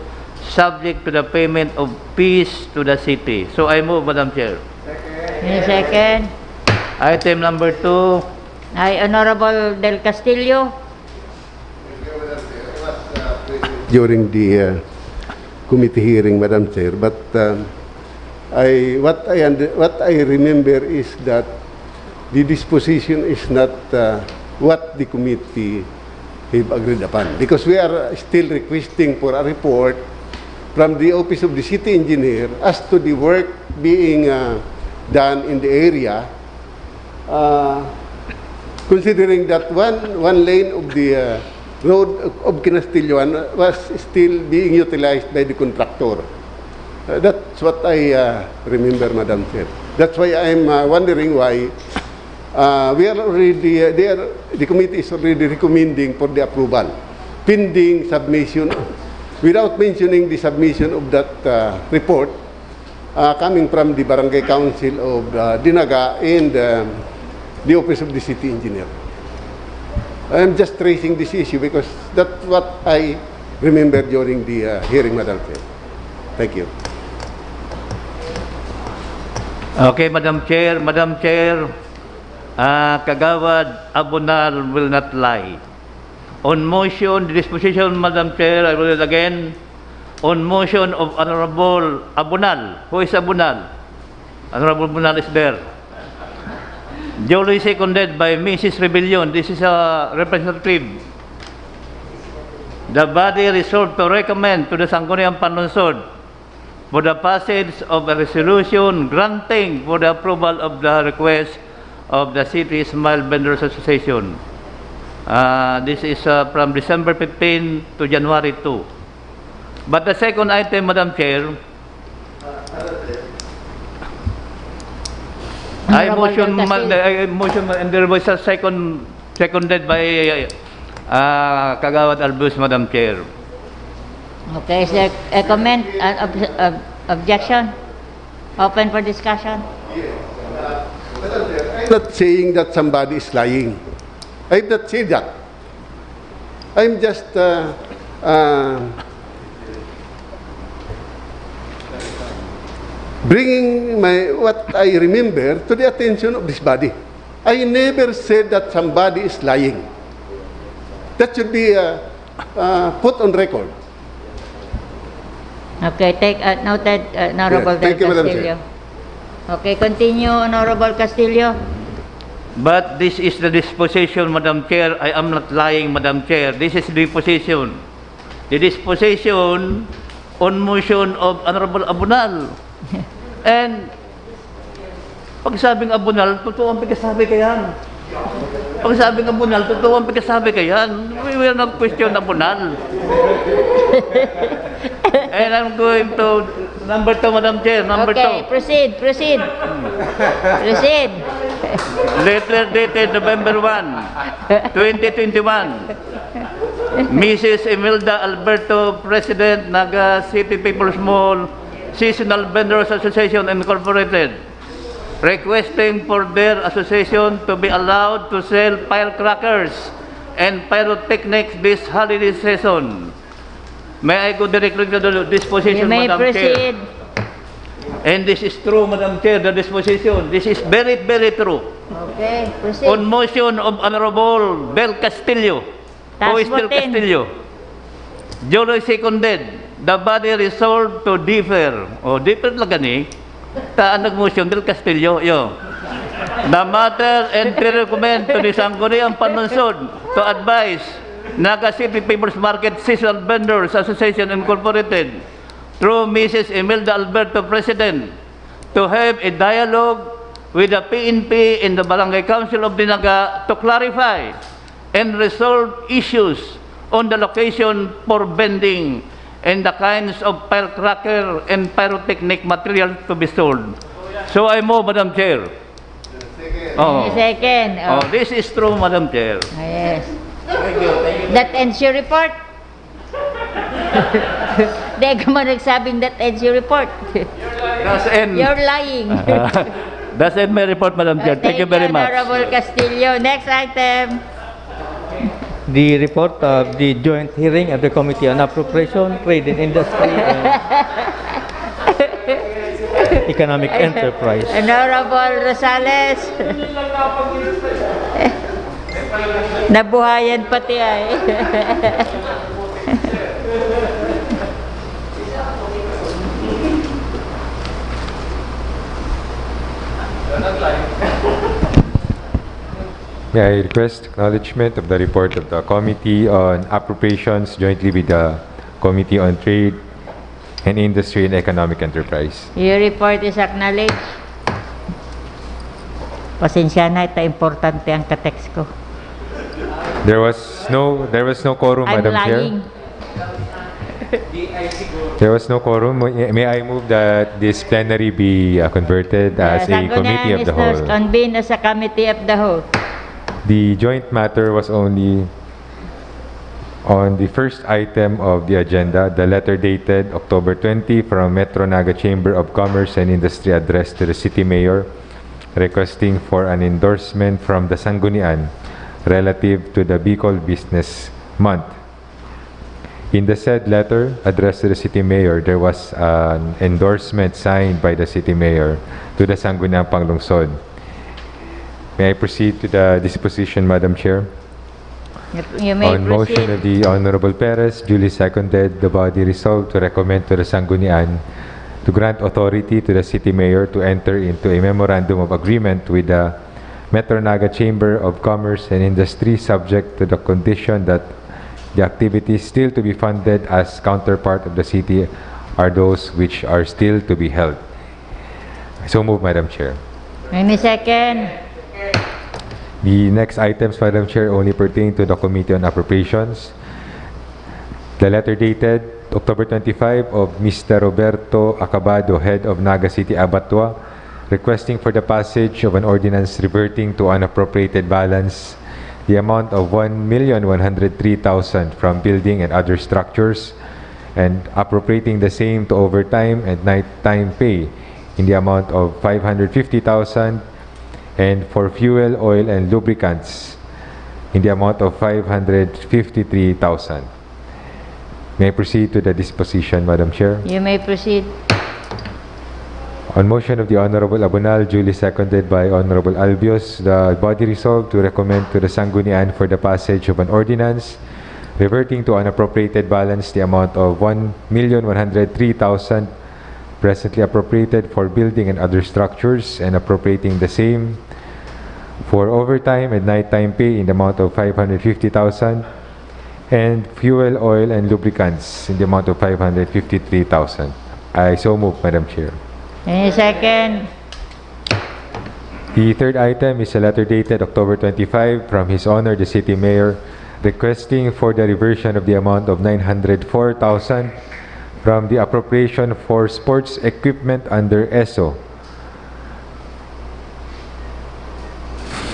subject to the payment of fees to the city. So I move, Madam Chair. May second. Item number two. Ay, Honorable Del Castillo. During the uh, committee hearing, Madam Chair, but um, I what I under, what I remember is that the disposition is not uh, what the committee have agreed upon, because we are still requesting for a report from the office of the city engineer as to the work being uh, done in the area, uh, considering that one one lane of the uh, road of Kinastilloan was still being utilized by the contractor. Uh, that's what I uh, remember, Madam Chair. That's why I'm uh, wondering why uh, we are already uh, they are, the committee is already recommending for the approval pending submission, without mentioning the submission of that uh, report uh, coming from the Barangay Council of uh, Dinaga and um, the Office of the City Engineer. I'm just raising this issue because that's what I remember during the uh, hearing, Madam Chair. Thank you. Okay, Madam Chair. Madam Chair, uh, Kagawad Abunal will not lie. On motion, the disposition, Madam Chair, I will read again. On motion of Honorable Abunal. Who is Abunal? Honorable Abunal is there. Duly seconded by Missus Rebellion. This is a representative. The body resolved to recommend to the Sangguniang Panlungsod for the passage of a resolution granting for the approval of the request of the City Smile Vendors Association. Uh, this is uh, from December fifteen to January two. But the second item, Madam Chair, I Honorable motion, Del Castillo. I motion, and there was a second, seconded by uh, Kagawad Albus, Madam Chair. Okay, is there a comment, an ob- ob- objection? Open for discussion? I'm not saying that somebody is lying. I've not said that. I'm just uh, uh, bringing my what I remember to the attention of this body. I never said that somebody is lying. That should be uh, uh, put on record. Okay, take uh, noted, uh, Honorable Yes, thank Del you, Madam Castillo. Okay, continue, Honorable Castillo. But this is the disposition, Madam Chair. I am not lying, Madam Chair. This is the position. The disposition on motion of Honorable Abunal. And pag sabing Abunal, totoo ang pagkasabi kayan. Pag sabing Abunal, totoo ang pagkasabi kayan. We will not question Abunal. And I'm going to number two, Madam Chair. Number Okay, two. Proceed, proceed. Proceed. Letter dated November one, twenty twenty-one. Missus Imelda Alberto, President, Naga City People's Mall Seasonal Vendors Association Incorporated, requesting for their association to be allowed to sell firecrackers and pyrotechnics this holiday season. May I go directly to the disposition, You may Madam Chair? Proceed. And this is true, Madam Chair, the disposition. This is very, very true. Okay, proceed. On motion of Honorable Del Castillo. Who is Del Castillo? Duly seconded. The body resolved to defer. O, defer lang gani. Ta ang nag-motion, Del Castillo, yo. The matter and to recommend to the Sangguniang Panlungsod to advise Naga City People's Market Seasonal Vendors Association Incorporated, through Missus Imelda Alberto, President, to have a dialogue with the P N P and the Barangay Council of Dinaga to clarify and resolve issues on the location for vending and the kinds of firecracker and pyrotechnic materials to be sold. So I move, Madam Chair. Oh. Second. Oh, this is true, Madam Chair. Yes. That ends your report. Di ka man nagsabing that ends your report. That's end. You're lying. That's end my report, Madam Chair. Thank you very much. Honorable Castillo. Next item. The report of the joint hearing of the Committee on Appropriation, Trade and Industry, and Economic Enterprise. Honorable Rosales. Nabuhayan pati ay. May I request acknowledgement of the report of the Committee on Appropriations jointly with the Committee on Trade and Industry and Economic Enterprise. Your report is acknowledged. Pasensya na, ito importante ang ka-text ko. There was no there was no quorum, I'm Madam Chair. Lying. There was no quorum. May may I move that this plenary be uh, converted as a committee of the whole? Convene as a committee of the whole. The joint matter was only on the first item of the agenda, the letter dated October twenty from Metro Naga Chamber of Commerce and Industry addressed to the city mayor requesting for an endorsement from the Sanggunian relative to the Bicol Business Month. In the said letter addressed to the city mayor, there was an endorsement signed by the city mayor to the Sangguniang Panglungsod. May I proceed to the disposition, Madam Chair? You, you may On motion proceed. Of the Honorable Perez, duly seconded, the body resolved to recommend to the Sanggunian to grant authority to the city mayor to enter into a memorandum of agreement with the Metro Naga Chamber of Commerce and Industry, subject to the condition that the activities still to be funded as counterpart of the city are those which are still to be held. So move, Madam Chair. Any second? The next items, Madam Chair, only pertain to the Committee on Appropriations. The letter dated October twenty-five of Mister Roberto Acabado, head of Naga City Abattoir, requesting for the passage of an ordinance reverting to unappropriated balance the amount of one million one hundred three thousand from building and other structures and appropriating the same to overtime and nighttime pay in the amount of five hundred fifty thousand and for fuel, oil, and lubricants in the amount of five hundred fifty-three thousand. May I proceed to the disposition, Madam Chair? You may proceed. On motion of the Honorable Abonal, duly seconded by Honorable Albios, the body resolved to recommend to the Sanggunian for the passage of an ordinance reverting to unappropriated balance the amount of one million one hundred three thousand presently appropriated for building and other structures and appropriating the same for overtime and nighttime pay in the amount of five hundred fifty thousand and fuel, oil, and lubricants in the amount of five hundred fifty-three thousand. I so move, Madam Chair. Any second? The third item is a letter dated October twenty-five from His Honor the City Mayor requesting for the reversion of the amount of nine hundred four thousand from the appropriation for sports equipment under ESO,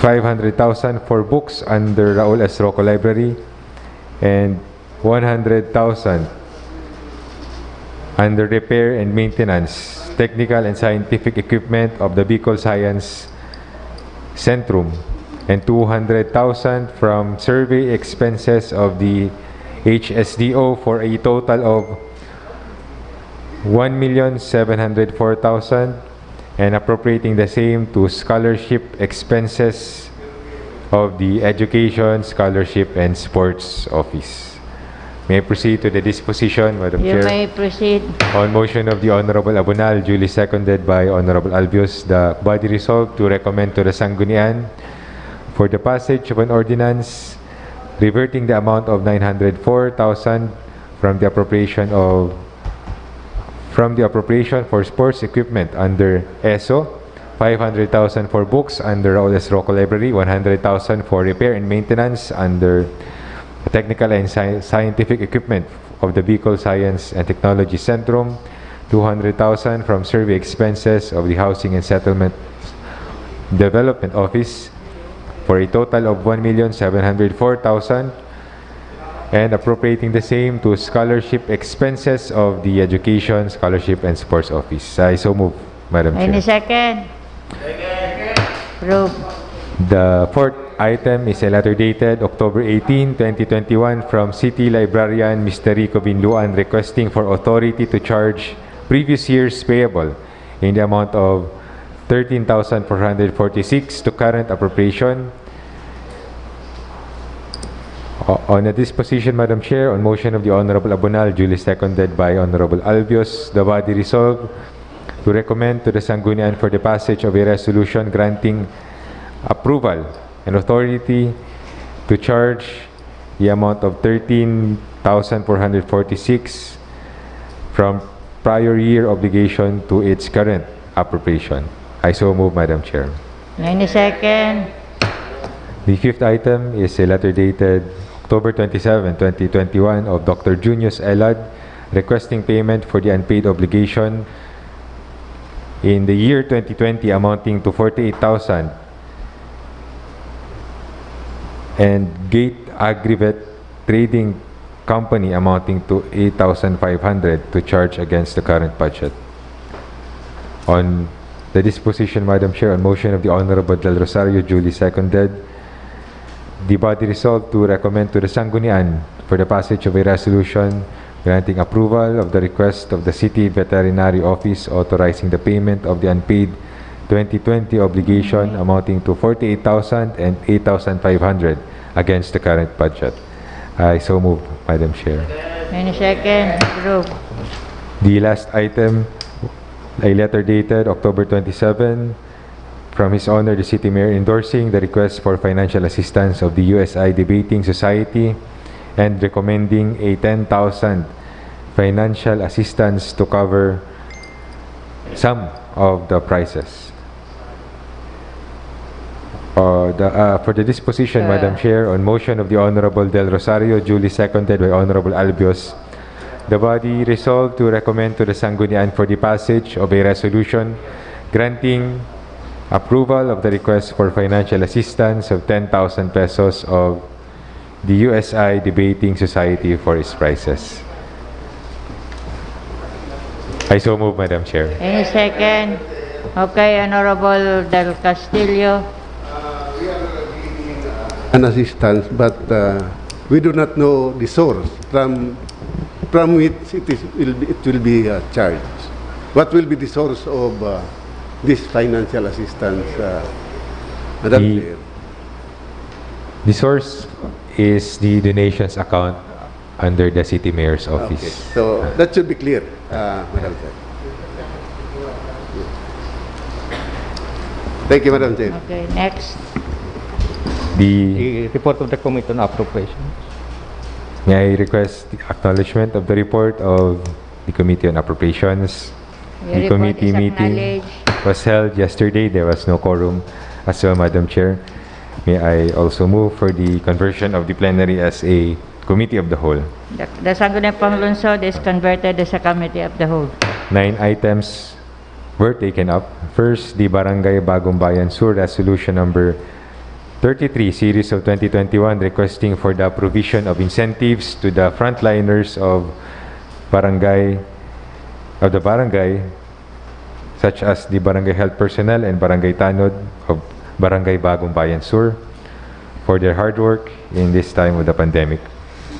five hundred thousand for books under Raul S. Rocco Library, and one hundred thousand under repair and maintenance, technical and scientific equipment of the Bicol Science Centrum, and two hundred thousand from survey expenses of the H S D O for a total of one million seven hundred four thousand and appropriating the same to scholarship expenses of the Education, Scholarship, and Sports Office. May I proceed to the disposition, Madam You Chair? May proceed. On motion of the Honorable Abonal, duly seconded by Honorable Albios, the body resolved to recommend to the Sanggunian for the passage of an ordinance reverting the amount of nine hundred four thousand from the appropriation of, from the appropriation for sports equipment under ESO, five hundred thousand for books under Raul S. Rocco Library, one hundred thousand for repair and maintenance under technical and sci-, scientific equipment of the Bicol Science and Technology Centrum, two hundred thousand from survey expenses of the Housing and Settlement Development Office, for a total of one million seven hundred four thousand, and appropriating the same to scholarship expenses of the Education, Scholarship, and Sports Office. I so move, Madam Chair. Any second? Approve. The fourth item is a letter dated October eighteen, twenty twenty-one, from City Librarian Mister Rico Binluan, requesting for authority to charge previous year's payable in the amount of thirteen thousand four hundred forty-six to current appropriation. O-, on a disposition, Madam Chair, on motion of the Honorable Abunal, duly seconded by Honorable Albios, the body resolve to recommend to the Sanggunian for the passage of a resolution granting approval and authority to charge the amount of thirteen thousand four hundred forty-six from prior year obligation to its current appropriation. I so move, Madam Chair. Any second? The fifth item is a letter dated October twenty-seven, twenty twenty-one, of Doctor Junius Elad, requesting payment for the unpaid obligation in the year twenty twenty amounting to forty-eight thousand, and Gate Agrivet Trading Company amounting to eight thousand five hundred to charge against the current budget. On the disposition, Madam Chair, on motion of the Honorable Del Rosario, duly seconded, the body resolved to recommend to the Sanggunian for the passage of a resolution granting approval of the request of the City Veterinary Office authorizing the payment of the unpaid twenty twenty obligation amounting to forty-eight thousand and eight thousand five hundred against the current budget. I so move, Madam Chair. Any second? Approve. The last item, a letter dated October twenty-seven, from His Honor the City Mayor endorsing the request for financial assistance of the U S I Debating Society and recommending a ten thousand financial assistance to cover some of the prices. Uh, the, uh, for the disposition, Uh, Madam Chair, on motion of the Honorable Del Rosario, duly seconded by Honorable Albios, the body resolved to recommend to the Sanggunian for the passage of a resolution granting approval of the request for financial assistance of ten thousand pesos of the U S I Debating Society for its prices. I so move, Madam Chair. Any second? Okay, Honorable Del Castillo. An assistance, but uh, we do not know the source from from which it is will be, it will be uh, charged. What will be the source of uh, this financial assistance, uh, Madam The- Chair? The source is the donations account under the City Mayor's Okay, office. So that should be clear, uh, Madam Chair. Thank you, Madam Chair. Okay, next. The The report of the Committee on Appropriation. May I request the acknowledgement of the report of the Committee on Appropriations? Your The report committee is meeting acknowledged. was held yesterday. There was no quorum as well, Madam Chair. May I also move for the conversion of the plenary as a committee of the whole? The, the Sangguniang Panglungsod is converted as a committee of the whole. Nine items were taken up. First, the Barangay Bagong Bayan Sur Resolution Number thirty-three, Series of twenty twenty-one, requesting for the provision of incentives to the frontliners of barangay, of the barangay, such as the barangay health personnel and barangay tanod of Barangay Bagong Bayan Sur, for their hard work in this time of the pandemic.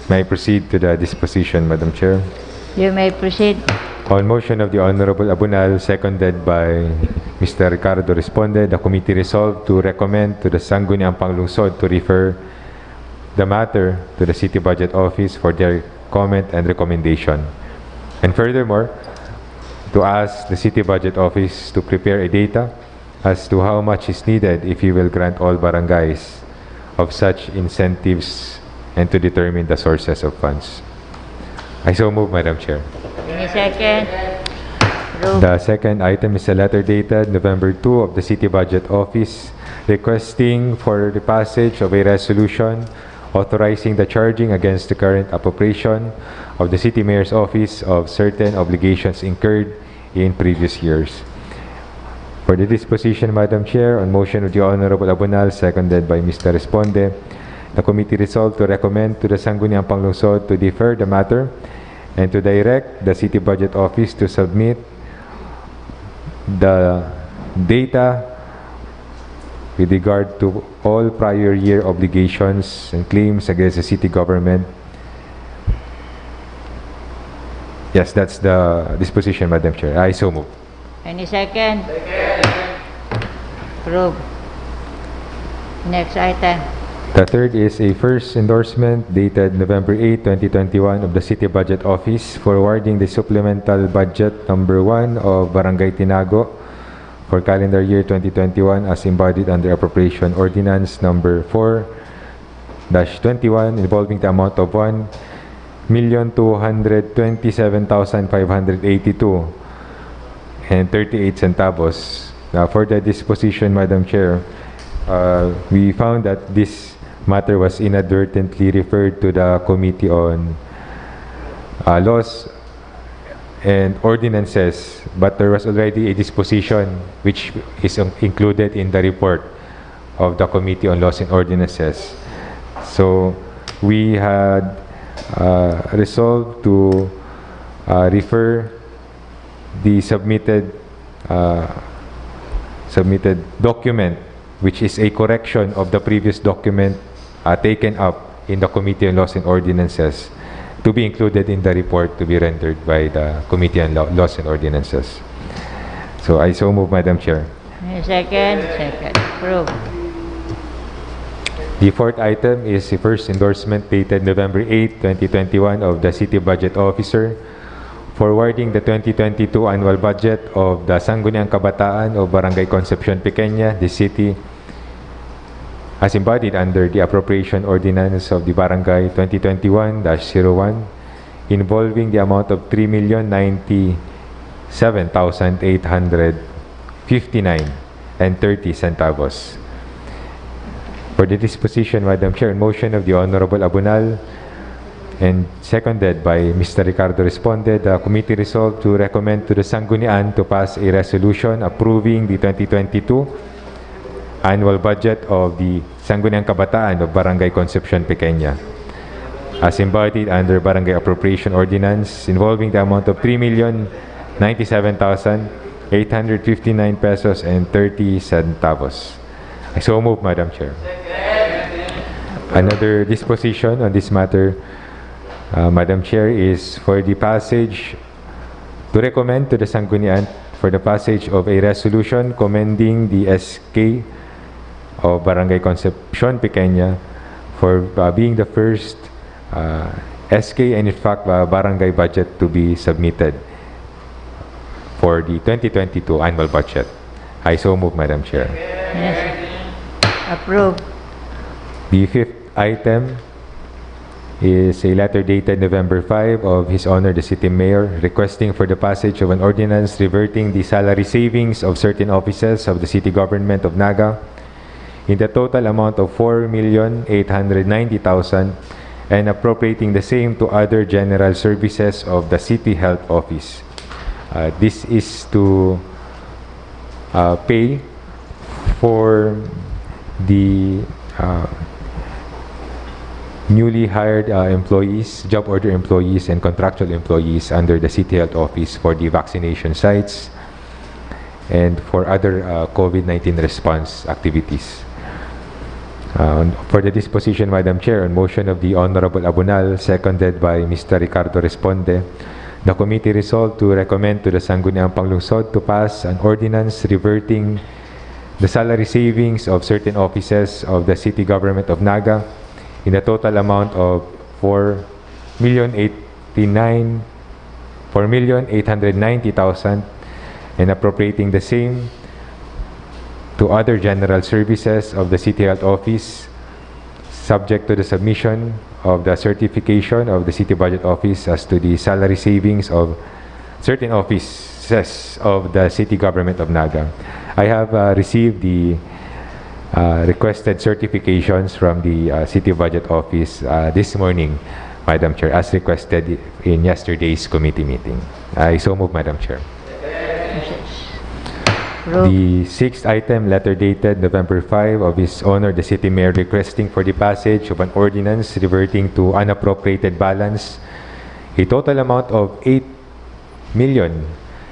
May I proceed to the disposition, Madam Chair? You may proceed. On motion of the Honorable Abunal, seconded by Mister Ricardo Responde, the committee resolved to recommend to the Sangguniang Panglungsod to refer the matter to the City Budget Office for their comment and recommendation. And furthermore, to ask the City Budget Office to prepare a data as to how much is needed if you will grant all barangays of such incentives and to determine the sources of funds. I so move, Madam Chair. Any second? Approve. The second item is a letter dated November two of the City Budget Office requesting for the passage of a resolution authorizing the charging against the current appropriation of the City Mayor's Office of certain obligations incurred in previous years. For the disposition, Madam Chair, on motion of the Honorable Abunal, seconded by Mister Responde, the committee resolved to recommend to the Sangguniang Panglungsod to defer the matter and to direct the City Budget Office to submit the data with regard to all prior year obligations and claims against the city government. Yes, that's the disposition, Madam Chair. I so move. Any second? Approve. Next item. The third is a first endorsement dated November eight, twenty twenty-one of the City Budget Office forwarding the supplemental budget number one of Barangay Tinago for calendar year twenty twenty-one as embodied under Appropriation Ordinance number four dash twenty-one involving the amount of one million two hundred twenty-seven thousand five hundred eighty-two and thirty-eight centavos. Now, for the disposition, Madam Chair, uh, we found that this matter was inadvertently referred to the Committee on uh, Laws and Ordinances, but there was already a disposition which is in- included in the report of the Committee on Laws and Ordinances. So, we had uh, resolved to uh, refer the submitted uh, submitted document, which is a correction of the previous document uh, taken up in the Committee on Laws and Ordinances, to be included in the report to be rendered by the Committee on Law- Laws and Ordinances. So I so move, Madam Chair. Any second? Second. Approve. The fourth item is the first endorsement dated November eight, twenty twenty-one of the City Budget Officer forwarding the twenty twenty-two annual budget of the Sangguniang Kabataan of Barangay Concepcion Pequeña, the city, as embodied under the Appropriation Ordinance of the Barangay twenty twenty-one dash zero one, involving the amount of three million ninety-seven thousand eight hundred fifty-nine and thirty centavos. For the disposition, Madam Chair, motion of the Honorable Abunal and seconded by Mister Ricardo Responde, the committee resolved to recommend to the Sanggunian to pass a resolution approving the twenty twenty-two annual budget of the Sangguniang Kabataan of Barangay Concepcion Pequeña, as embodied under Barangay Appropriation Ordinance, involving the amount of three million ninety-seven thousand eight hundred fifty-nine pesos and thirty centavos. I so move, Madam Chair. Another disposition on this matter, uh, Madam Chair, is for the passage to recommend to the Sanggunian for the passage of a resolution commending the S K of Barangay Concepcion Pequeña for uh, being the first uh, S K and, in fact, uh, barangay budget to be submitted for the twenty twenty-two annual budget. I so move, Madam Chair. Yes. Approve. The fifth item is a letter dated November five of His Honor the City Mayor requesting for the passage of an ordinance reverting the salary savings of certain offices of the City Government of Naga in the total amount of four million eight hundred ninety thousand and appropriating the same to other general services of the City Health Office. Uh, this is to uh, pay for the uh, newly hired uh, employees, job order employees, and contractual employees under the City Health Office for the vaccination sites and for other uh, COVID nineteen response activities. Uh, for the disposition, Madam Chair, on motion of the Honorable Abunal, seconded by Mister Ricardo Responde, the committee resolved to recommend to the Sangguniang Panglungsod to pass an ordinance reverting the salary savings of certain offices of the City Government of Naga in a total amount of four million eighty-nine, four million eight hundred ninety thousand, and appropriating the same to other general services of the City Health Office, subject to the submission of the certification of the City Budget Office as to the salary savings of certain offices of the City Government of Naga. I have uh, received the uh, requested certifications from the uh, City Budget Office uh, this morning, Madam Chair, as requested in yesterday's committee meeting. I so move, Madam Chair. The sixth item, letter dated November five, of His Honor the City Mayor, requesting for the passage of an ordinance reverting to unappropriated balance, a total amount of eight million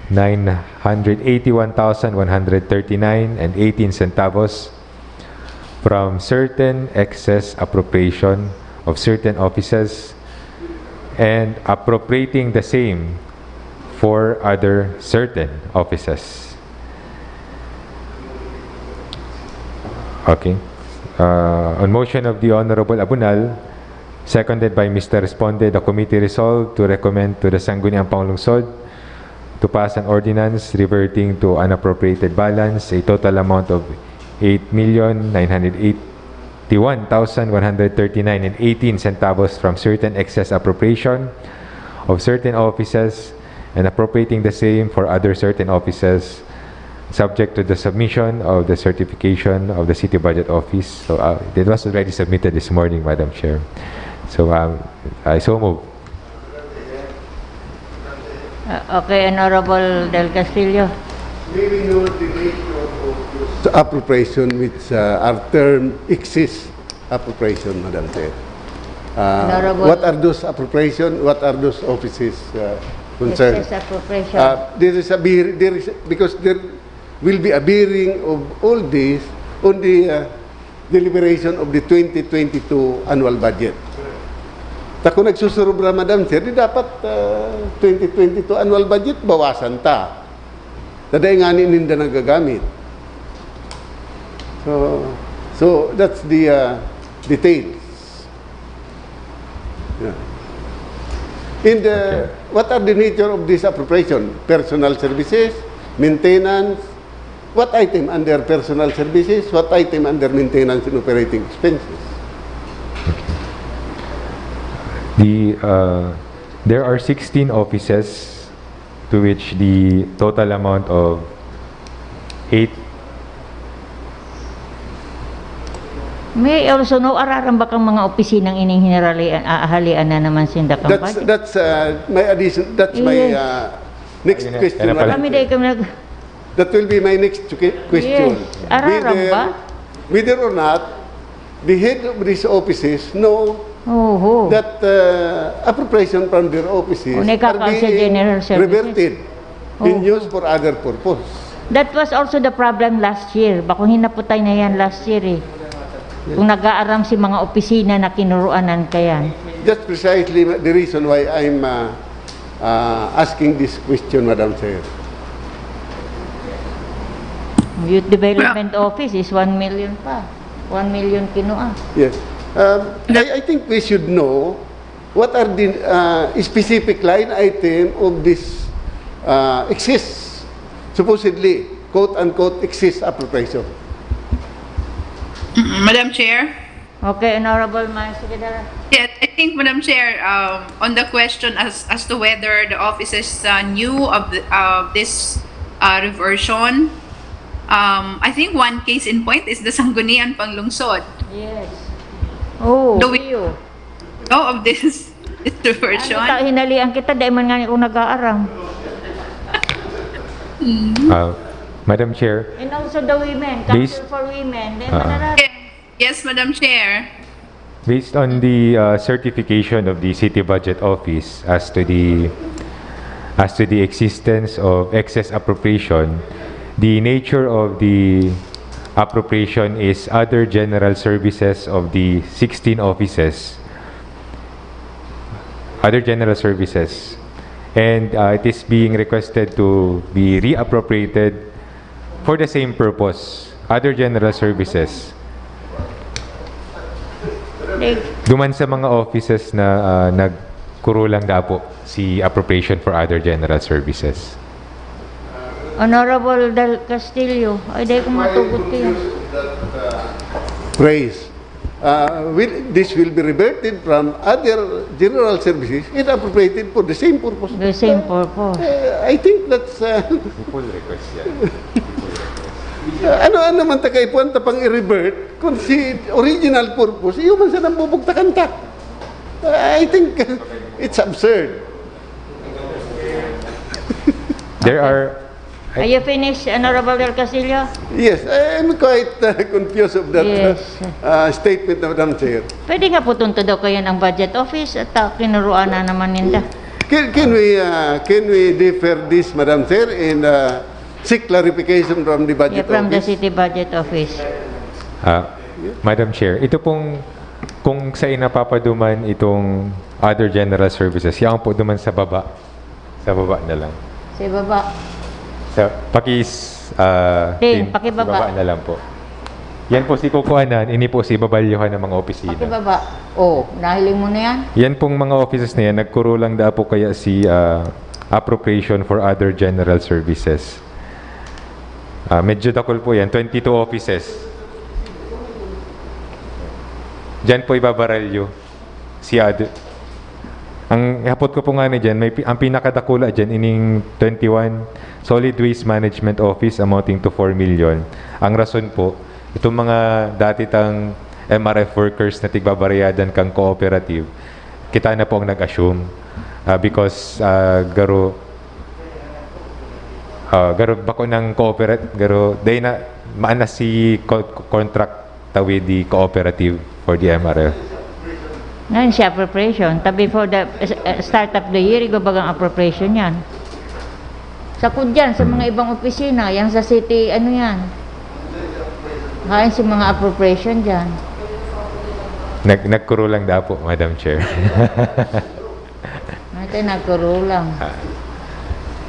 nine hundred eighty-one thousand one hundred thirty-nine and eighteen centavos from certain excess appropriation of certain offices and appropriating the same for other certain offices. Okay. Uh, on motion of the Honorable Abunal, seconded by Mister Responde, the committee resolved to recommend to the Sangguniang Panglungsod to pass an ordinance reverting to unappropriated balance, a total amount of eight million nine hundred eighty-one thousand one hundred thirty-nine and eighteen centavos from certain excess appropriation of certain offices and appropriating the same for other certain offices, subject to the submission of the certification of the City Budget Office. So uh, it was already submitted this morning, Madam Chair. So um, I so move. Uh, okay, Honorable Del Castillo. May we know the nature of those appropriation which uh, are termed excess appropriation, Madam Chair. Uh, Honorable- what are those appropriation? What are those offices uh, concerned? Excess appropriation. Uh, there is a bear- there is because there will be a bearing of all this on the uh, deliberation of the twenty twenty-two annual budget. Ta kung nagsusurubra, Madam Chair, di dapat uh, twenty twenty-two annual budget, bawasan ta. Taday nga ni ninda nagagamit. So, so that's the uh, details. Yeah. In the, what are the nature of this appropriation? Personal services, maintenance, what item under personal services, what item under maintenance and operating expenses? The uh, there are sixteen offices to which the total amount of eight May also no araran ba kang mga opisinang ining hinerali ahalian na naman sinda kang That's budget? that's uh, my addition. That's my Yes. uh, next Ayun na, question. ayun na pala. Madam Kami Chair. dahil kami nag... That will be my next que- question. Yes. Araran whether, ba? Whether or not the head of these offices know Oho. that uh, appropriation from their offices O, are nakakaon sa being general services. reverted in Oho. use for other purpose. That was also the problem last year. Bako hinaputay na yan last year eh. Kung nag-aaram si mga opisina na kinuruanan kayan. That's precisely the reason why I'm uh, uh, asking this question, Madam Chair. Youth Development Office is one million pa. One million kinua. Yes. Um, I, I think we should know what are the uh, specific line item of this uh, excess, supposedly, quote-unquote, excess appropriation. Mm, Madam Chair? Okay, Honorable Marcy Guidara. Yes, I think, Madam Chair, um, on the question as, as to whether the office is uh, new of, the, of this uh, reversion, um, I think one case in point is the Sangguniang Panglungsod. Yes. Oh, Do we- iyo. Know of this, this reversion? Ano ta, hinalian kita, dahil man nga ako nag-aaram. Uh, Madam Chair, And also the women, Based- Council for Women. Then, Ah. manara- Yes, Madam Chair. Based on the uh, certification of the City Budget Office as to the as to the existence of excess appropriation, the nature of the appropriation is other general services of the sixteen offices. Other general services. And uh, it is being requested to be reappropriated for the same purpose, other general services. They- Duman sa mga offices na uh, nagkurulang dapo si appropriation for other general services. Honorable Del Castillo, ay, dahil ko matugot kayo. Praise. Uh, will, this will be reverted from other general services and appropriated for the same purpose. The same purpose. Uh, I think that's uh, Simple request yan. uh, ano ano man ta kaipuhan ta pang i-revert kung si original purpose iyo man sa nabubugtakan ta. Uh, I think it's absurd. There are Are you finished, Honorable Del Castillo? Yes, I'm quite uh, confused of that Yes. uh, statement, Madam Chair. Pwede nga po tunto daw kayo ng budget office at uh, kinuruan na naman ninda. Can, can we uh, can we defer this, Madam Chair, and uh, seek clarification from the budget Yeah, from the office? city budget office. Ah, Madam Chair, ito pong kung sa inapapaduman itong other general services, yan po duman sa baba. Sa baba na lang. Sa baba. Sa pakis ah, Tin, tin, pakibaba. Baba na lang po. Yan po si kukuhanan, ini po si babalyohan ng mga opisina. Pakibaba. Oh, nahiling mo na yan? Yan pong mga offices na yan, nagkurulang da po kaya si ah, appropriation for other general services. Ah, medyo dakol po yan, twenty-two offices. Diyan po ibabaralyo si other. Ang hapot ko po nga ni dyan, may, pi- ang pinakadakula dyan, ining twenty-one Solid Waste Management Office amounting to four million. Ang rason po, itong mga dati tang M R F workers na tigbabarayadan kang cooperative, kita na po ang nag-assume. Ah, because ah, garo, ah, garo bako ng cooperate, garo, day na, maana si co- contract with the cooperative for the M R F. Ngayon siya appropriation. Ta before the uh, start of the year, igo bagang appropriation yan. Sa kudyan, sa mga ibang opisina, yan sa city, ano yan? Hain si mga appropriation dyan. Nag nagkuro lang da po, Madam Chair. Ito, nagkurulang.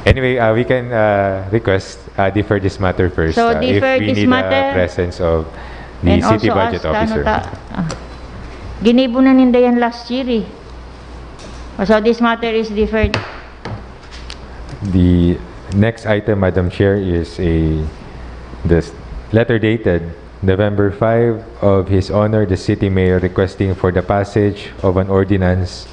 Anyway, uh, we can uh, request uh, defer this matter first So, uh, if defer we this need matter. uh, presence of the And city also budget ask, ano officer. Ta, ah, ginibo na ninda yan last year eh. So this matter is deferred. The next item, Madam Chair, is a this letter dated November five of His Honor the City Mayor requesting for the passage of an ordinance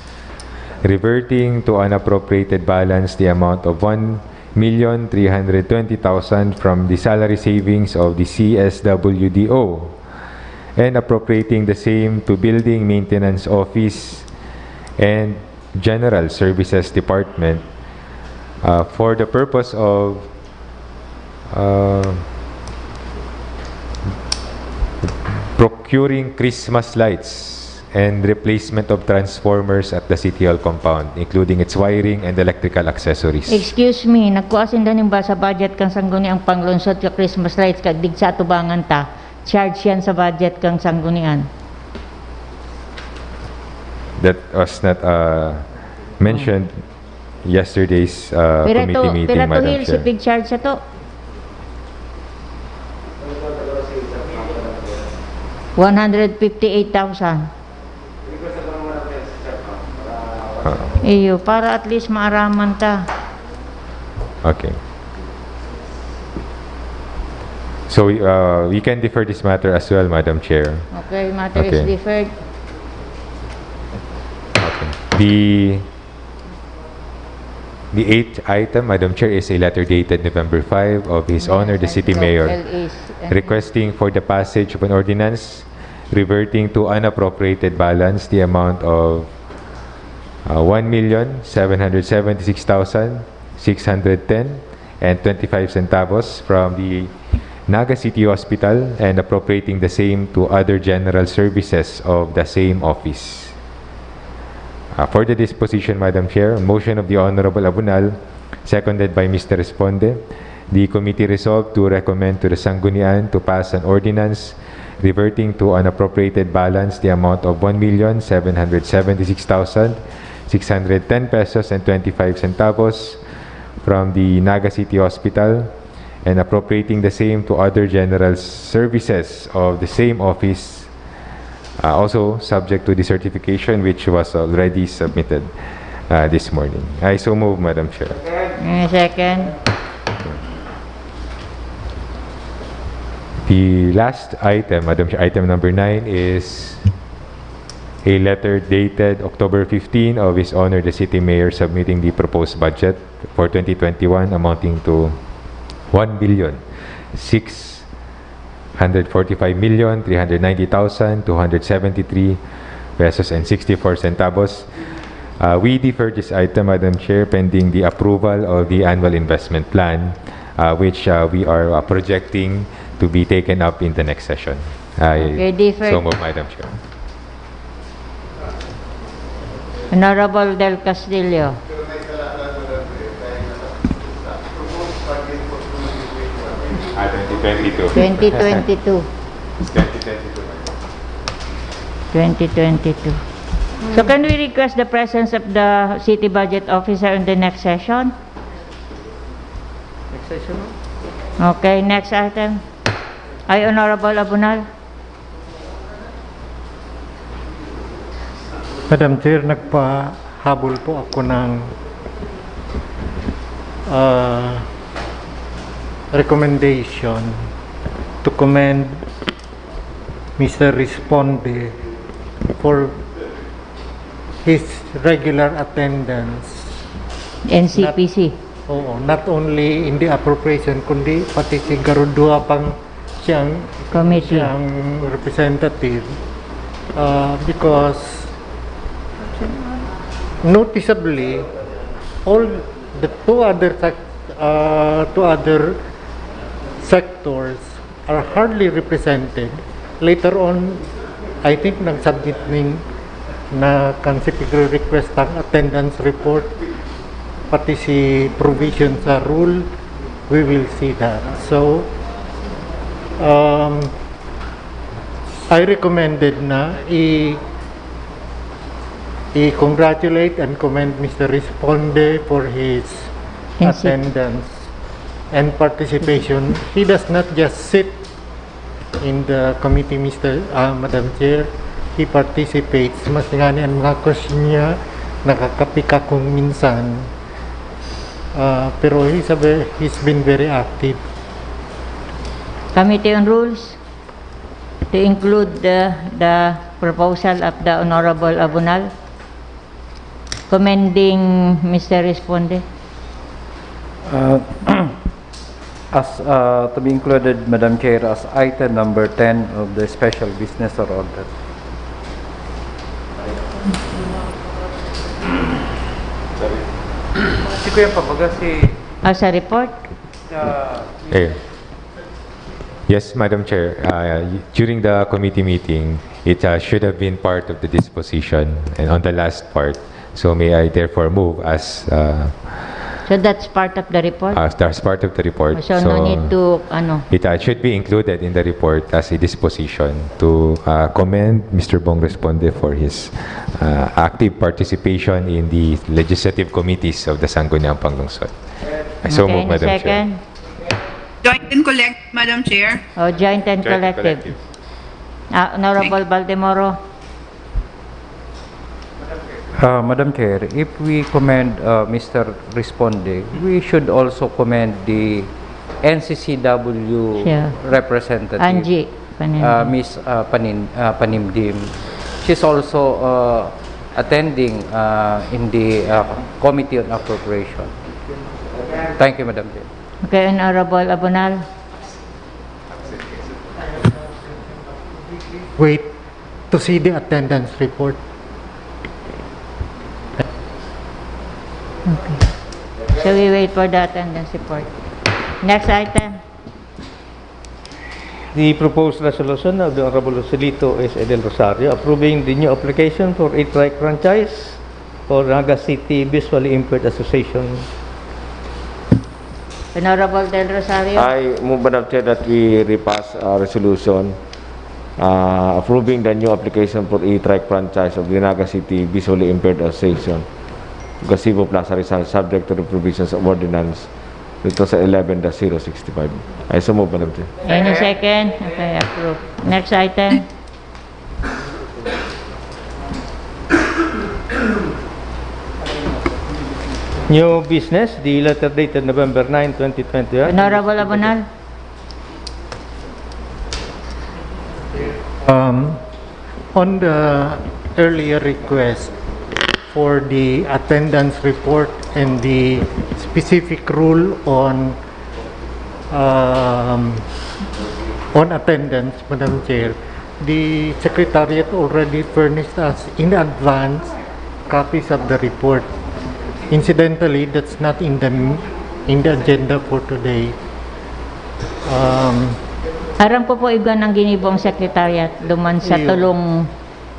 reverting to unappropriated balance the amount of one million three hundred twenty thousand from the salary savings of the C S W D O and appropriating the same to Building Maintenance Office and General Services Department uh, for the purpose of uh, procuring Christmas lights and replacement of transformers at the City Hall compound, including its wiring and electrical accessories. Excuse me, nagkuha sinda nin ba sa budget kan Sangguniang panglungsod ka Christmas lights kag digsa atubangan ta? Charge yan sa budget kan Sanggunian. That was not uh, mentioned yesterday's uh, Pira committee to, meeting, pira to Madam Neil si Chair. Pig charge sa to? One hundred fifty-eight thousand. Ah, Iyo, para at least maaraman ta. okay. So we, uh, we can defer this matter as well, Madam Chair. Okay, matter is Okay. deferred. Okay. The the eighth item, Madam Chair, is a letter dated November five of His Honor the City Mayor L As, uh, requesting for the passage of an ordinance reverting to unappropriated balance the amount of uh, one million seven hundred seventy-six thousand six hundred ten and twenty-five centavos from the Naga City Hospital and appropriating the same to other general services of the same office. Uh, for the disposition, Madam Chair, motion of the Honorable Abunal, seconded by Mister Responde, the committee resolved to recommend to the Sanggunian to pass an ordinance reverting to an appropriated balance the amount of one million seven hundred seventy-six thousand six hundred ten pesos and twenty-five centavos from the Naga City Hospital and appropriating the same to other general services of the same office, uh, also subject to the certification which was already submitted uh, this morning. I so move, Madam Chair. Eh, second. The last item, Madam Chair, item number nine is a letter dated October fifteen of His Honor the City Mayor submitting the proposed budget for twenty twenty-one amounting to one billion six hundred forty-five million three hundred ninety thousand two hundred seventy-three pesos and sixty-four centavos. Uh, we defer this item, Madam Chair, pending the approval of the annual investment plan, uh, which, uh, we are, uh, projecting to be taken up in the next session. I Okay, defer. so move, Madam Chair. Honorable Del Castillo. Ah, twenty twenty-two. Twenty twenty-two. Twenty twenty-two. Twenty twenty-two. So can we request the presence of the city budget officer in the next session? Next session, ma'am. Okay, next item. Ay, Honorable Abunal. Madam Chair, nagpahabol po ako ng, ah, recommendation to commend Mister Responde for his regular attendance. N C P C. Oo, not only in the appropriation, kundi pati si Garudua pang siyang, Committee. siyang representative, uh, because noticeably, all the two other sec-, uh, two other sectors are hardly represented. Later on, I think nag-submit ning na kan C P C request ang attendance report, pati si provision sa rule, we will see that. So, um, I recommended na i-, i-congratulate and commend Mister Responde for his Yes, sir. attendance and participation. He does not just sit in the committee, Mister, ah, Madam Chair, he participates. Mas ngani ang mga question niya, nakakapika kung minsan. Ah, pero he's a ve-, he's been very active. Committee on Rules, to include the, the proposal of the Honorable Abunal, commending Mister Responde. Uh, as, uh, to be included, Madam Chair, as item number ten of the special business or order. Si Kuya Pabaga, si Ah, sa report? sa Eh. Yes, Madam Chair. Uh, y-, during the committee meeting, it, uh, should have been part of the disposition and on the last part. So may I therefore move as, uh, So that's part of the report? as, as part of the report. So no So need to, ano? it, uh, should be included in the report as a disposition to, uh, commend Mister Bong Responde for his, uh, active participation in the legislative committees of the Sangguniang Panglungsod. I so Okay, move, any Madam Chair. second? Joint and collective, Madam Chair. Oh, joint and Joint and collective. collective. Ah, Honorable Baldemoro. Uh, Madam Chair, if we commend, uh, Mister Responde, we should also commend the N C C W Siya. representative, Angie Panin- uh, Miss, uh, Panin-, uh, Panimdim. She's also, uh, attending, uh, in the, uh, Committee on Appropriation. Thank you, Madam Chair. Okay, Honorable Abunal. Wait to see the attendance report. Okay. So we wait for the attendance report. Next item. The proposed resolution of the Honorable Joselito S. Del Rosario approving the new application for a trike franchise for Naga City Visually Impaired Association. Honorable Del Rosario. I move, Madam Chair, that we repass a resolution, uh, approving the new application for a trike franchise of the Naga City Visually Impaired Association, Gazebo Plaza, Rizal, subject to the provisions of Ordinance two thousand eleven dash zero sixty-five. I so move, Madam Chair. Any second? Okay, approve. Next item. New business, the letter dated November nine, twenty twenty-one. Honorable Abunal. Um, on the earlier request for the attendance report and the specific rule on, um, on attendance, Madam Chair, the Secretariat already furnished us in advance copies of the report. Incidentally, that's not in the, in the agenda for today. Um, Aram ko po, igwa nang ginibo ang Secretariat duman sa Iyo. tulong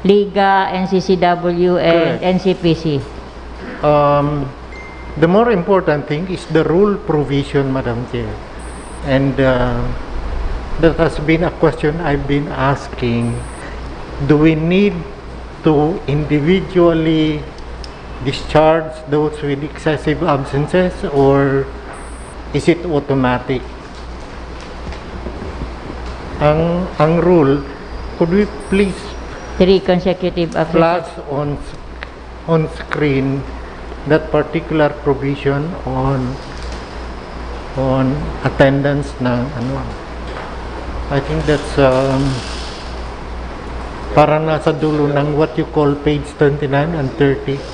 Liga, N C C W, and Correct. N C P C. Um, the more important thing is the rule provision, Madam Chair. And uh, that has been a question I've been asking. Do we need to individually discharge those with excessive absences, or is it automatic? Ang, ang rule, could we please Three consecutive absences. flash on, on screen that particular provision on, on attendance ng ano? I think that's, um, parang nasa dulo ng what you call page twenty-nine and thirty. Si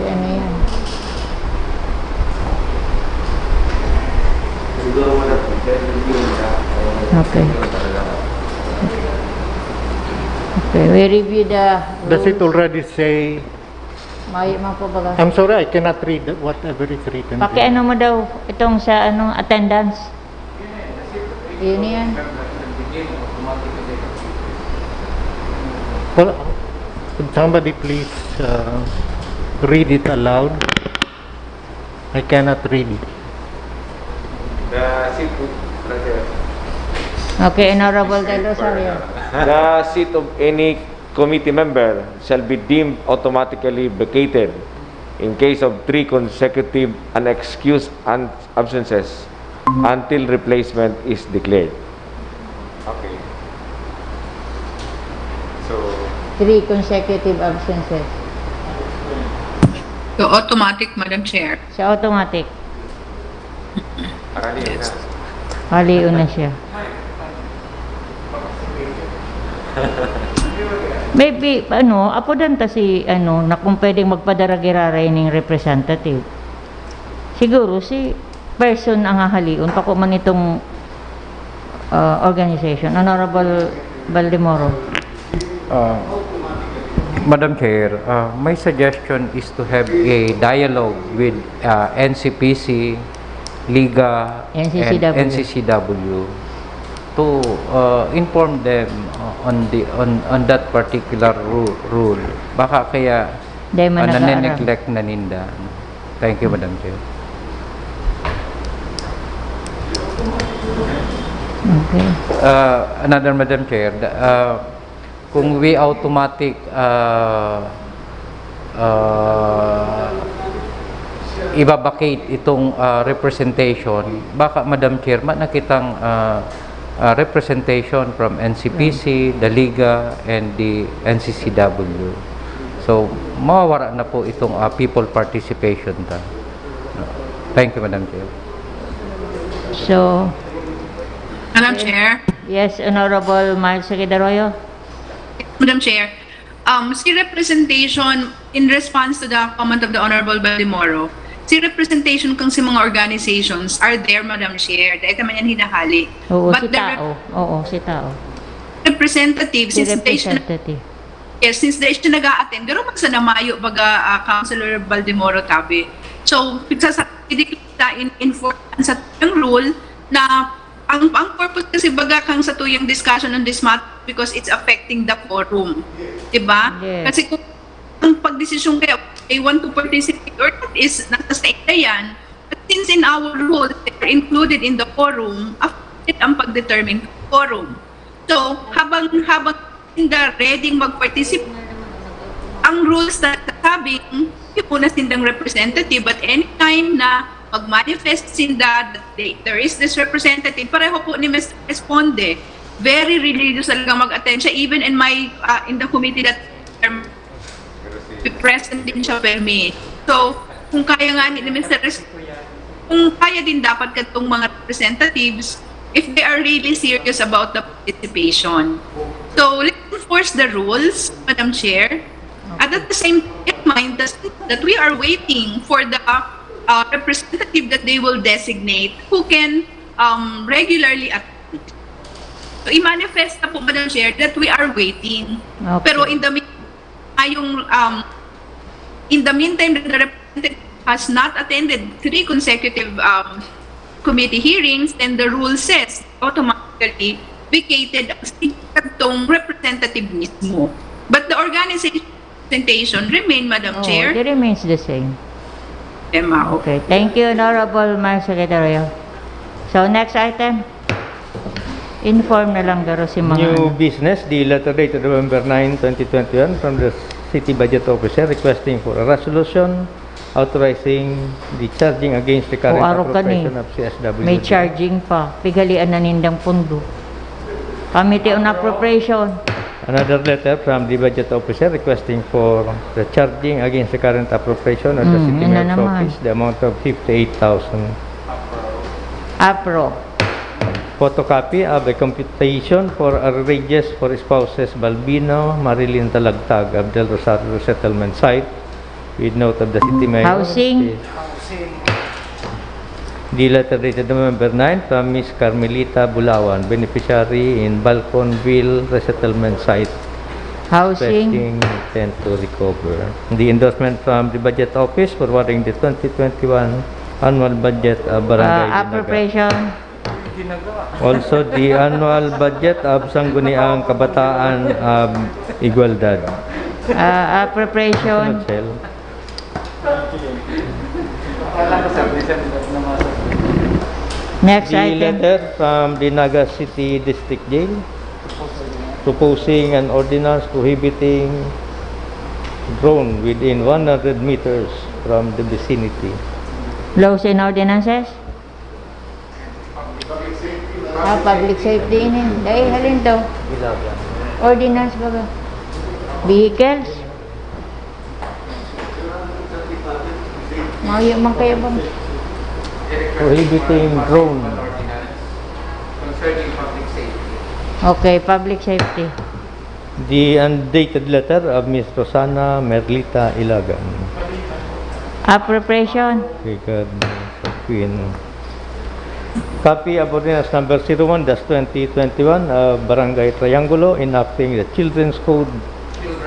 ano yan? Okay. Okay, we review the Does it rules. Already say? Mayo man po baga. I'm sorry, I cannot read whatever is written. Pakiano mo daw itong sa ano, attendance. Yun yan. Well, could somebody please uh, read it aloud? I cannot read it. The seat of, Madam Chair. Okay, Honorable Del Rosario. The seat of any committee member shall be deemed automatically vacated in case of three consecutive unexcused an- absences until replacement is declared. Okay. So, Three consecutive absences. So automatic, Madam Chair. Sa automatic. arali na. Halion na siya. Maybe, ano, apodan ta si, ano, na kung pwedeng magpadara giraray ning representative. Siguro si person ang hahalion, pako man itong ah, organization. Honorable Baldemoro. Uh, Madam Chair, uh, my suggestion is to have a dialogue with uh, N C P C, Liga, N C C W. and N C C W to uh, inform them uh, on the on, on that particular ru- rule. Baka kaya Dahil man uh, nag-aaram. nane-neglect na ninda. Thank you, Madam Chair. Okay. Uh, another, Madam Chair, the, uh, kung we automatic uh, uh, ibabakate itong uh, representation, baka, Madam Chair, ma nakitang uh, uh, representation from N C P C, the Liga, and the N C C W. So, mawawara na po itong uh, people participation ta. Thank you, Madam Chair. So, Madam Chair, yes, Honorable Miles Seguidaroyo. Madam Chair, um, si representation, in response to the comment of the Honorable Baldemoro, si representation kan si mga organizations are there, Madam Chair. Dahil naman yan hinahali. Oo, But si the rep- tao. Oo, si tao. Representative, Si since they siya, representative. yes, since they siya nag-a-attend, pero man sa namayo, baga, ah, Councilor Baldemoro Tabe. So, sa, sa, hindi kita in, inform sa tuyang rule na ang, ang purpose kasi baga kang sa tuyang discussion on this matter because it's affecting the quorum. Diba? Yes. Kasi kung ang pagdesisyon kaya they want to participate or not is nasa sa ila yan. But since in our rules, they are included in the quorum, affected ang pag-determine ng quorum. So, habang, habang sinda ready mag-participate, ang rules na sabing, hindi po na sindang representative, but anytime na mag-manifest sinda, that they, there is this representative, pareho po ni Mister Responde, very religious talaga mag-attend siya, even in my, uh, in the committee that present din siya per me. So, kung kaya nga ni Mister Res- kung kaya din dapat katong mga representatives, if they are really serious about the participation. So, let's enforce the rules, Madam Chair. And at the same time, mind us that we are waiting for the uh, representative that they will designate who can um, regularly attend. So, i-manifest na po, Madam Chair, that we are waiting. Okay. Pero in the meantime, yung, um, in the meantime, the representative has not attended three consecutive um, committee hearings, then the rule says automatically vacated ang seat ng representative mismo. But the organization representation remain, Madam Oh, Chair. It remains the same. Tema, Okay. Thank you, Honorable Mark Secretario. So, next item. Inform na lang garo si mga New ano. Business, the letter dated November nine, twenty twenty-one, from the City Budget Officer requesting for a resolution authorizing the charging against the current O, araw ka ni. appropriation of C S W D. May charging pa. Pigalian na nindang pundo. Committee on Appropriation. Another letter from the Budget Officer requesting for the charging against the current appropriation of the Mm, City yun na Mayor's naman. Office, the amount of fifty-eight thousand. Apro. Photocopy of a computation for arrearages for spouses Balbino Marilyn Talagtag of Del Rosario Resettlement Site with note of the City Mayor. Housing. The letter dated November nine from Miss Carmelita Bulawan, beneficiary in Balconville Resettlement Site. Housing. Testing intent to recover. The endorsement from the Budget Office forwarding the twenty twenty-one annual budget of Barangay Ah, Dinaga. Appropriation. Also, the annual budget of Sangguniang Kabataan of Igualdad. Ah, appropriation. Michelle. Next The item. Letter from the Naga City District Jail proposing an ordinance prohibiting drone within one hundred meters from the vicinity. Laws and ordinances? Ah, public safety ini. Dai, halin to? Ordinance baga. Vehicles? Mayo man kaya ba? Prohibiting drone. Concerning public safety. Okay, public safety. The undated letter of Miss Rosana Merlita Ilagan. Appropriation. Figured Queen. Copy of Ordinance Number zero one dash twenty twenty-one of Barangay Triangulo enacting the Children's Code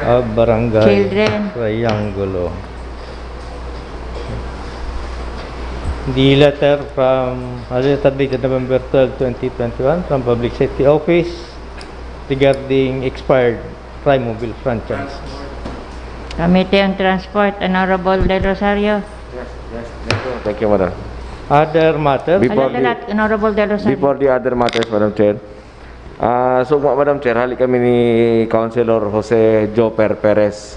of Barangay Children. Triangulo. The letter from, uh, letter dated November twelve, twenty twenty-one from Public Safety Office regarding expired Trimobile franchise. Committee on Transport, Honorable Del Rosario. Thank you, Madam. Other matters? Before Alam na the- lahat, Honorable Del Rosario. Before the other matters, Madam Chair. Ah, so, Madam Chair, hali kami ni Councilor Jose Joper Perez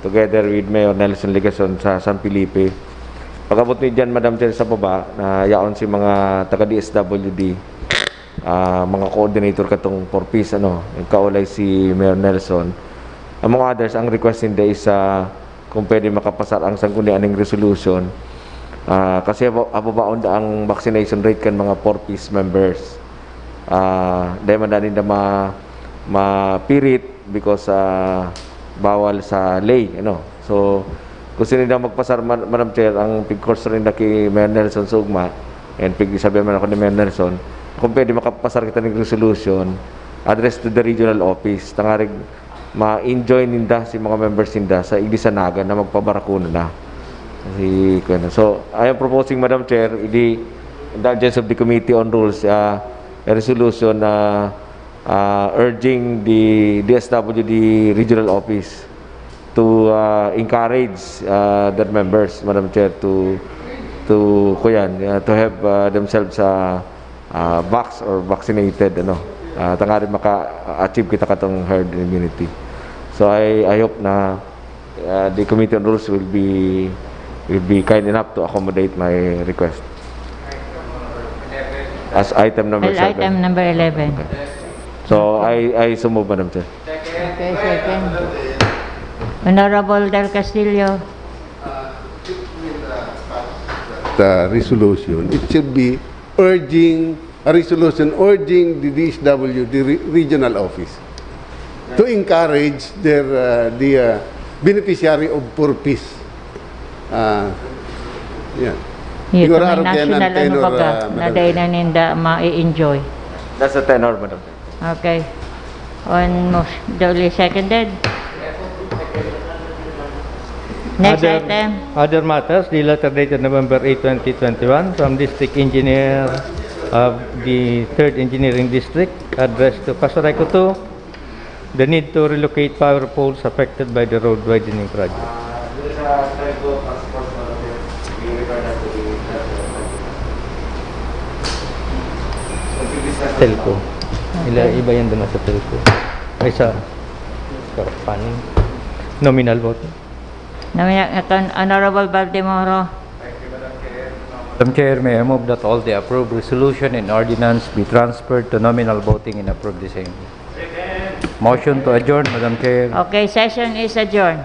together with Mayor Nelson Legacion sa San Felipe. Pag-abot mi dyan, Madam Chair, sa baba, na yaon si mga taga D S W D, ah, mga coordinator katong Four Ps, ano, yung kaulay si Mayor Nelson. Among others, ang request ninda is, ah, kung pwede makapasar ang sanggunian ning resolution. Ah, kasi haba- hababaon da ang vaccination rate kan mga Four Ps members. Ah, dahil man daan ninda ma-, mapirit because, ah, bawal sa lay, ano. So, gusto ninda magpasar, Ma-, Madam Chair, ang pig-course ninda ki Mayor Nelson sa ugma, and pig-sabihan man ako ni Mayor Nelson, kung pwede makapasar kita ning resolution addressed to the regional office, tangarig ma-enjoy ninda si mga members ninda sa igdi sa Naga na magpabarakuno na. Si, kuwan. So, I am proposing, Madam Chair, in the indulgence of the Committee on Rules, ah, a resolution na, ah, urging the D S W D Regional Office to, ah, encourage, ah, their members, Madam Chair, to, to, kuyan, ah, to have, ah, themselves, ah, ah, vax or vaccinated, ano, ah, tangarig maka-achieve kita katong herd immunity. So, I, I hope na, ah, the Committee on Rules will be, will be kind enough to accommodate my request. As item number Well, seven. item number eleven. So, I, I so move, Madam Chair. Okay, second. Honorable Del Castillo. The resolution, it should be urging, a resolution urging the D S W, the re-, regional office, to encourage their, uh, the, uh, beneficiary of four Ps. Ah, yan. Ito, Sigurado may kaya ng national ano tenor, baga, ah, na Madam dahil Chair. na ninda ma-enjoy. That's the tenor, Madam. Okay. On mo, duly seconded. Next Other, item. Other matters, the letter dated November eight, twenty twenty-one, from District Engineer of the Third Engineering District, addressed to Pastor Eco two, the need to relocate power poles affected by the road widening project. Telco. Ila, iba yan doon sa Telco. Ay, sa, sa paning nominal vote. Nominal, Honorable Baldemoro. Madam Chair, may I move that all the approved resolution and ordinance be transferred to nominal voting and approve the same. Motion to adjourn, Madam Chair. Okay, session is adjourned.